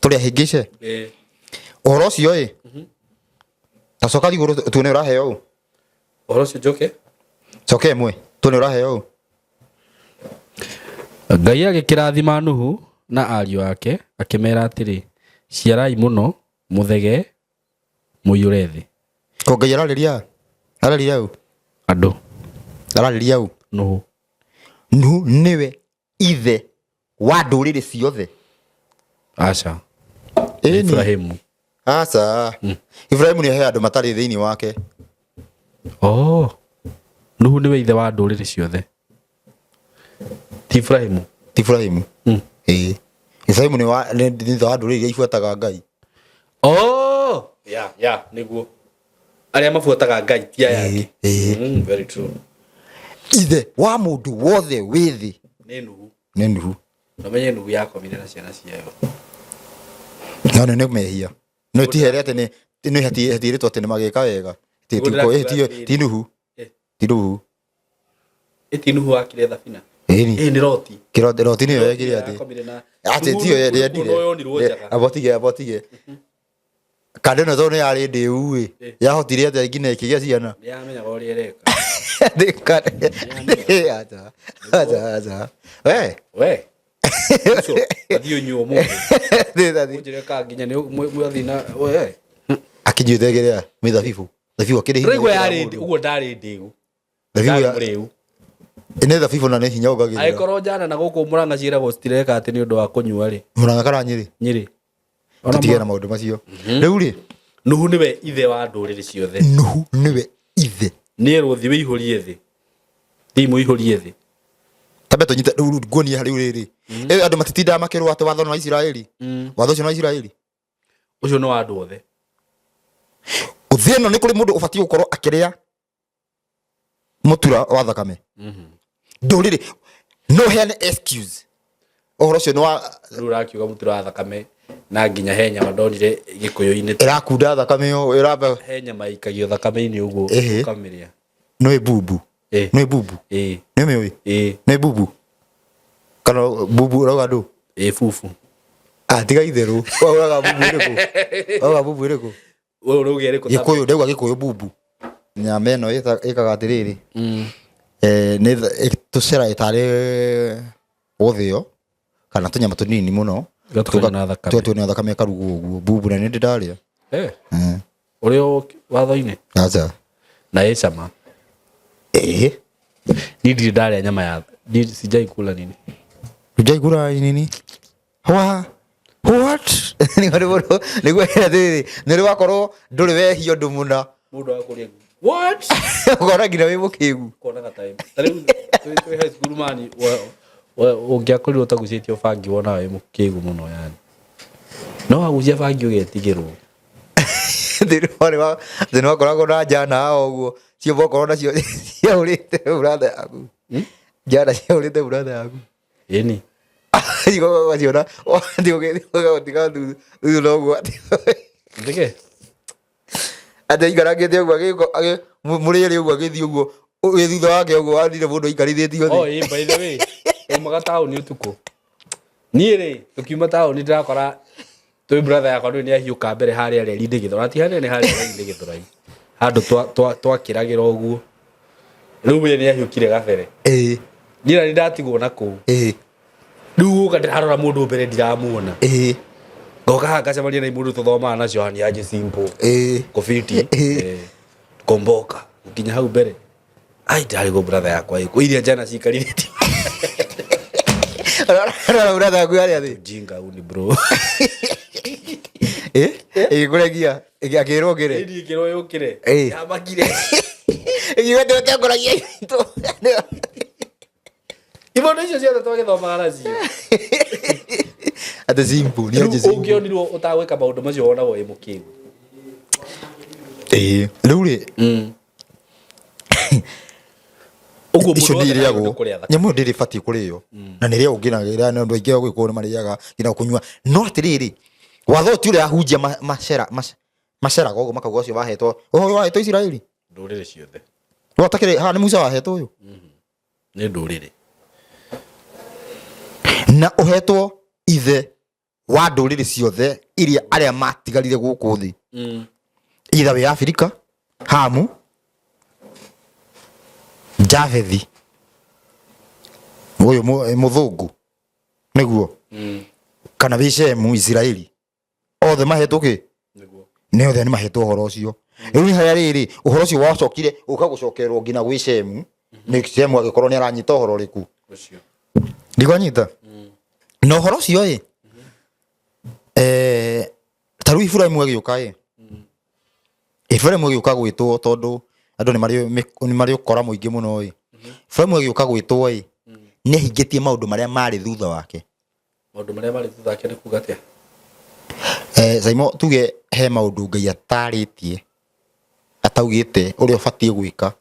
Tũrĩa hĩngĩce. Ũhoro ũcio ĩ. Ta coka igũrũ tuone ũraheo ũ. Ũhoro ũcio njoke? Coka ĩmwe tuone ũraheo ũ. Ngai agĩkĩrathima Nuhu na ariũ ake, akĩmeera atĩrĩ, Ciarai mũno, mũthegee, mũiyũre thĩ. Ko Ngai ararĩria? Ararĩria ũ? Andũ. Ararĩria ũ? Nuhu. Nuhu nĩwe ithe wa ndũrĩrĩ ciothe. Aca. Ĩni. Ibrahimu. Aca. Ibrahimu nĩ he andũ matarĩ thĩinĩ wake. Oh. Nuhu nĩwe ithe wa ndũrĩrĩ ciothe. Ti Ibrahimu. Ti Ibrahimu. Ĩĩ. Ibrahimu nĩ wa nĩ ithe wa ndũrĩrĩ iria ibuataga Ngai. Oh. Ya, ya, nĩguo. Arĩa mabuataga Ngai ti aya angĩ. Ĩĩ. Very true. Ithe wa mũndũ wothe wĩ thĩ. Nĩ Nuhu. Nĩ Nuhu. Na ũmenye Nuhu yakomire na ciana ciayo. No nĩ nĩ mehia. No ti here atĩ nĩ nĩ hatirĩtwo atĩ nĩ magĩka wega. Ti Nĩguo ti ndĩrakiuga ti ti atĩrĩrĩ. Nuhu. Ti Nuhu. Ĩ ti Nuhu wakire thabina. Ĩni. Ĩ nĩ Loti. Kĩro Loti nĩyo yekire atĩ. Yakomire na Atĩ Nuhu tiyo nĩkuo yendire. yonirwo njaga. Abotige abotige. Kande ĩno tondũ nĩ yarĩ ndĩu ĩ. Yahotire atĩa nginya ĩkĩgĩa ciana. Nĩ yamenyaga ũrĩa ĩreka. Nĩ kande. Acha. Acha acha. We. We. Ũcio, athiĩ ũnyue ũmũthĩ. Thĩ thathi. Ũnjĩre ka nginya nĩ mwathiĩ na we. Akinyuĩte kĩrĩa mĩthabibũ. Thabibũ akĩrĩ hinya. Ndĩraigua gũkĩra yarĩ mũndũ. ũguo ndarĩ ndĩu. Thabibũ Ndarĩ ya mũrĩu. Nĩ thabibũ na nĩ hinya ongagĩrĩra. Angĩkorwo njana na gũkũ Murang'a ciĩragwo citireka atĩ nĩ ũndũ wa kũnyua rĩ. Murang'a kana Nyĩrĩ? Nyĩrĩ. Tũtige na maũndũ macio. Rĩu rĩ. Nuhu nĩwe ithe wa ndũrĩrĩ ciothe. Nuhu nĩwe ithe. Nĩ erwo thiĩ wĩihũrie thĩ. Thiĩ mũihũrie thĩ. Tambe tũnyite rĩu nguonie rĩu rĩrĩ. Ĩ andũ matitindaga makĩrwo atĩ watho nĩ wa Isiraeli. Watho ũcio nĩ wa Isiraeli. Ũcio nĩ wa andũ othe. Thĩ ĩno nĩ kũrĩ mũndũ ũbatiĩ gũkorwo akĩrĩa mũtura wa thakame. Ndũrĩrĩ no heane excuse. Ũhoro ũcio nĩ wa Rĩu ũrakiuga mũtura wa thakame na nginya he nyama ndonire gĩkũyũ-inĩ. Ĩrakunda thakame ĩyo ĩramba. He nyama ĩikagio thakame-inĩ ũguo Ĩhĩ. ũkamĩrĩa. Nĩ bubu. Nĩ bubu. Nĩ ũmĩũĩ? Nĩ bubu. Kana bubu ũrauga ndũ? Ĩ bubu. Ah, tiga itherũ. Ũrauga bubu ĩrĩkũ? Ũrauga bubu ĩrĩkũ? Wewe ũrauga ĩrĩkũ? Gĩkũyũ, ndauga gĩkũyũ bubu. Nyama ĩno ĩkaga atĩrĩrĩ. Nĩ tũcera ĩtarĩ gũthĩo kana tũnyama tũnini mũno. Gatukanio na thakame. Tũgatukanio na thakame ĩkarugwo ũguo. Bubu na nĩ ndĩ ndarĩa. Ũrĩa watho-inĩ? Aca. Na ĩ cama. Ĩĩ. Niĩ ndirĩ ndarĩa nyama ya niĩ sijai kula nini. Hujai kula nini? Wa what? Nĩguo nĩguo nĩguo atĩrĩrĩ, nĩ ũrĩ wakorwo ndũrĩ wehia ũndũ mũna. Mũndũ akũria what? Ũkona nginya wĩ mũkĩgu. Ũkonaga time. Ta rĩu twĩ high school mani ũngĩakorirwo ũtagucĩtie bangi wonaga wĩ mũkĩgu mũno yani. No wagucia bangi ũgetigĩrwo. Thĩinĩ wakoragwo na njana haha ũguo, ciũmba okorwo nacio ciahũrĩte brother yaku. Njana ciahũrĩte brother yaku. Ĩni. Ũgaciona ũgatiga thutha na ũguo Ndĩke. Atĩ aikarangĩte ũguo mũrĩrĩ ũguo agĩthiĩ ũguo wĩ thutha wake ũguo wanire mũndũ aikarithĩtio Oh, thĩ. ĩ, by the way, taumaga taũni ũtukũ. Niĩ rĩ, tũkiuma taũni ndĩrakora twĩ brother yakwa nĩ nĩahiũka mbere harĩa reri-inĩ Gĩthũrai. Ti hanene harĩa reri-inĩ Gĩthũrai. Handũ twakĩragĩra ũguo. Rĩu we nĩahiũkire gabere. Ĩĩ. Niĩ na nĩndatigwo na kũu. Ĩĩ. Rĩu gũka ndĩrarora mũndũ mbere ndiramuona. Ĩĩ. Ngoka haha ngacemania na mũndũ tũthomaga nacio haha nĩ aje simple. Ĩĩ. Kobiti. Komboka. Nginya hau mbere. Ai ndarĩgwo brother yakwa ĩkũ. Iria njana cikarithĩtie. Rora brother yaku harĩa thĩ. Jinga uni bro. Ĩĩ. Ĩgĩkũregia akĩrwo ũkĩre. Ĩni ĩkĩrwo yũkĩre. Ĩĩ. Yamakire. Ĩkiuga atĩ ũtongoragia itũ. Ibondo icio ciothe twagĩthomaga nacio. Atĩ simple nĩ Rĩu aje simple. ũngĩonirwo ũtagwĩka maũndũ macio wonagwo wĩ mũkĩgu. Ĩĩ. Rĩu rĩ Ũguo icio mũndũ nĩ wothe irĩagwo ndagĩrĩirwo kũrĩa thakame. nyamũ ĩyo ndĩrĩ batiĩ kũrĩo na nĩ ĩrĩagwo nginya nĩ andũ aingĩ a gũgĩkũyũ nĩ marĩaga nginya kũnyua no atĩrĩrĩ watho ũyũ ti ũrĩa ahunjia maceraga ũguo makauga ũcio wahetwo ũyũ wahetwo Isiraeli Ndũrĩrĩ ciothe. watakĩrĩ haha nĩ Musa wahetwo ũyũ Nĩ ndũrĩrĩ. Na ũhetwo ithe wa ndũrĩrĩ ciothe iria arĩa matigarire gũkũ thĩ either wĩ Afrika Hamu Jabethi ũyũ mũthũngũ nĩguo kana wĩ Shemu Isiraeli othe mahetwo kĩ Nĩguo. Nĩ othe nĩ mahetwo ũhoro ũcio. Rĩu nĩ harĩa rĩrĩ ũhoro ũcio wacokire ũka gũcokerwo nginya gwĩ Shemu nĩ Shemu agĩkorwo nĩ aranyita ũhoro ũrĩkũ Ũcio. Ndikwanyita na ũhoro ũcio ĩ ta rĩu Iburahĩmu agĩũka ĩ Iburahĩmu agĩũka gwĩtwo tondũ andũ nĩ marĩ ũkora mũingĩ mũno ĩ Iburahĩmu agĩũka gwĩtwo ĩ nĩ ahingĩtie maũndũ marĩa marĩ thutha wake. Maũndũ marĩa marĩ thutha wake nĩ kuga atĩa? Saimo tuge he maũndũ Ngai atarĩtie ataugĩte ũrĩa ũbatiĩ gwĩka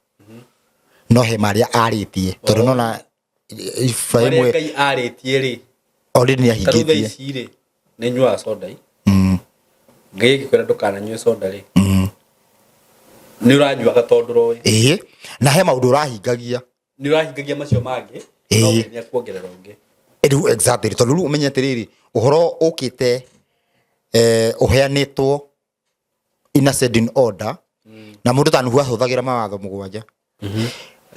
no he marĩa arĩtie tondũ nona Iburahĩmu Marĩa Ngai arĩtie rĩ already nĩ ta rĩu thaa ahingĩtie. ici rĩ nĩ nyuaga soda i Ngai agĩkwĩra ndũkananyue soda rĩ nĩ ũranyuaga tondũ ũroĩ. Ĩĩ na he maũndũ ũrahingagia. Nĩ ũrahingagia macio mangĩ no Ngai nĩ akuongerera ũngĩ. Rĩu exactly tondũ rĩu ũmenye atĩrĩrĩ ũhoro ũkĩte ũheanĩtwo in a certain order na mũndũ ta Nuhu ahũthagĩra mawatho 7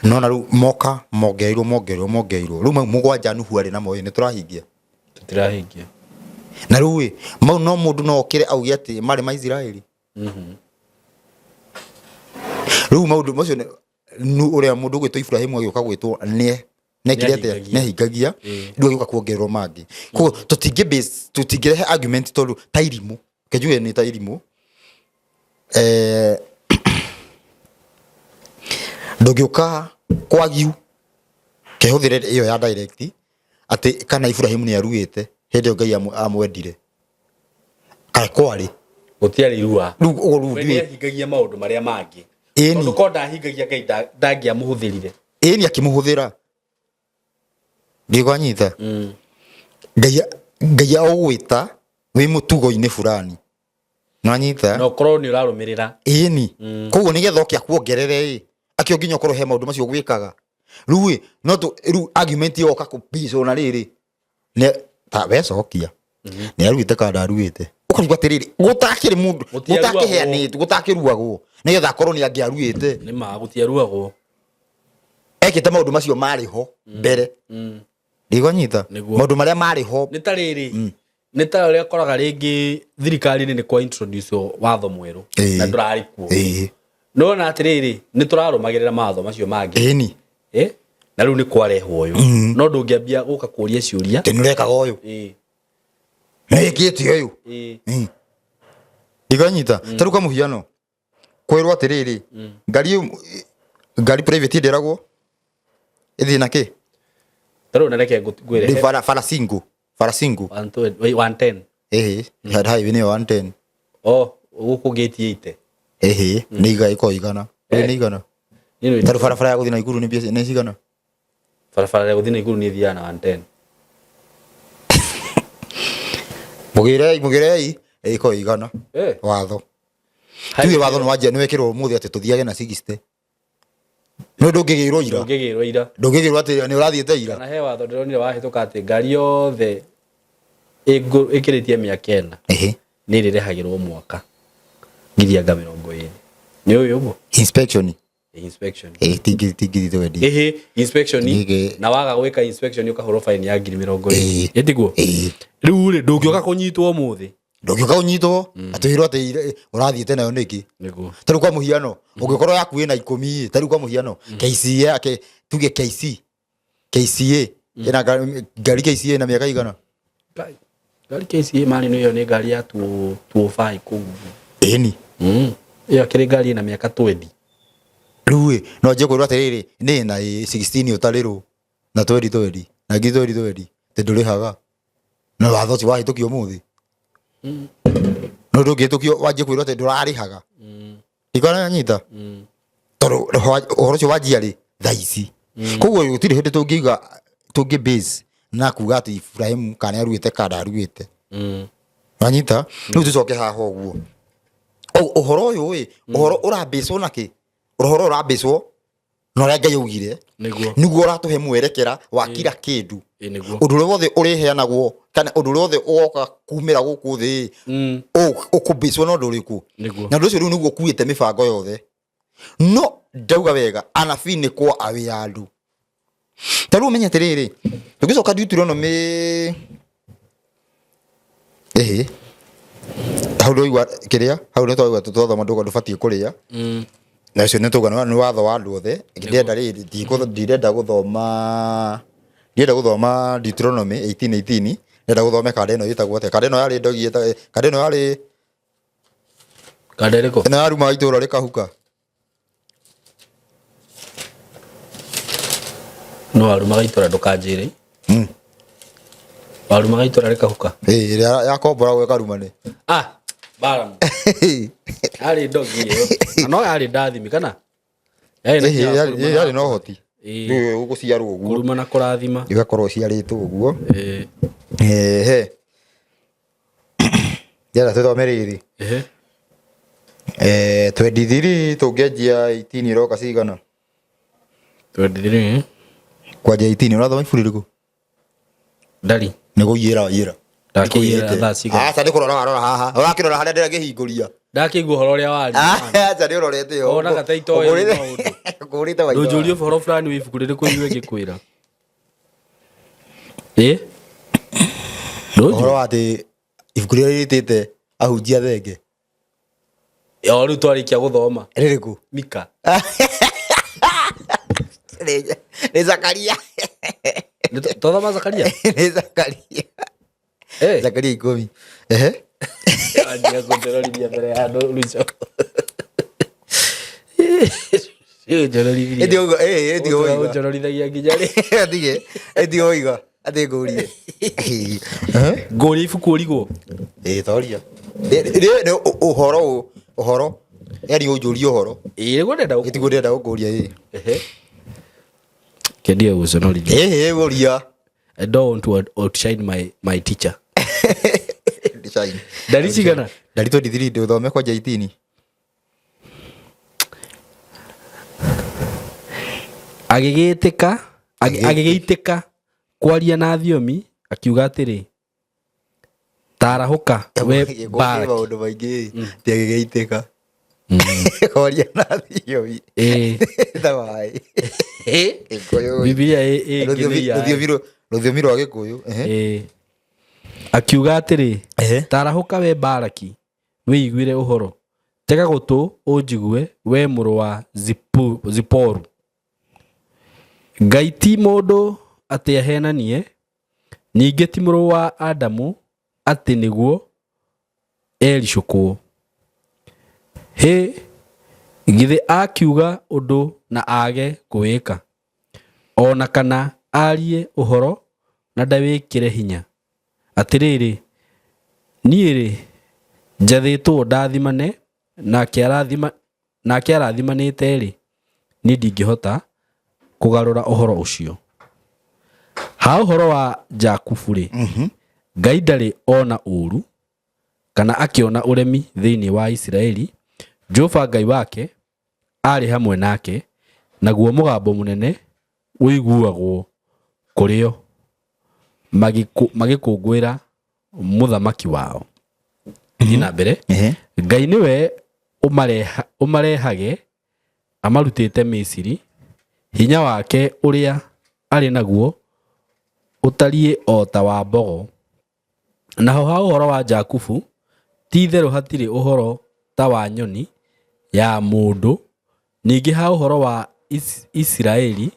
no na rĩu moka mongereirwo mongereirwo mongereirwo rĩu mau 7 Nuhu arĩ namo ĩ nĩ tũrahingia. Tũtirahingia. Na rĩu ĩ mau no mũndũ no okĩre auge atĩ marĩ ma Isiraeli. Rĩu maũndũ macio ũrĩa mũndũ ũgwĩtwo Iburahĩmu agĩũka gwĩtwo nĩ nekire atĩa? Nĩahingagia. Nĩahingagia. Rĩu agĩũka kuongererwo mangĩ. Koguo tũtingĩ base tũtingĩrehe argument tondũ ta irimũ reke njuge nĩ ta irimũ ndũngĩũka kwagiu kehũthĩre ĩyo ya direct atĩ kana Iburahĩmu nĩ aruĩte hĩndĩ ĩyo Ngai amwendire kana kwarĩ Gũtiarĩ irua. Rĩu ũguo rĩu We ndiũĩ. nĩahingagia maũndũ marĩa mangĩ. Ĩni. Tondũ korwo ndahingagia Ngai ndangĩamũhũthĩrire. Ĩni akĩmũhũthĩra. Ndikwanyita. Ngai Ngai agũgwĩta wĩ mũtugo-inĩ fulani. Nĩwanyita? Na ũkorwo nĩ ũrarũmĩrĩra. Ĩni. Koguo nĩgetha oke akuongerere ĩ, akĩo nginya ũkorwo he maũndũ macio ũgwĩkaga. Rĩu ĩ, no tũ, rĩu argument yoka kũbicwo na rĩrĩ, nĩ ta we cokia. Nĩ aruĩte kana ndaruĩte. Ũkarigwo atĩrĩrĩ, gũtakĩrĩ mũndũ, Gũtiaruagwo. gũtakĩheanĩtwo, gũtakĩruagwo, nĩgetha akorwo nĩ angĩaruĩte. Nĩ ma gũtiaruagwo. Ekĩte maũndũ macio marĩ ho mbere. Ndikwanyita? Nĩguo. Maũndũ marĩa marĩ ho. Nĩ ta rĩrĩ, nĩ ta ũrĩa ũkoraga rĩngĩ thirikari-inĩ nĩ kwa introduce watho mwerũ na ndũrarĩ kuo. Nĩwona atĩrĩrĩ, nĩ tũrarũmagĩrĩra mawatho macio mangĩ. Ĩni. Na rĩu nĩ kwarehwo ũyũ. No ndũngĩambia gũka kũria ciũria. Atĩ nĩ ũrekaga ũyũ. Nĩ wĩkĩte ũyũ. Ndikwanyita? Ta rĩu kwa mũhiano, kwĩrwo atĩrĩrĩ, ngari ngari private ndĩragwo ĩthiĩ na kĩ? Ta rĩu na reke ngwĩre. Rĩu bara single, bara single. One twenty, wait, 110. Ĩhĩ, highway nĩyo 110. Oh, gũkũ gate 80. Ĩhĩ, nĩ iga ĩkoragwo igana. Ĩĩ nĩ igana. Nĩ Ta rĩu barabara ya gũthiĩ Naikuru nĩ mbia nĩ cigana? Barabara ya gũthiĩ Naikuru nĩ ĩthiaga na 110. Mũgĩrei, mũgĩrei, ĩko igana. Eh. Watho. Tuge watho nĩ wanjia nĩ wekĩrwo ũmũthĩ atĩ tũthiage na 60. No ndũngĩgĩrwo ira. Ndũngĩgĩrwo ira. Ndũngĩgĩrwo atĩ nĩ ũrathiĩte ira. Kana he watho ndĩronire wahĩtũka atĩ ngari yothe ĩkĩrĩtie mĩaka ĩna Ehe. nĩ ĩrĩrĩhagĩrwo mwaka ngiri anga 20. Nĩ ũĩ ũguo? Inspection. Inspection. Eh, tingiri tingiri twendi. Ĩhĩ, inspection Ningĩ- na waga gwĩka inspection ũkahũrwo fine ya ngiri 20. Ĩĩ. Ĩtiguo? Ĩĩ. Rĩu rĩ ndũngĩũka kũnyitwo ũmũthĩ. Ndũngĩũka ũnyitwo atĩ wĩrwo atĩ ũrathiĩte nayo nĩkĩ. Nĩguo. Ta rĩu kwa mũhiano ũngĩkorwo yaku ĩna 10 ta rĩu kwa mũhiano KCA yake tuge KC KCA ĩna ngari KCA ĩna mĩaka igana. Ngari KCA mani nĩ ĩyo nĩ ngari ya 205 kũu. Ĩni. Ĩyo akĩrĩ ngari ĩna mĩaka 20. Rĩu ĩ no njie kwĩrwo atĩrĩrĩ nĩ na 16 ũtarĩrwo na 2020 na ngiri 2020 atĩ ndũrĩhaga. Na watho ũcio wahĩtũkio ũmũthĩ. No ndũngĩhĩtũkio wanjie kwĩrwo atĩ ndũrarĩhaga. Ndikona nyita. Tondũ ũhoro ũcio wanjia rĩ thaa ici. Koguo gũtirĩ hĩndĩ tũngiuga tũngĩ base na kuga atĩ Ibrahim kana nĩaruĩte kana ndaruĩte. Wanyita? Rĩu tũcoke haha ũguo. Ũhoro ũyũ ĩ, ũhoro ũrabĩcwo na kĩ? Ũhoro ũrabĩcwo na ũrĩa Ngai augire. Nĩguo. Nĩguo ũratũhe mwerekera wa kila kĩndũ. Ĩ nĩguo. Ũndũ ũrĩa wothe ũrĩheanagwo kana ũndũ ũrĩa wothe ũgoka kumĩra gũkũ thĩ ũkũbĩcwo na ũndũ ũrĩkũ? Nĩguo. Na ũndũ ũcio rĩu nĩguo ũkuĩte mĩbango yothe. No ndauga wega anabii nĩ kwa awĩ andũ. Ta rĩu ũmenye atĩrĩrĩ, tũngĩcoka Deuteronomy ĩhĩ hau ndũigua kĩrĩa hau nĩ twaigua twathoma ndũga ndũbatiĩ kũrĩa. Na ũcio nĩ tauga nĩ watho wa andũ othe. Ndĩrenda rĩrĩ ndirenda gũthoma ndirenda gũthoma Deuteronomy 18:18 ndĩrenda gũthome kanda ĩno ĩtagwo atĩa? Kanda ĩno yarĩ ndogi ĩtagwo kanda ĩno yarĩ Kanda ĩrĩkũ? Ĩno yarumaga itũra rĩkahuka. No warumaga itũra ndũkanjĩre. Warumaga itũra rĩkahuka. Ĩĩ ĩrĩa yakomboragwo ĩkaruma nĩ. Ah, Balaam. Yarĩ ndogi ĩyo. Na no yarĩ ndathimi kana? Yarĩ na Ĩhĩ, kĩa kũruma yarĩ na ũhoti. Ĩĩ. Rĩu ũgũciarwo ũguo. Kũruma na kũrathima. Ĩgakorwo ũciarĩtwo ũguo. Ĩĩ. Ehe. Ndĩrenda tũthome rĩrĩ. Ehe. 23 tũngĩanjia 18 iroka cigana? 23. Kwanjia 18 ũrathoma iburi rĩrĩkũ? Ndari. Nĩ kũiyĩra waiyĩra. Ndakĩiyĩra thaa cigana? Aca nĩ kũrora warora haha. Ũrakĩrora harĩa ndĩrakĩhingũria. Ndakĩigua ũhoro ũrĩa waria. Aca nĩ ũrorete ho. Wonaga ta itoĩ maũndũ. Ngũrĩte maitho. Ndũnjũrie ũhoro fulani wĩ ibuku rĩrĩkũ igue ngĩkwĩra. Ĩ? Ũhoro wa atĩ ibuku rĩrĩa rĩtĩte ahunjia thenge. O rĩu twarĩkia gũthoma. Rĩrĩkũ? Mika. Nĩ Zakaria. Twathoma Zakaria? Nĩ Zakaria. Zakaria 10. Ehe. Anjia kũnjororithia mbere ya andũ Ruco. Ĩndĩ ũguo, ĩĩ, ĩndĩ ũguo. Ũnjororithagia nginya rĩ. Atige, ĩndĩ ũiga, atĩ ngũrie. Ngũrie ibuku ũrigwo. Ĩĩ, toria. Rĩ ũhoro ũyũ, ũhoro. Yaani ũnjũrie ũhoro. Ĩĩ, nĩguo ndĩrenda gũkũria. Tiguo ndĩrenda gũkũria, ĩĩ. Ehe. Kendia gũconorithia. Ĩĩ, ũria. I don't want to outshine my teacher. Shine. Ndari cigana? Ndari 23 ndũthome kwanja 18. Agĩgĩtĩka, agĩgĩitĩka kwaria na thiomi akiuga atĩrĩ, tarahũka we Baraki. Maũndũ maingĩ ti agĩgĩitĩka. Kwaria na thiomi. Ta maĩ. Gĩkũyũ. Bibilia ĩ Rũthiomi rwa Gĩkũyũ. Akiuga atĩrĩ, tarahũka we Baraki, wĩiguĩre ũhoro. Tega gũtũ ũnjigue we mũrũ wa Ziporu. Ngai ti mũndũ atĩ ahenanie, ningĩ ti mũrũ wa Adamu atĩ nĩguo ericũkwo. Hĩ, githĩ akiuga ũndũ na age kũwĩka, o na kana arie ũhoro na ndawĩkĩre hinya. Atĩrĩrĩ, niĩ-rĩ, njathĩtwo ndathimane, nake arathimanĩte-rĩ, niĩ ndingĩhota kũgarũra ũhoro ũcio. Ha ũhoro wa Jakubu rĩ, Ngai ndarĩ ona ũũru kana akĩona ũremi thĩinĩ wa Isiraeli. Jehova Ngai wake arĩ hamwe nake, naguo mũgambo mũnene ũiguagwo kũrĩ o magĩkũngũĩra mũthamaki wao. Thiĩ na mbere. Ngai nĩwe ũmarehage amarutĩte Misiri, hinya wake ũrĩa arĩ naguo ũtariĩ o ta wa mbogo. Naho ha ũhoro wa Jakubu, ti-itherũ hatirĩ ũhoro ta wa nyoni ya mũndũ, ningĩ ha ũhoro wa Isiraeli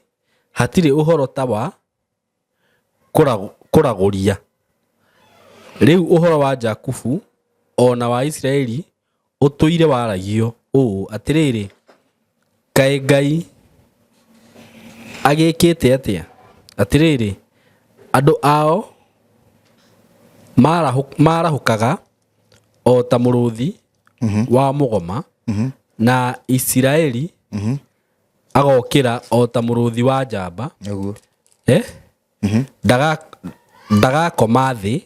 hatirĩ ũhoro ta wa kũragũria. Rĩu ũhoro wa Jakubu o na wa Isiraeli ũtũire waragio ũũ, atĩrĩrĩ, kaĩ Ngai agĩkĩte atĩa? Atĩrĩrĩ, andũ ao maarahũkaga o ta mũrũthi wa mũgoma, na Isiraeli agokĩra o ta mũrũthi wa njamba. Nĩguo. Eh? Ndagakoma thĩ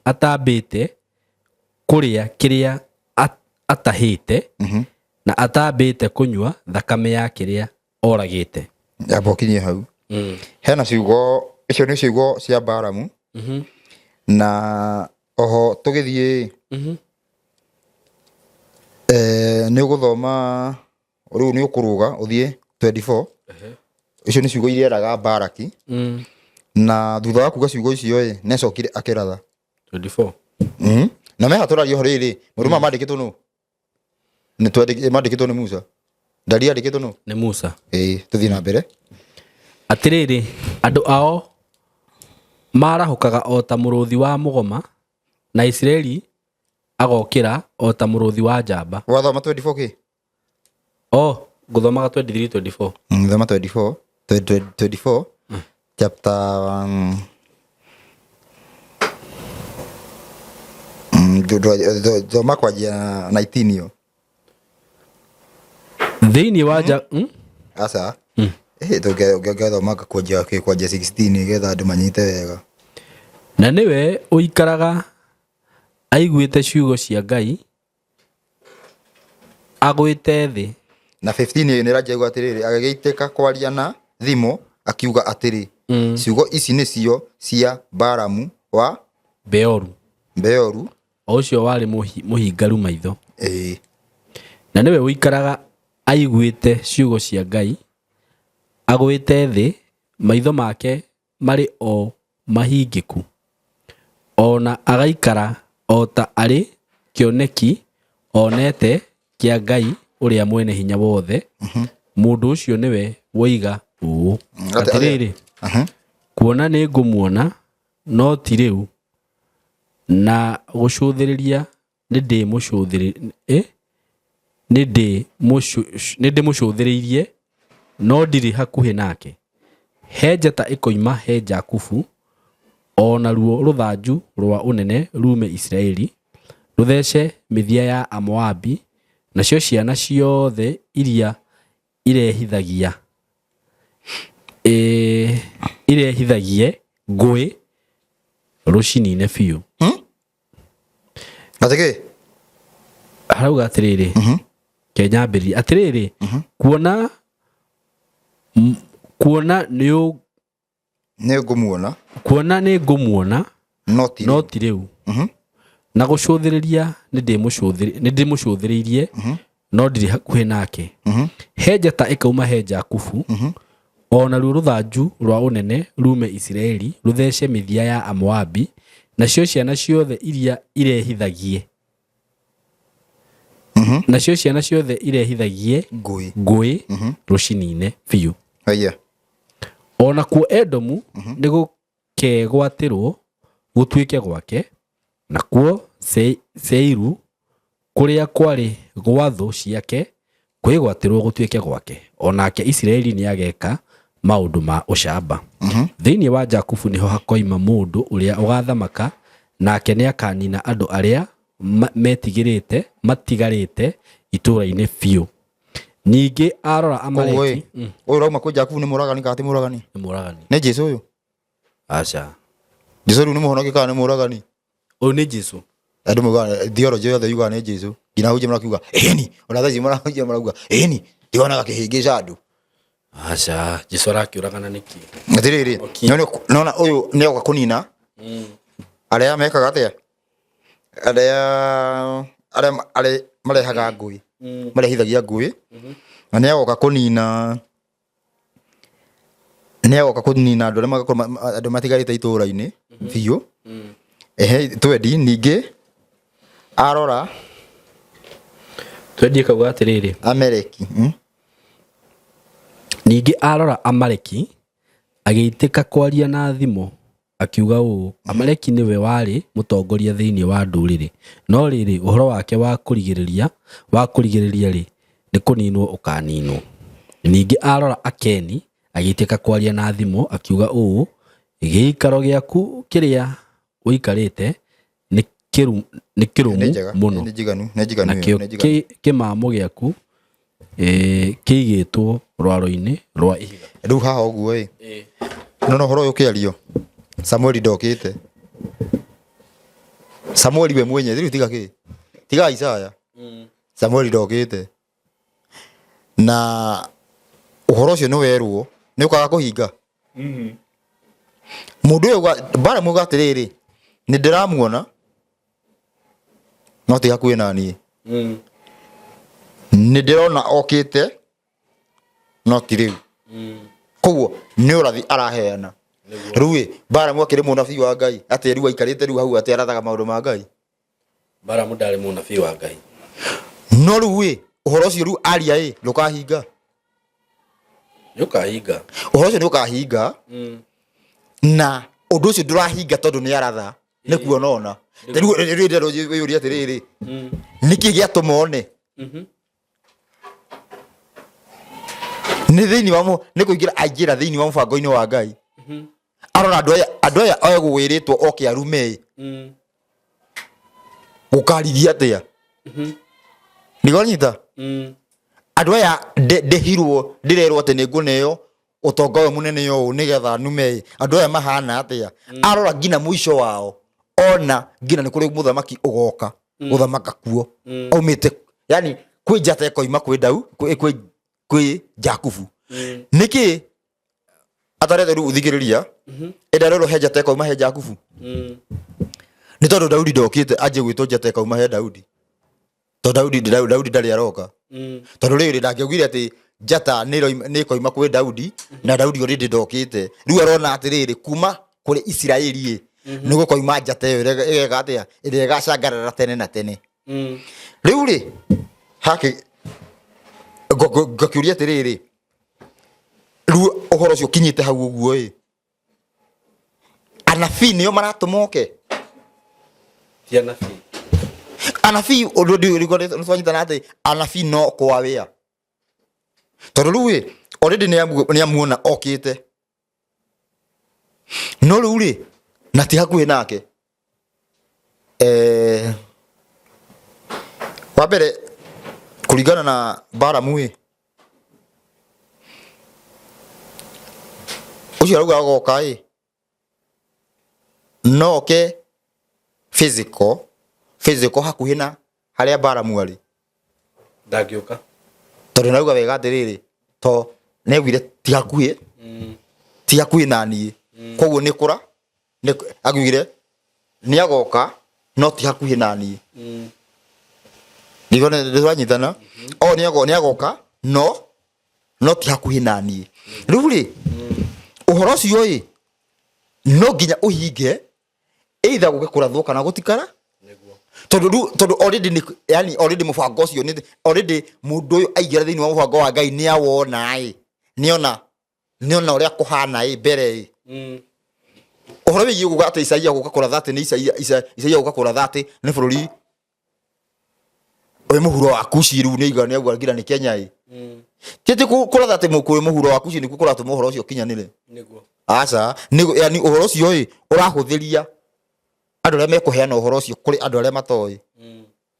atambĩte kũrĩa kĩrĩa atahĩte, na atambĩte kũnyua thakame ya kĩrĩa oragĩte. Amba ũkinyie hau. Hena ciugo icio nĩ ciugo cia Balamu. Na oho tũgĩthiĩ, nĩ ũgũthoma rĩu nĩ ũkũrũga ũthiĩ 24. Icio nĩ ciugo iria eraga Baraki. Na thutha wa kuga ciugo icio ĩ, nĩ acokire akĩratha. 24. Na meha tũraria ũhoro rĩrĩ, maũndũ maya mandĩkĩtwo nũ? Nĩ mandĩkĩtwo nĩ Musa. Ndari yandĩkĩtwo nũ? Nĩ Musa. Ĩĩ, tũthiĩ na mbere. Atĩrĩrĩ, andũ ao maarahũkaga o ta mũrũthi wa mũgoma, na Isiraeli agokĩra o ta mũrũthi wa njamba. Wathoma 24 kĩ? Oh, ngũthomaga 23 24. Thoma 24, 24, chapter thoma kwanjia 19 iyo. Thĩinĩ wa nja? Aca. Tũngĩthoma kwanjia 16 nĩgetha andũ manyite wega. Na nĩwe ũikaraga aiguĩte ciugo cia Ngai agwĩte thĩ. Na 15 ĩyo nĩranjia kuuga atĩrĩrĩ, agĩgĩitĩka kwaria na thimo akiuga atĩrĩ, ciugo ici nĩcio cia Balamu wa Beoru, Beoru, o ũcio warĩ mũhingaru maitho. Ĩĩ. Na nĩwe ũikaraga aiguĩte ciugo cia Ngai agwĩte thĩ, maitho make marĩ o mahingĩku, o na agaikara o ta arĩ kĩoneki onete kĩa Ngai ũrĩa Mwene-Hinya-Wothe. Mũndũ ũcio nĩwe woiga ũũ, atĩrĩrĩ, kuona nĩngũmuona, no ti rĩu, na gũcũthĩrĩria nĩndĩmũcũthĩrĩirie, no ndirĩ hakuhĩ nake. He njata ĩkoima he Jakubu, o naruo rũthanju rwa ũnene ruume Isiraeli, rũthece mĩthia ya Amoabi, nacio ciana ciothe iria irehithagia irehithagie ngũĩ rũcinine biũ. Atĩ kĩ? Harauga atĩrĩrĩ, kenyambĩrĩria atĩrĩrĩ, kuona kuona nĩ Nĩ ngũmuona. Kuona nĩ ngũmuona, no ti no ti rĩu, na gũcũthĩrĩria nĩndĩmũcũthĩrĩirie, no ndirĩ hakuhĩ nake. He njata ĩkauma he Jakubu, o naruo rũthanju rwa ũnene ruume Isiraeli, rũthece mĩthia ya Amoabi, nacio ciana ciothe iria irehithagie nacio ciana ciothe irehithagie ngũĩ ngũĩ rũcinine biũ. Haiya. O nakuo Edomu nĩ gũkegwatĩrwo gũtuĩke gwake, nakuo Seiru kũrĩa kwarĩ gwa thũ ciake kwĩgwatĩrwo gũtuĩke gwake. O nake Isiraeli nĩageka maũndũ ma ũcamba. Thĩinĩ wa Jakubu nĩho hakoima mũndũ ũrĩa ũgaathamaka, nake nĩakanina andũ arĩa metigĩrĩte matigarĩte itũũra-inĩ biũ. Ningĩ arora Koguo ĩ, Amaleki. Ũyũ ũrauma kwĩ Jakubu nĩ mũragani kana ti mũragani? Nĩ mũragani. Nĩ Jesu ũyũ? Aca. Jesu rĩu nĩ mũhonokia kana nĩ mũragani? Ũyũ nĩ Jesu. Andũ maugaga theology yothe yugaga nĩ Jesu, nginya ahunjia marakiuga ĩni, ona thaa ici marahunjia marauga ĩni, ndionaga kĩhĩngĩca andũ. Aca, Jesu arakĩũragana nĩkĩ? Atĩrĩrĩ, nona ũyũ nĩ oka kũnina arĩa mekaga atĩa, arĩa marehaga ngũĩ, marehithagia ngũĩ, na nĩ agoka kũnina, nĩ agoka kũnina andũ arĩa magakorwo andũ matigarĩte itũũra-inĩ biũ. Ehe, twendi ningĩ arora Twendie kauga atĩrĩrĩ, Ameleki. Ningĩ arora Amaleki, agĩitĩka kwaria na thimo, akiuga ũũ, Amaleki nĩwe warĩ mũtongoria thĩinĩ wa ndũrĩrĩ, no rĩrĩ, ũhoro wake wa kũrigĩrĩria-rĩ, nĩ kũninwo ũkaninwo. Ningĩ arora Akeni, agĩitĩka kwaria na thimo, akiuga ũũ, Gĩikaro gĩaku kĩrĩa ũikarĩte nĩ kĩrũmu mũno, nakĩo kĩmamo gĩaku kĩigĩtwo rwaro-inĩ rwa ihiga. Rĩu haha ũguo ĩ, nona ũhoro ũyũ ũkĩario, Samueli ndokĩte. Samueli we mwenyewe, rĩu tiga kĩ, tiga Isaya, Samueli ndokĩte. Na ũhoro ũcio nĩ werwo, nĩ ũkaga kũhinga. Mũndũ ũyũ Balamu auga atĩrĩrĩ, nĩ ndĩramuona, no ti hakuhĩ na niĩ. Nĩ ndĩrona okĩte, no ti rĩu. Koguo nĩ ũrathi araheana. Rĩu ĩ, Balamu akĩrĩ mũnabii wa Ngai, atĩ rĩu aikarĩte rĩu hau atĩ arathaga maũndũ ma Ngai. Balamu ndarĩ mũnabii wa Ngai. No rĩu ĩ, ũhoro ũcio rĩu aria ĩ, ndũkahinga. Nĩ ũkahinga. Ũhoro ũcio nĩ ũkahinga. Na ũndũ ũcio ndũrahinga tondũ nĩ aratha, nĩ kuona ona. Rĩu rĩu ndĩrenda wĩyũrie atĩrĩrĩ, nĩkĩ gĩatũma one? Nĩ thĩinĩ wa nĩ kũingĩra aingĩra thĩinĩ wa mũbango-inĩ wa Ngai. Arora andũ aya egũgwĩrĩtwo oke arume ĩ. Gũkarithia atĩa? Nĩguo nyita? Andũ aya ndĩhirwo, ndĩrerwo atĩ nĩ ngũneo ũtonga ũyũ mũnene ũũ nĩgetha nume ĩ. Andũ aya mahana atĩa? Arora nginya mũico wao, ona nginya nĩ kũrĩ mũthamaki ũgoka gũthamaka kuo. Aumĩte, yani kwĩ njata ĩkoima kwĩ Dau, kwĩ Jakubu. Nĩkĩ atarete rĩu ũthikĩrĩria? Ĩnda rĩrũ he njata ĩkoima he Jakubu. Nĩ tondũ Daudi ndokĩte anjie gwĩtwo njata ĩkoima he Daudi. Tondũ Daudi ndarĩ aroka. Tondũ rĩrĩ ndangĩaugire atĩ njata nĩ ĩkoima kwĩ Daudi, na Daudi already ndokĩte. Rĩu arona atĩrĩrĩ, kuma kũrĩ Isiraeli ĩ, nĩ gũkoima njata ĩyo ĩrĩa ĩgeka atĩa? Ĩrĩa ĩgacangarara tene na tene. Rĩu rĩ, hake, ngakĩũria atĩrĩrĩ, rĩu ũhoro ũcio ũkinyĩte hau ũguo ĩ, anabii nĩo maratũma oke? Ti anabii. Anabii, ũndũ nĩ twanyitana atĩ anabii no kwa wĩa. Tondũ rĩu ĩ, already nĩ amuona okĩte. No rĩu rĩ, na ti hakuhĩ nake. Wa mbere, kũringana na Balamu ĩ, ũcio arauga agoka ĩ, no oke physical, physical hakuhĩ na harĩa Balamu arĩ. Ndangĩũka. Tondũ narauga wega atĩrĩrĩ, to nĩaugire ti hakuhĩ, ti hakuhĩ na niĩ. Koguo nĩ kũra, augire nĩ agoka no ti hakuhĩ na niĩ. Nĩguo nĩ twanyitana? O nĩ agoka no ti hakuhĩ na niĩ. Rĩu rĩ, ũhoro ũcio ĩ, no nginya ũhinge either gũke kũrathwo kana gũtikara. Tondũ rĩu, tondũ already nĩ, yani already mũbango ũcio nĩ, already mũndũ ũyũ aingĩra thĩinĩ wa mũbango wa Ngai nĩ awona ĩ, nĩ ona ũrĩa kũhana ĩ mbere ĩ. Ũhoro wĩgiĩ gũka atĩ Isaia gũka kũratha atĩ nĩ Isaia, Isaia gũka kũratha atĩ nĩ bũrũri wĩ mũhuro wa Kushi rĩu nĩ aiga, nĩ auga nginya nĩ Kenya ĩ. Ti atĩ kũratha atĩ kwĩ mũhuro wa Kushi nĩkuo kũratũma ũhoro ũcio ũkinyanĩre. Aca, nĩ, yani ũhoro ũcio ĩ, ũrahũthĩria andũ arĩa mekũheana ũhoro ũcio kũrĩ andũ arĩa matoĩ.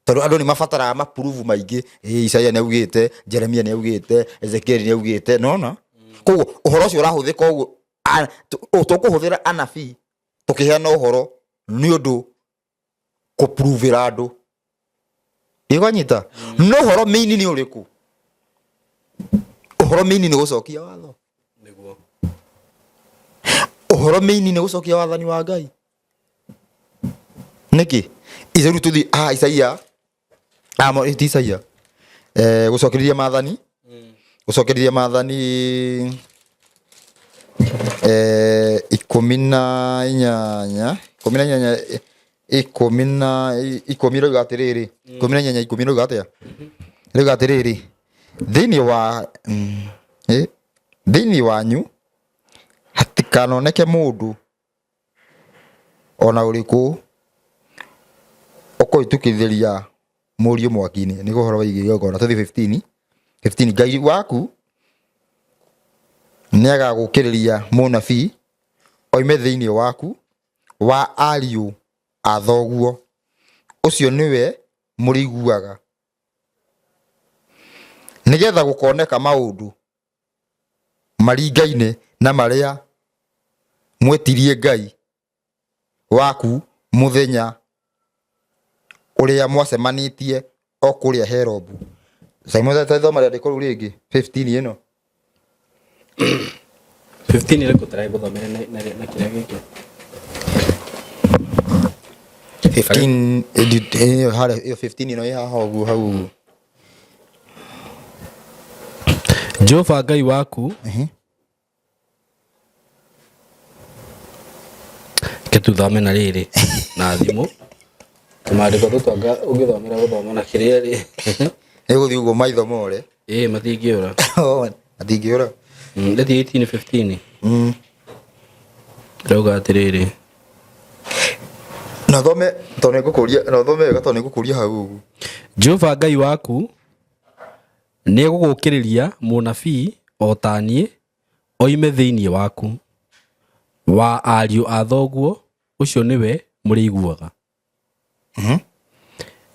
Tondũ andũ nĩ mabataraga mapurubu maingĩ. Isaia nĩ augĩte, Jeremia nĩ augĩte, Ezekiel nĩ augĩte, nona? Koguo ũhoro ũcio ũrahũthĩka ũguo. Tũkũhũthĩra anabii tũkĩheana ũhoro nĩ ũndũ kũpruvĩra andũ. Nĩkwanyita? No ũhoro mĩini nĩ ũrĩkũ? Ũhoro mĩini nĩ gũcokia watho. Nĩguo. Ũhoro mĩini nĩ gũcokia wathani wa Ngai. Nĩkĩ? Ithe rĩu tũthiĩ ah Isaia. Ah mo ti Isaia. Eh gũcokereria maathani. Gũcokereria maathani eh 18 18 ikũmi na ikũmi rauga atĩrĩrĩ 18 10 rauga atĩa rauga atĩrĩrĩ thĩinĩ wa thĩinĩ wanyu hatikanoneke mũndũ ona ũrĩkũ ũkũhĩtũkithĩria mũriũ mwaki-inĩ nĩguo ũhoro wĩgiĩ igongona. Tũthiĩ 15 15 Ngai waku nĩagagũkĩrĩria mũnabii oime thĩinĩ waku wa ariũ a thoguo, ũcio nĩwe mũrĩiguaga, nĩgetha gũkoneka maũndũ maringaine na marĩa mwetirie Ngai waku mũthenya ũrĩa mwacemanĩtie o kũrĩa Herobu. Simon, thoma rĩandĩko rĩu rĩngĩ 15 ĩno. 15 ĩrĩkũ tũraĩ gũthomera na kĩrĩa gĩkĩ? 15 ĩyo harĩa ĩyo 15 ĩno ĩ haha ũguo hau ũguo. Jehova Ngai waku Reke tuthome na rĩrĩ na thimũ tũmandĩko tũtwanga ũngĩthomera gũthoma na kĩrĩa rĩ. Ĩgũthiĩ ũguo maitho more. Ĩĩ matingĩũra. Matingĩũra. Ndĩthiĩ 18 15. Ndauga atĩrĩrĩ. Na thome tondũ nĩngũkũria na thome wega tondũ nĩngũkũria hau ũguo. Jehova Ngai waku nĩegũgũũkĩrĩria mũnabii o ta niĩ oime thĩinĩ waku, wa ariũ a thoguo, ũcio nĩwe mũrĩiguaga.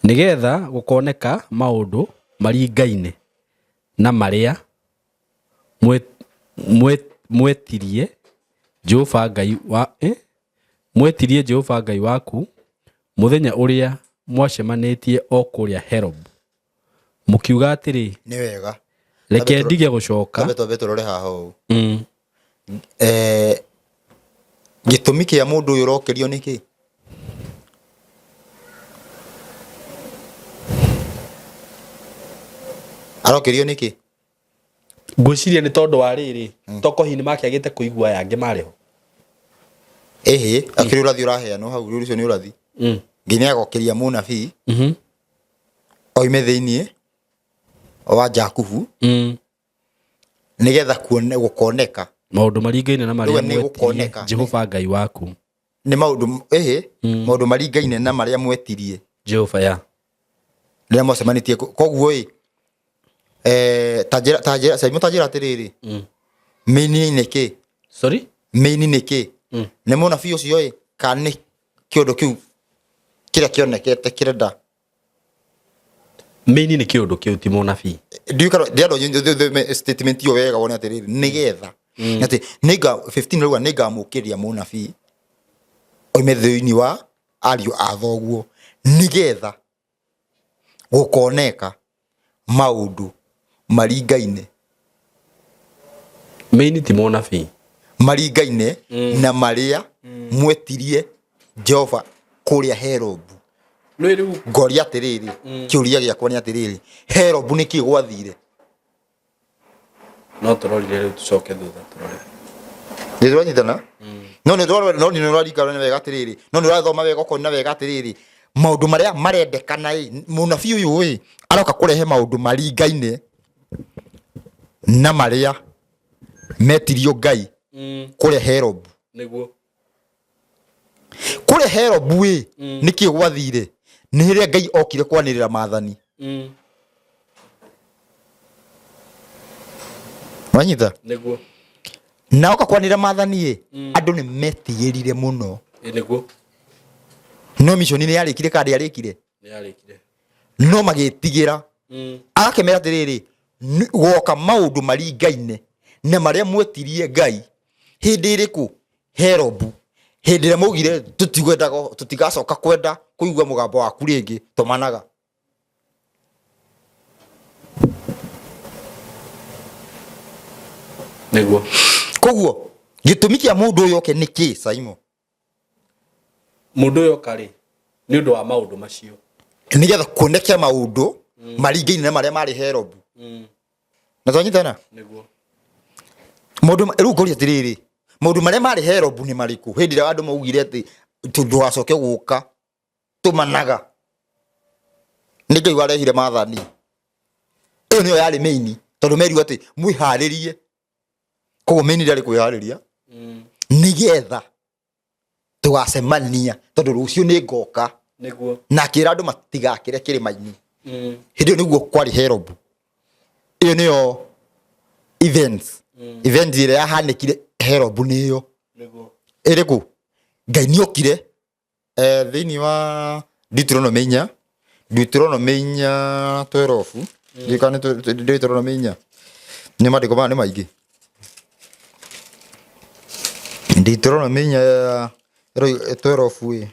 Nĩgetha gũkoneka maũndũ maringaine na marĩa mwetirie Jehova Ngai wa, mwetirie Jehova Ngai waku mũthenya ũrĩa mwacemanĩtie o kũrĩa Herobu. Mũkiuga atĩrĩ, Nĩ wega. Reke ndige gũcoka. Twambe twambe tũrore haha ũũ. Eh, gĩtũmi kĩa mũndũ ũyũ ũrokĩrio nĩ kĩ? Arokĩrio nĩ kĩ? Ngwĩciria nĩ tondũ wa rĩrĩ, toko hihi nĩ makĩagĩte kũigua aya angĩ marĩ ho. Ĩhĩ, akĩrĩ ũrathi ũraheanwo hau, rĩu ũcio nĩ ũrathi. Ngai nĩ agokĩria mũnabii oime thĩinĩ wa Jakubu nĩgetha kuone gũkoneka Maũndũ maringaine na marĩa Rĩu nĩ mwetirie gũkoneka. Jehova Ngai waku. Nĩ maũndũ ĩhĩ maũndũ maringaine na marĩa mwetirie Jehova ya. Rĩrĩa mwacemanĩtie koguo ĩ ta njĩra ta njĩra Simon, ta njĩra atĩrĩrĩ, mĩini nĩ kĩ? Sorry? Mĩini nĩ kĩ? Nĩ mũnabii ũcio ĩ kana nĩ kĩũndũ kĩu kĩrĩa kĩonekete kĩrenda? Mĩini nĩ kĩũndũ kĩu, ti mũnabii. Ndiũĩ kana ndĩrenda statement ĩyo wega wone atĩrĩrĩ nĩgetha atĩ nĩnga 15 rauga nĩngamũkĩria mũnabii oime thĩinĩ wa ariũ a thoguo nĩgetha gũkoneka maũndũ maringaine. Mĩini ti mũnabii. Maringaine na marĩa mwetirie Jehova kũrĩa Herobu. Nĩ rĩu Ngoria atĩrĩrĩ, kĩũria gĩakwa nĩ atĩrĩrĩ, Herobu nĩkĩ gwathire? No tũrorire rĩu tũcoke thutha tũrore. Nĩ tũranyitana? No nĩ tũrora, no nĩ ũrarikana wega atĩrĩrĩ, no nĩ ũrathoma wega ũkona wega atĩrĩrĩ, maũndũ marĩa marendekana ĩ, mũnabii ũyũ ĩ, aroka kũrehe maũndũ maringaine na marĩa metirio Ngai kũrĩa Herobu. Nĩguo. Kũrĩa Herobu ĩ, nĩkĩ gwathire? Nĩ rĩrĩa Ngai okire kwanĩrĩra maathani. Wanyita? Nĩguo. Na oka kwanĩrĩra maathani ĩ, andũ nĩ metigĩrire mũno. Ĩ nĩguo. No mission nĩ yarĩkire kana ndĩarĩkire? Nĩ yarĩkire. No magĩtigĩra. Agakĩmera atĩrĩrĩ, goka maũndũ maringaine na marĩa mwetirie Ngai Hĩndĩ ĩrĩkũ? Herobu. Hĩndĩ ĩrĩa maugire tũtigwendaga, tũtigacoka kwenda kũigua mũgambo waku rĩngĩ, tũmanaga. Nĩguo. Koguo gĩtũmi kĩa mũndũ ũyũ oke nĩ kĩ, Saimo? Mũndũ ũyũ oka rĩ, nĩ ũndũ wa maũndũ macio. Nĩgetha kuoneke maũndũ maringaine na marĩa marĩ Herobu. Na twanyitana? Nĩguo. Maũndũ rĩu ngũria atĩrĩrĩ, maũndũ marĩa marĩ Herobu nĩ marĩkũ? Hĩndĩ ĩrĩa andũ maugire atĩ ndũgacoke gũka, tũmanaga. Nĩ Ngai warehire maathani. Ĩyo nĩyo yarĩ main, tondũ merirwo atĩ mwĩharĩrie. Koguo main rĩarĩ kwĩharĩria nĩgetha tũgacemania, tondũ rũciũ nĩ ngoka. Nĩguo. Na akĩra andũ matigakĩre kĩrĩma-inĩ. Hĩndĩ ĩyo nĩguo kwarĩ Herobu. Ĩyo nĩyo events. Event ĩrĩa yahanĩkire Herobu nĩyo. Nĩguo. Ĩrĩkũ? Ngai nĩokire thĩinĩ wa Deuteronomy inya, Deuteronomy inya 12, ndiũĩ kana nĩ Deuteronomy inya, nĩ maandĩko maya nĩ maingĩ. Deuteronomy inya 12 ĩ,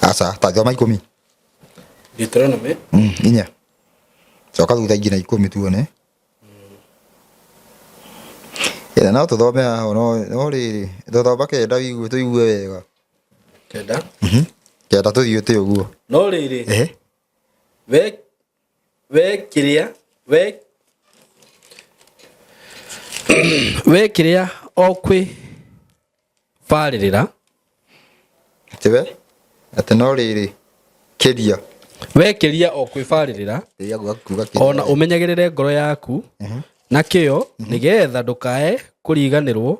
aca, ta thoma 10. Deuteronomy Inya. Coka thutha ingĩ na 10 tuone. Ĩna no tũthome haha no no rĩrĩ tũthoma 9 wigue tũigue wega. 9. 9 tũthiĩte ũguo. No rĩrĩ. Ehe. We we kĩrĩa we we kĩrĩa o kwĩ barĩrĩra. Atĩ we atĩ no rĩrĩ kĩria. We kĩria o kwĩbarĩrĩra. Kĩria kuga kĩria. Ona ũmenyagĩrĩre ngoro yaku na kĩyo, nĩgetha ndũkae kũriganĩrwo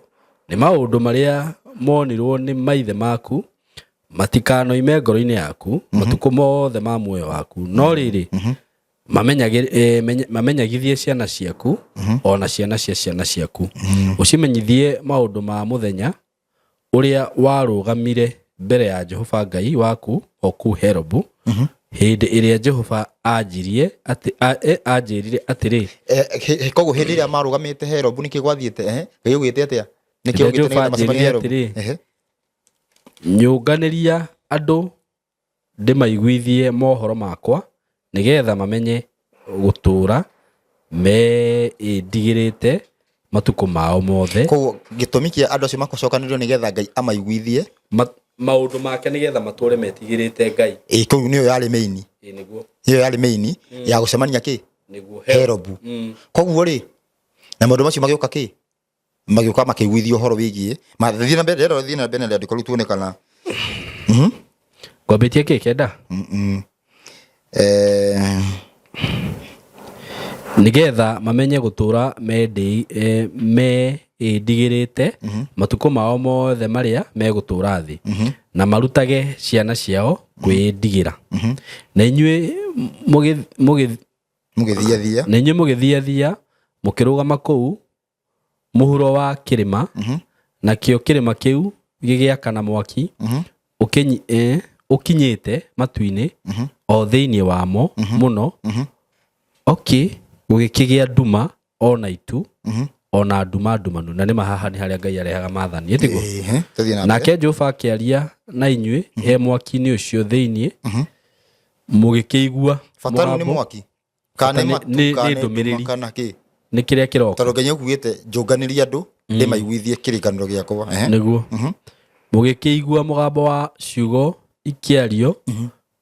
nĩ maũndũ marĩa monirwo nĩ maithe maku, matikanoime ngoro-inĩ yaku matukũ mothe ma muoyo waku. No rĩrĩ, mamenyagithie ciana ciaku ona ciana cia ciana ciaku, ũcimenyithie maũndũ ma mũthenya ũrĩa warũgamire mbere ya Jehova Ngai waku o kũu Herobu, hĩndĩ ĩrĩa Jehova anjĩrire atĩrĩ. Koguo hĩndĩ ĩrĩa marũgamĩte Herobu nĩkĩ gwathiĩte? Ngai augĩte atĩa? Nĩkĩ Hĩndĩ ĩrĩa augĩte Jehova nĩgetha macemanie anjĩrire Herobu? atĩrĩ, Nyũnganĩria andũ ndĩmaiguithie mohoro makwa, nĩgetha mamenye gũtũũra meĩndigĩrĩte matukũ mao mothe. Koguo gĩtũmi kĩa andũ acio macokanĩrĩrio nĩgetha Ngai amaiguithie maũndũ make, nĩgetha matũũre metigĩrĩte Ngai. Ĩ kũu nĩyo yarĩ main. Ĩ nĩguo. Nĩyo yarĩ main ya gũcemania kĩ? Nĩguo. Herobu. Koguo rĩ, na maũndũ macio magĩũka kĩ? Magĩũka makĩiguithio ũhoro wĩgiĩ. Mathiĩ na mbere, rĩera thiĩ na mbere na rĩandĩko rĩu tuone kana. Ngwambĩtie kĩ 9? Nĩgetha mamenye gũtũũra meĩndigĩrĩte matukũ mao mothe marĩa megũtũũra thĩ, na marutage ciana ciao kwĩĩndigĩra. Na inyuĩ Mũgĩthiathia. Na inyuĩ mũgĩthiathia mũkĩrũgama kũu mũhuro wa kĩrĩma, nakĩo kĩrĩma kĩu gĩgĩakana mwaki ũkinyĩte matu-inĩ, o thĩinĩ wamo mũno, okay, gũgĩkĩgĩa nduma ona itu, ona nduma ndumanu. Na nĩma haha nĩ harĩa Ngai arehaga maathani, ĩtiguo? Tũthiĩ na mbere. Nake Jehova akĩaria na inyuĩ e mwaki-inĩ ũcio thĩinĩ, mũgĩkĩigua Bata rĩu nĩ mũgambo. mwaki. Kana nĩ Bata matu, nĩ kana nĩ nduma, ndũmĩrĩri. kana kĩ? Nĩ kĩrĩa kĩroka. Tondũ Ngai nĩakugĩte njũnganĩrie andũ ndĩmaiguithie kĩrĩkanĩro gĩakwa. Nĩguo. Mũgĩkĩigua mũgambo wa ciugo ikĩario,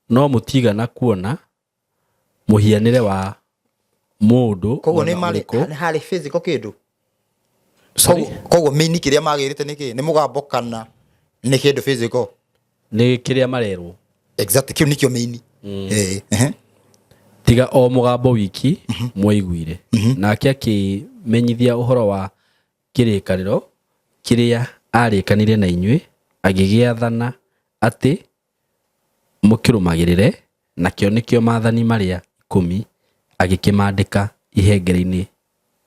no mũtigana kuona mũhianĩre wa mũndũ Koguo ona nĩ marĩ ũrĩkũ. nĩ harĩ physical kĩndũ. Sorry? Koguo main kĩrĩa magĩrĩte nĩ kĩ? Nĩ mũgambo kana nĩ kĩndũ physical? Nĩ kĩrĩa marerwo. Exactly, kĩu nĩkĩo main. Tiga o mũgambo wiki mwaiguire. Nake akĩmenyithia ũhoro wa kĩrĩkanĩro kĩrĩa arĩkanire na inyuĩ, agĩgĩathana atĩ mũkĩrũmagĩrĩre, nakĩo nĩkĩo maathani marĩa 10, agĩkĩmaandĩka ihengere-inĩ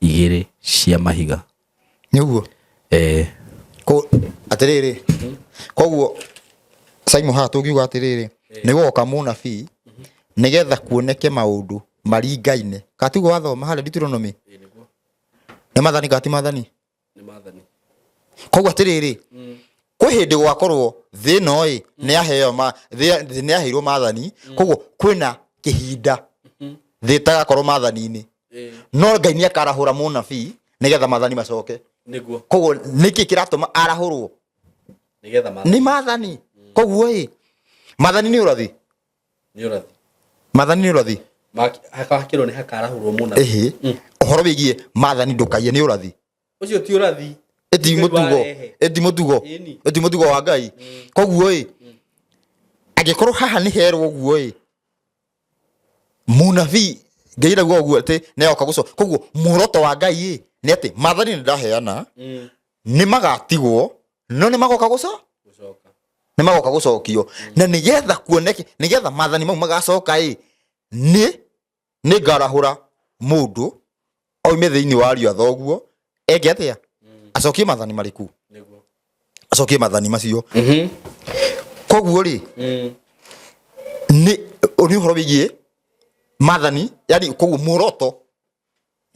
2 cia mahiga. Nĩguo? Atĩrĩrĩ, koguo Simon haha tũngiuga atĩrĩrĩ, nĩ gũgoka mũnabii Nĩgetha kuoneke maũndũ maringaine. Katiguo wathoma harĩa Deuteronomy? Ĩĩ nĩguo. Nĩ mathani kana ti mathani? Nĩ mathani. Koguo atĩrĩrĩ, kwĩ hĩndĩ gwakorwo thĩ ĩno ĩ nĩ yaheo ma thĩ thĩ nĩ yaheirwo mathani, koguo kwĩna kĩhinda thĩ ĩtagakorwo mathani-inĩ. Ĩĩ. No Ngai nĩ akarahũra mũnabii nĩgetha mathani macoke. Nĩguo. Koguo nĩkĩ kĩratũma arahũrwo? Nĩgetha mathani. Nĩ mathani. Koguo ĩ mathani nĩ ũrathi. Nĩ ũrathi. Mathani nĩ ũrathi. Hakakĩrwo nĩ hakarahũrwo mũna. Ĩhĩ. Ũhoro wĩgiĩ mathani ndũkaiye nĩ ũrathi. Ũcio ti ũrathi. Ĩti Ngai mũtugo. warehe. Ĩti mũtugo. Ĩni. Ĩti mũtugo wa Ngai. Koguo ĩ angĩkorwo haha nĩ herwo ũguo ĩ mũnabii Ngai arauga ũguo atĩ nĩ agoka gũco. Koguo muoroto wa Ngai ĩ nĩ atĩ mathani nĩ ndaheana nĩ magatigwo no nĩ magoka gũco Gũcoka. nĩ magoka gũcokio na nĩgetha kuoneke nĩgetha mathani mau magacoka ĩ nĩ nĩ ngarahũra mũndũ oime thĩinĩ wa ariũ a thoguo eke atĩa acokie mathani marĩkũ Nĩguo. acokie mathani macio. Koguo rĩ nĩ nĩ ũhoro wĩgiĩ mathani, yani koguo muoroto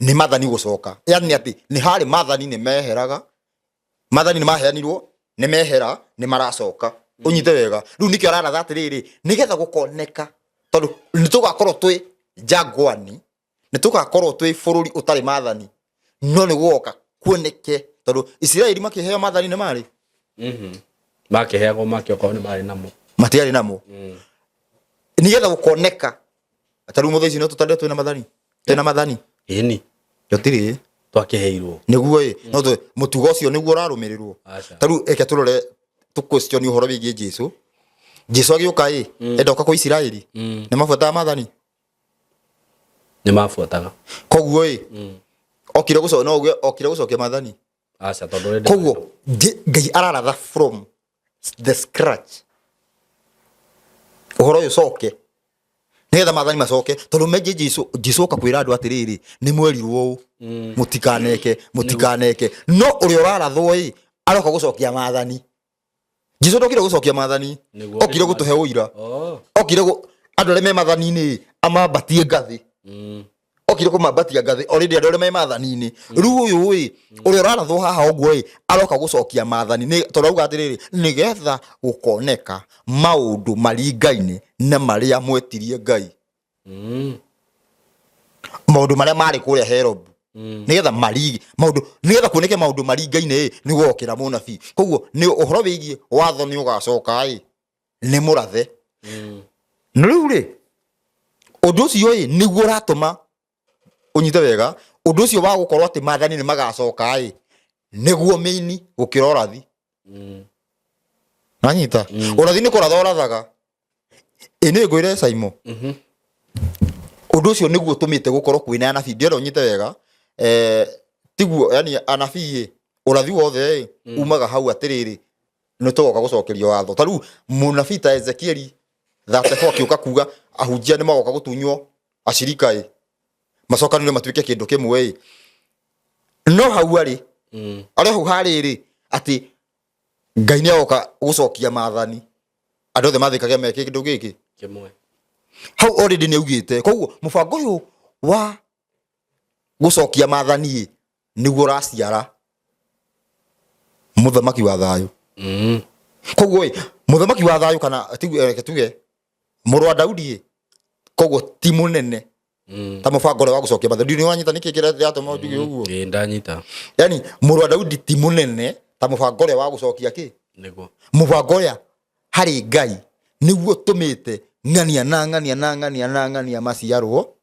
nĩ mathani gũcoka, yani atĩ nĩ harĩ mathani nĩ meheraga, mathani nĩ maheanirwo nĩ mehera nĩ maracoka. Ũnyite wega rĩu nĩkĩo araratha atĩrĩrĩ nĩgetha gũkoneka tondũ nĩ tũgakorwo twĩ jangwani, nĩ tũgakorwo twĩ bũrũri ũtarĩ mathani, no nĩ gũgoka kuoneke tondũ Isiraeli makĩheo mathani nĩ marĩ Makĩheagwo make okorwo nĩ marĩ namo. Matiarĩ namo. Nĩgetha gũkoneka ta rĩu mũthĩ ici no tũtande twĩna mathani, twĩna mathani. Ĩni. Tũtirĩ. Twakĩheirwo. Nĩguo ĩ no mũtugo ũcio nĩguo ũrarũmĩrĩrwo. Aca. Ta rĩu eke tũrore tũ question ũhoro wĩgiĩ Jesu. Jesu agĩũka ĩ enda ũka kwa Isiraeli nĩ mabuataga mathani. Nĩ mabuataga. Koguo ĩ okire gũco no uge okire gũcokia mathani. Aca tondũ rĩndĩ. Koguo Ngai araratha from the scratch ũhoro ũyũ ũcoke nĩgetha mathani macoke tondũ menje Jesu Jesu oka kwĩra andũ atĩrĩrĩ nĩ mwerirwo ũũ mũtikaneke mũtikaneke no ũrĩa ũrarathwo ĩ aroka gũcokia mathani. Jesu ndokire gũcokia mathani. Nĩguo. Okire gũtũhe ũira. Oh. Okire andũ arĩa me mathani-inĩ amambatie ngathĩ. Okire kũmambatia ngathĩ already andũ arĩa me mathani-inĩ. Rĩu ũyũ ĩ ũrĩa ũrarathwo haha ũguo ĩ aroka gũcokia mathani nĩ tondũ auga atĩrĩrĩ nĩgetha gũkoneka maũndũ maringaine na marĩa mwetirie Ngai. Maũndũ marĩa marĩ kũrĩa Herobu nĩgetha marigi maũndũ nĩgetha kuoneke maũndũ maringaine ĩ nĩ gũgokĩra mũnabii. Koguo nĩ ũhoro wĩgiĩ watho nĩ ũgacoka ĩ nĩ mũrathe. Na rĩu rĩ ũndũ ũcio ĩ nĩguo ũratũma ũnyite wega ũndũ ũcio wa gũkorwo atĩ mathani nĩ magacoka ĩ nĩguo mĩini gũkĩra ũrathi. Nanyita ũrathi nĩ kũratha ũrathaga ĩ nĩ ngwĩre Saimo ũndũ ũcio nĩguo ũtũmĩte gũkorwo kwĩna anabii. Ndĩrenda ũnyite wega tiguo yani anabii ĩ ũrathi wothe ĩ umaga hau atĩrĩrĩ nĩ tũgoka gũcokerio watho. Ta rĩu mũnabii ta Ezekieli 34 akĩũka kuga ahunjia nĩ magoka gũtunywo acirika ĩ macokanĩre matuĩke kĩndũ kĩmwe ĩ no hau arĩ arĩ hau harĩ rĩ atĩ Ngai nĩ agoka gũcokia mathani andũ othe mathĩkage meke kĩndũ gĩkĩ Kĩmwe. Hau already nĩ augĩte. Koguo mũbango ũyũ wa gũcokia mathani ĩ nĩguo ũraciara mũthamaki wa thayũ. Koguo ĩ mũthamaki wa thayũ kana reke tuge mũrũ wa Daudi ĩ koguo ti mũnene ta mũbango ũrĩa wa gũcokia mathani. Nĩ wanyita nĩkĩ kĩrĩa kĩratũma njuge ũguo? Ĩĩ ndanyita. Yani mũrũ wa Daudi ti mũnene ta mũbango ũrĩa wa gũcokia kĩ Nĩguo. Mũbango ũrĩa harĩ Ngai nĩguo ũtũmĩte ng'ania na ng'ania na ng'ania na ng'ania maciarwo.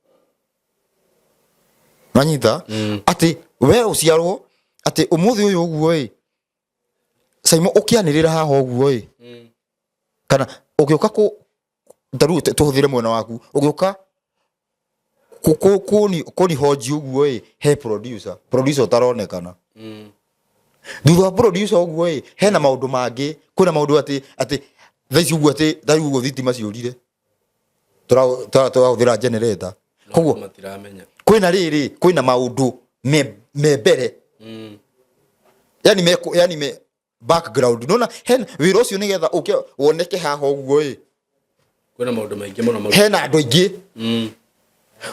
Wanyita atĩ we ũciarwo atĩ ũmũthĩ ũyũ ũguo ĩ Saimo ũkĩanĩrĩra haha ũguo ĩ kana ũgĩũka kũ ta rĩu tũhũthĩre mwena waku ũgĩũka kũni hoji ũguo ĩ he producer producer ũtaronekana thutha wa producer ũguo ĩ hena maũndũ mangĩ kwĩna maũndũ atĩ atĩ thaa ici ũguo atĩ thaa rĩu ũguo thitima ciũrire tũrahũthĩra generator koguo Matiramenya. Kwĩna rĩrĩ kwĩna maũndũ me mbere yani me yani me background nona hena wĩra ũcio nĩgetha ũke woneke haha ũguo ĩ. Kwĩna maũndũ maingĩ mũno maru. Hena andũ aingĩ.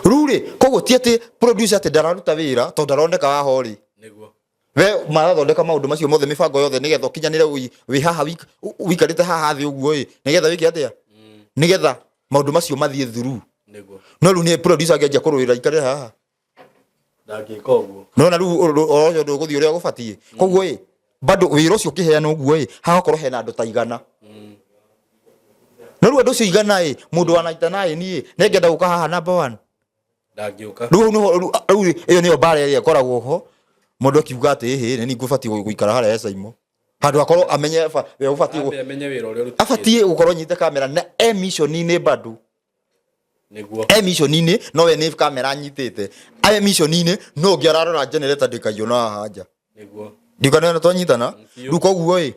Rĩu rĩ, koguo ti atĩ producer atĩ ndararuta wĩra tondũ ndaroneka haha rĩ. Nĩguo. We marathondeka maũndũ macio mothe, mĩbango yothe, nĩgetha ũkinyanĩre wĩ haha ũikarĩte haha thĩ ũguo ĩ, nĩgetha wĩke atĩa, nĩgetha maũndũ macio mathiĩ through. Nĩguo. No rĩu nĩ producer angĩanjia kũrũĩra ikare haha? Ndangĩka ũguo. Nona rĩu ũndũ o ũcio ndũgũthiĩ ũrĩa gũbatiĩ. Koguo ĩ, bado wĩra ũcio ũkĩheanwo ũguo ĩ, hagakorwo hena andũ ta 100. No rĩu andũ acio 100 ĩ, mũndũ wa 99 ĩ, nĩangĩenda gũka haha number one? Ndangĩũka. Rĩu hau nĩho rĩu ĩyo nĩyo mbara ĩrĩa ĩkoragwo ho, mũndũ akiuga atĩ ĩhĩ, nĩ niĩ ngũbatiĩ gũikara harĩa he Saimo, handũ akorwo amenye we ũbatiĩ Ambe amenye wĩra ũrĩa ũrutithĩtie. Abatiĩ gũkorwo anyitĩte kamera na e mission-inĩ bado. Nĩguo. E mission-inĩ, no we nĩ kamera anyitĩte, e mission-inĩ, no ũngĩ ararora generator ndĩkaiywo na haha nja. Nĩguo. Ndikana twanyitana? Biũ. Rĩu koguo ĩ,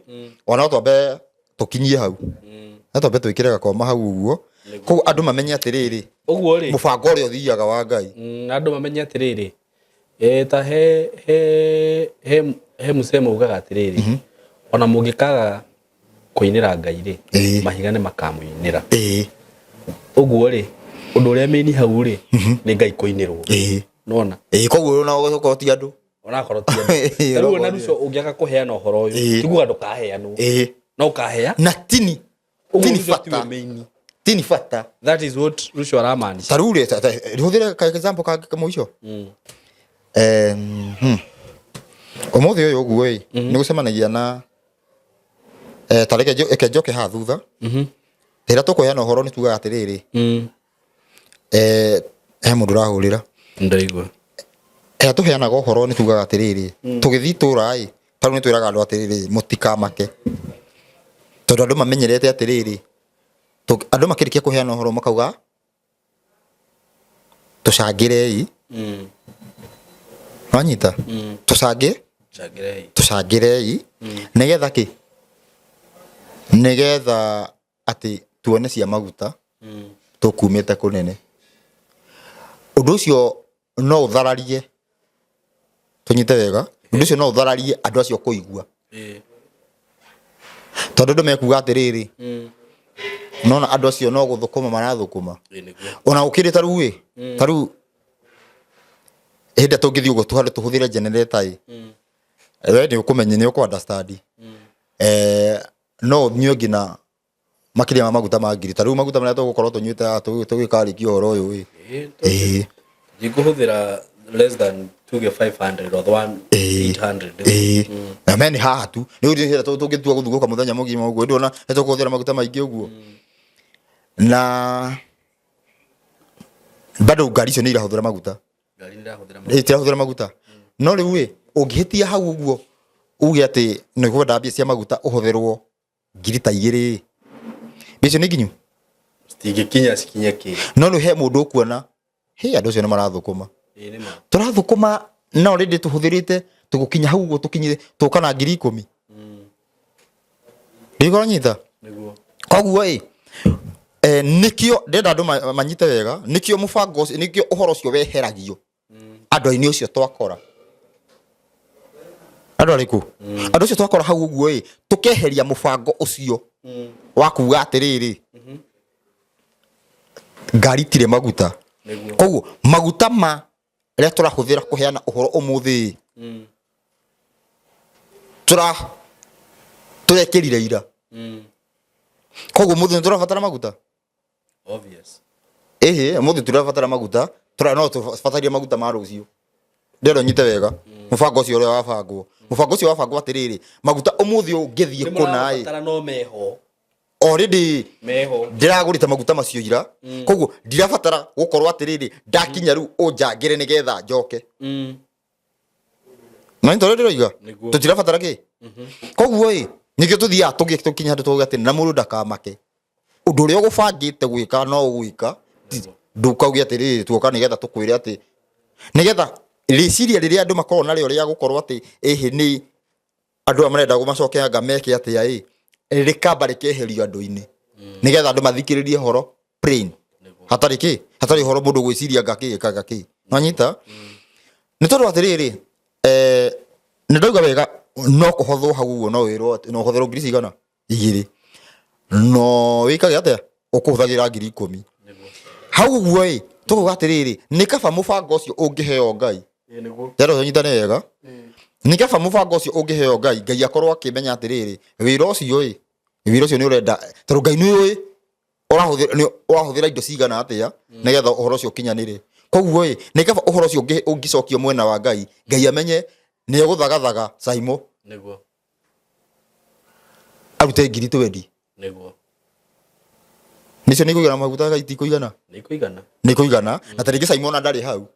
ona no twambe tũkinyie hau, no twambe twĩkĩre gakoma hau ũguo, koguo andũ mamenye atĩrĩrĩ, Ũguo rĩ, mũbango ũrĩa ũthiaga wa Ngai. Andũ mamenye atĩrĩrĩ, ta he mũcemo ugaga atĩrĩrĩ, ona mũngĩkaga kũinĩra Ngai rĩ, mahiga nĩ makamũinĩra. Ũguo rĩ, ũndũ ũrĩa mĩni hau rĩ, nĩ Ngai kũinĩrwo. Nona? Ĩĩ, koguo ona ũgakorwo ti andũ. Onakorwo ti andũ. Ĩĩ, Ta rĩu ona onakorwo ti Ruco ũngĩaga kũheana ũhoro ũyũ, ti kuga ndũkaheanwo. No ũkahea. Na tini Ũguo tini Ruco tiwe bata. main. Tini bata. That is what Ruco aramaanisha. Ta rĩu rĩ, hũthĩre ka example kangĩ kamũico. Ũmũthĩ ũyũ ũguo ĩ, nĩ gũcemanagia na ta reke njoke haha thutha. Rĩrĩa tũkũheana ũhoro nĩ tugaga atĩrĩrĩ, he mũndũ ũrahũrĩra. Ndaigua. Rĩrĩa tũheanaga ũhoro nĩ tugaga atĩrĩrĩ, tũgĩthiĩ itũũra ĩ, ta rĩu nĩ twĩraga andũ atĩrĩrĩ, mũtikamake, tondũ andũ mamenyerete atĩrĩrĩ, andũ makĩrĩkia kũheana ũhoro makauga tũcangĩrei. Wanyita? Tũcangĩ? Changĩrei. Tũcangĩrei nĩgetha kĩ? Nĩgetha atĩ tuone cia maguta tũkumĩte kũnene. Ũndũ ũcio no ũthararie, tũnyite wega, ũndũ ũcio no ũthararie andũ acio kũigua, tondũ andũ mekuga atĩrĩrĩ, nona andũ acio no gũthũkũma marathũkũma. Ĩĩ, nĩguo. Ona gũkĩrĩ ta rĩu ĩ, ta rĩu hĩndĩ ĩrĩa tũngĩthiĩ ũguo handũ tũhũthĩre generator ĩ, we nĩ ũkũmenya, nĩ ũkũ understand. No ũnyue nginya makĩria ma maguta ma ngiri, ta rĩu maguta marĩa tũgũkorwo tũnyuĩte haha tũgĩkarĩkia ũhoro ũyũ ĩ. Ĩĩ, ndikũhũthĩra less than tuge 500 or one 800. Ĩĩ, na me nĩ haha tu nĩ ũndũ hĩndĩ ĩrĩa tũngĩtua gũthugũka mũthenya mũgima ũguo, ndũona nĩ tũkũhũthĩra maguta maingĩ ũguo, na bado ngari icio nĩ irahũthĩra maguta. Ngari nĩ irahũthĩra maguta. Ĩ, itirahũthĩra maguta, no rĩu ĩ, ũngĩhĩtia hau ũguo uge atĩ nĩ ũkwenda mbia cia maguta ũhũthĩrwo ngiri ta 2 ĩ, mbia icio nĩ nginyu. Citingĩkinya cikinye kĩ. No rĩu he mũndũ ũkuona hĩ, andũ acio nĩ marathũkũma. Ĩĩ, nĩ ma. Tũrathũkũma na already tũhũthĩrĩte, tũgũkinya hau ũguo tũkinyire tũka na 10,000. Ndĩgũkorwo nyita. Nĩguo. Koguo ĩ, nĩkĩo ndĩrenda andũ manyite wega, nĩkĩo mũbango ũcio, nĩkĩo ũhoro ũcio weheragio andũ-inĩ ũcio twakora andũ arĩkũ, andũ acio twakora hau ũguo ĩ, tũkeheria mũbango ũcio wa kuga atĩrĩrĩ, ngari itirĩ maguta. Nĩguo. Koguo maguta ma rĩa tũrahũthĩra kũheana ũhoro ũmũthĩ ĩ, tũrekĩrire ira. Koguo mũthĩ nĩ tũrabatara maguta. Obvious. Ĩhĩ, ũmũthĩ tũrabatara maguta, no tũbatarie maguta ma rũciũ. Ndĩrenda ũnyite wega mũbango ũcio ũrĩa wabangwo, mũbango ũcio wabangwo atĩrĩrĩ, maguta ũmũthĩ ũngĩthiĩ Nĩ kũna ĩ, mũrabatara no meho. Already Meho. Ndĩragũrĩte maguta macio ira, koguo ndirabatara gũkorwo atĩrĩrĩ, ndakinya rĩu ũnjangĩre nĩgetha njoke. Na nĩ tondũ ndĩroiga Nĩguo. tũtirabatara kĩ. Koguo ĩ, nĩkĩo tũthiaga tũkinya handũ tũgauga atĩ na mũndũ ndakamake, ũndũ ũrĩa ũgũbangĩte gwĩka no ũgwĩka. Ndũkauge atĩrĩrĩ, tuoka nĩgetha tũkwĩre atĩ nĩgetha rĩciria rĩrĩa andũ makoragwo narĩo rĩa gũkorwo atĩ ĩhĩ, nĩ andũ aya marenda macoke anga meke atĩa ĩ, rĩkamba rĩkeherio andũ-inĩ nĩgetha andũ mathikĩrĩrie ũhoro plain, hatarĩ kĩ, hatarĩ ũhoro mũndũ gwĩciria ngakĩ ngakĩ. Nwanyita? Nĩ tondũ atĩrĩrĩ, nĩ ndauga wega, no kũhothwo hau ũguo, no wĩrwo atĩ no ũhotherwo ngiri cigana 2, no wĩkage atĩa? Ũkũhũthagĩra 10,000. Hau ũguo ĩ, tũkuga atĩrĩrĩ, nĩ kaba mũbango ũcio ũngĩheo Ngai. Ndĩrenda tũnyitane wega. Nĩ kaba mũbango ũcio ũngĩheo Ngai, Ngai akorwo akĩmenya atĩrĩrĩ, wĩra ũcio ĩ, wĩra ũcio nĩ ũrenda, tondũ Ngai nĩ ũĩ ũrahũthĩra nĩ ũrahũthĩra indo cigana atĩa nĩgetha ũhoro ũcio ũkinyanĩre. Koguo ĩ, nĩ kaba ũhoro ũcio ũngĩcokio mwena wa Ngai, Ngai amenye nĩ egũthagathaga Saimo arute 20,000. Nĩcio nĩ ikũigana maguta kana itikũigana? Nĩ ikũigana. Nĩ ikũigana. Na ta rĩngĩ Saimo ona ndarĩ hau.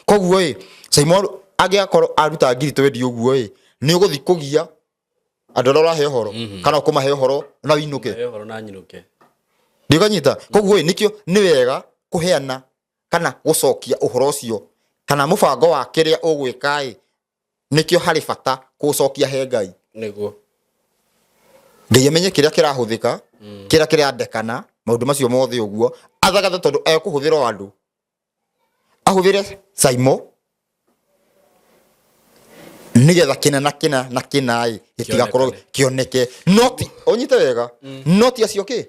Koguo ĩ, Saimo angĩgakorwo aruta 20,000 ũguo ĩ, nĩ ũgũthiĩ kũgia andũ arĩa ũrahe ũhoro, kana ũkũmahe ũhoro na ũinũke. Mahe ũhoro na nyinũke. Ndikanyita. Koguo ĩ, nĩkĩo nĩ wega kũheana kana gũcokia ũhoro ũcio kana mũbango wa kĩrĩa ũgwĩka ĩ, nĩkĩo harĩ bata kũũcokia he Ngai. Ngai amenye kĩrĩa kĩrahũthĩka, kĩrĩa kĩrandekana, maũndũ macio mothe ũguo, athagathe tondũ ekũhũthĩra o andũ. Ahũthĩre Saimo nĩgetha kĩna na kĩna na kĩna ĩ gĩtigakorwo kĩoneke. No ti, ũnyite wega, no ti acio kĩ?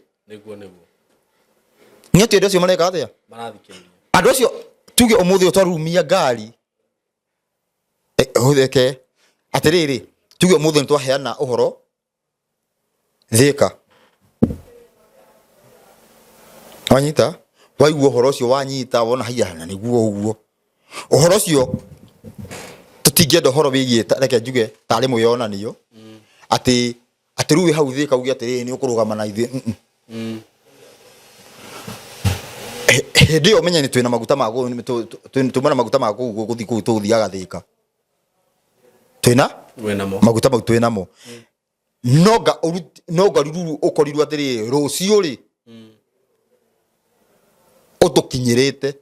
Nĩ atĩ andũ acio mareka atĩa? Andũ acio tuge ũmũthĩ ũyũ twarumia ngari, hũthĩke atĩrĩrĩ, tuge ũmũthĩ nĩ twaheana ũhoro Thika. Wanyita? Waigua ũhoro ũcio wanyita wona haiya na nĩguo ũguo. Ũhoro ũcio tũtingĩenda ũhoro wĩgiĩ reke njuge tarĩ mwĩyonanio atĩ atĩ rĩu wĩ hau Thika uge atĩrĩrĩ nĩ ũkũrũgama na ithuĩ. Hĩndĩ ĩyo ũmenye nĩ twĩna maguta ma tuma na maguta ma kũu gũthiĩ kũu tũgũthiaga Thika. Twĩna maguta mau twĩ namo. No nga no nga ruru ũkorirwo atĩrĩrĩ rũciũ rĩ ũtũkinyĩrĩte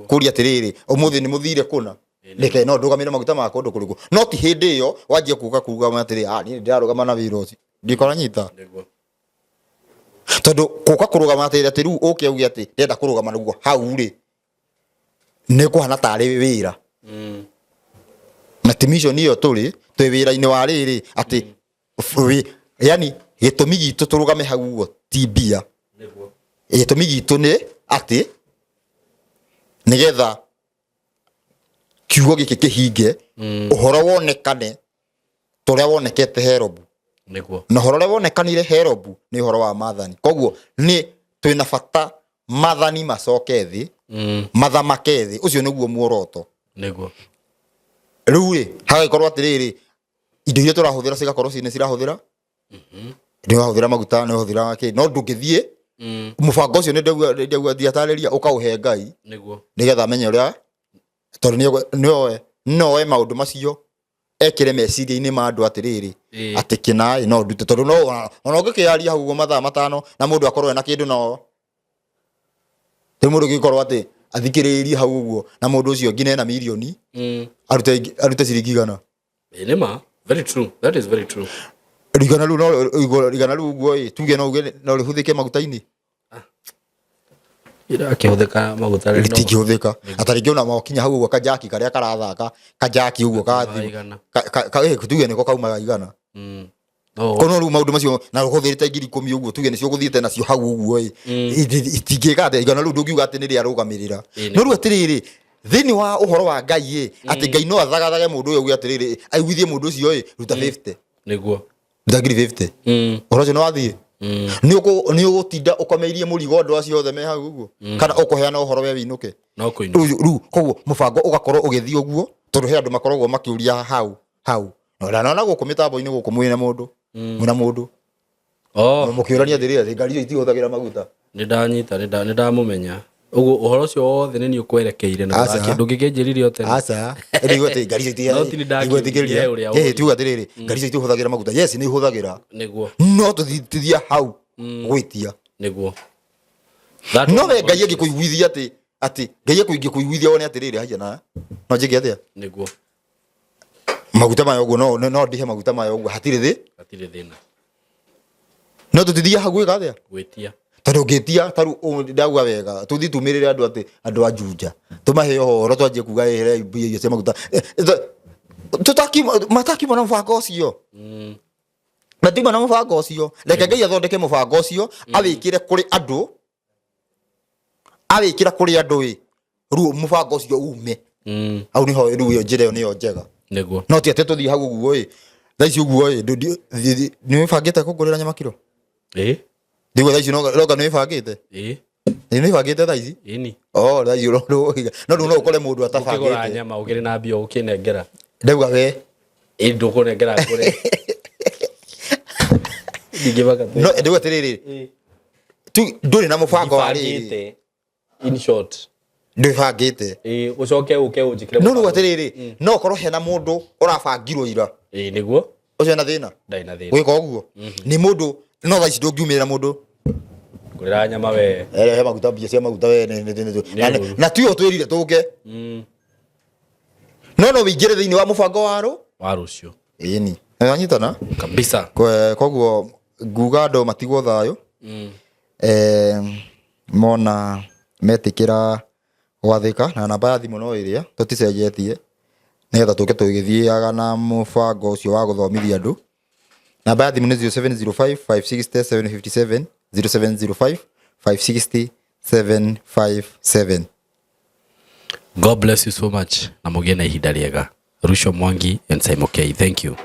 kũria atĩrĩrĩ ũmũthĩ nĩ mũthire kũna reke no ndũgamĩre maguta ma kũndũ kũrĩkũ, no ti hĩndĩ ĩyo wanjia kuga kuga atĩrĩ ah niĩ ndĩrarũgama na wĩra ũcio ndikora nyita. Tondũ kũka kũrũgama atĩrĩ atĩ rĩu ũke uge atĩ ndĩrenda kũrũgama naguo hau rĩ nĩ kũhana tarĩ wĩra. Na ti mission ĩyo tũrĩ twĩ wĩra-inĩ wa rĩrĩ atĩ yani gĩtũmi gitũ tũrũgame hau ũguo ti mbia. Gĩtũmi gitũ nĩ atĩ nĩgetha kiugo gĩkĩ kĩhinge, ũhoro wonekane ta ũrĩa wonekete Herobu. Na ũhoro ũrĩa wonekanire Herobu nĩ ũhoro wa maathani. Koguo nĩ twĩna bata maathani macoke thĩ, mathamake thĩ, ũcio nĩguo muoroto. Rĩu rĩ hagagĩkorwo atĩrĩrĩ indo iria tũrahũthĩra cigakorwo nĩ cirahũthĩra, nĩ ũrahũthĩra maguta, nĩ ũrahũthĩra kĩ, no ndũngĩthiĩ mũbango ũcio nĩ ndauga ndiatarĩria ũkaũhe Ngai nĩgetha amenye ũrĩa, tondũ nĩoe noe maũndũ macio ekĩre meciria-inĩ ma andũ atĩrĩrĩ atĩ kĩnaĩ no ndute, tondũ no ona ũngĩkĩaria hau ũguo mathaa matano na mũndũ akorwo ena kĩndũ, no rĩu mũndũ ũngĩkorwo atĩ athikĩrĩirie hau ũguo na mũndũ ũcio nginya ena mirioni arute ciringi igana. Nĩ ma, very true, that is very true. Igana rĩu no igana rĩu ũguo ĩ, tuge no uge no rĩhũthĩke maguta-inĩ. Irakĩhũthĩka maguta rĩ, no- Rĩtingĩhũthĩka. Na ta rĩngĩ ona makinya hau ũguo kajaki karĩa karathaka kajaki ũguo Kaumaga kathimũ. igana. Tuge nĩko kaumaga igana. Kono rĩu maũndũ macio na ũhũthĩrĩte 10,000 ũguo tuge nĩcio ũgũthiĩte nacio hau ũguo ĩ, itingĩka atĩa igana rĩu ndũngiuga atĩ nĩ rĩarũgamĩrĩra. No rĩu atĩrĩrĩ thĩinĩ wa ũhoro wa Ngai ĩ, atĩ Ngai no athagathage mũndũ ũyũ auge atĩrĩrĩ aiguithie mũndũ ũcio ĩ, ruta 50. Ruta 50,000. Ũhoro ũcio nĩ wathiĩ. Nĩ ũgũtinda ũkomeirie mũrigo andũ acio othe me hau ũguo, kana ũkũheana ũhoro we wĩinũke. No kũinũka. Rĩu koguo mũbango ũgakorwo ũgĩthiĩ ũguo, tondũ he andũ makoragwo makĩũria hau hau. Na nona gũkũ mĩtambo-inĩ gũkũ mwĩna mũndũ. Mwĩna mũndũ. Mũkĩũrania atĩrĩrĩ, atĩ ngari icio itihũthagĩra maguta. Nĩ ndanyita, nĩ ndamũmenya. Ũguo ũhoro ũcio wothe nĩ niĩ ũkwerekeire na Aca. ndũngĩkĩnjĩrire o tene. Aca. Ĩndĩ igua atĩ ngari icio No ti nĩ ndakĩũririe iti- ũrĩa Ĩĩ, ũrĩ. tuga atĩrĩrĩ, ngari icio itihũthagĩra maguta. Yes, nĩ ihũthagĩra. No tũtithia hau gwĩtia. That No one we Ngai was- angĩkũiguithia atĩ atĩ Ngai angĩkũiguithia wone atĩrĩrĩ haiya na no njĩke atĩa? Maguta maya ũguo no no ndihe maguta maya ũguo hatirĩ thĩ. Hatirĩ thĩna. No tũtithia hau gwĩka atĩa? Gwĩtia. Tondũ ũngĩtia ta rĩu ndauga wega tũthiĩ tumĩrĩre andũ atĩ andũ a Juja tũmahe ũhoro twanjie kuga ĩhere mbia icio cia maguta. Tũtakiuma matakiuma na mũbango ũcio. Na tiuma na mũbango ũcio, reke Ngai athondeke mũbango ũcio, awĩkĩre kũrĩ andũ, awĩkĩra kũrĩ andũ ĩ, rĩu mũbango ũcio ume. Hau nĩho rĩu ĩyo njĩra ĩyo nĩyo njega. Nĩguo. No ti atĩ tũthiĩ hau ũguo ĩ, thaa ici ũguo ĩ, nĩ wĩbangĩte kũngũrĩra nyama kiro? Ĩ. Ndigua thaa ici no nĩ wĩbangĩte? Ĩ. Nĩ wĩbangĩte thaa ici? Ĩni. Oh, thaa ici no rĩu no ũkore mũndũ Ũkĩgũra atabangĩte. nyama ũkĩrĩ na mbia ũkĩnengera. Ndauga we. Ĩ ndũkũnengera ngũre. Ndingĩbanga. No ndauga atĩrĩrĩ, tu ndũrĩ na mũbango wa rĩrĩ. Ndibangĩte. In short. Ndwĩbangĩte. Ĩ ũcoke ũke ũnjĩkĩre. No rĩu atĩrĩrĩ, no ũkorwo hena mũndũ ũrabangirwo ira. Ĩ nĩguo. Ũcio ena thĩna? Ndarĩ na thĩna. Gwĩka ũguo? Nĩ mũndũ no thaa ici ndũngiumĩrĩra mũndũ. Ngũrĩra nyama we. Rehe maguta, mbia cia maguta we. Nĩ ũru. Na tiwe ũtwĩrire tũke. No no wĩingĩre thĩinĩ wa mũbango wa rũ? Wa rũciũ. Ĩni. Nĩwanyitana? Kabisa. Koguo nguga andũ matigwo thayũ. Mona metĩkĩra gwathĩka na namba ya thimũ no ĩrĩa tũticenjetie nĩgetha tũke tũgĩthiaga na mũbango ũcio wa gũthomithia andũ. Namba ya thimũ nĩ 0705 560 757, 0705 560 757. God bless you so much na mũgĩe na ihinda rĩega. Ruco Mwangi and Simon K. Thank you.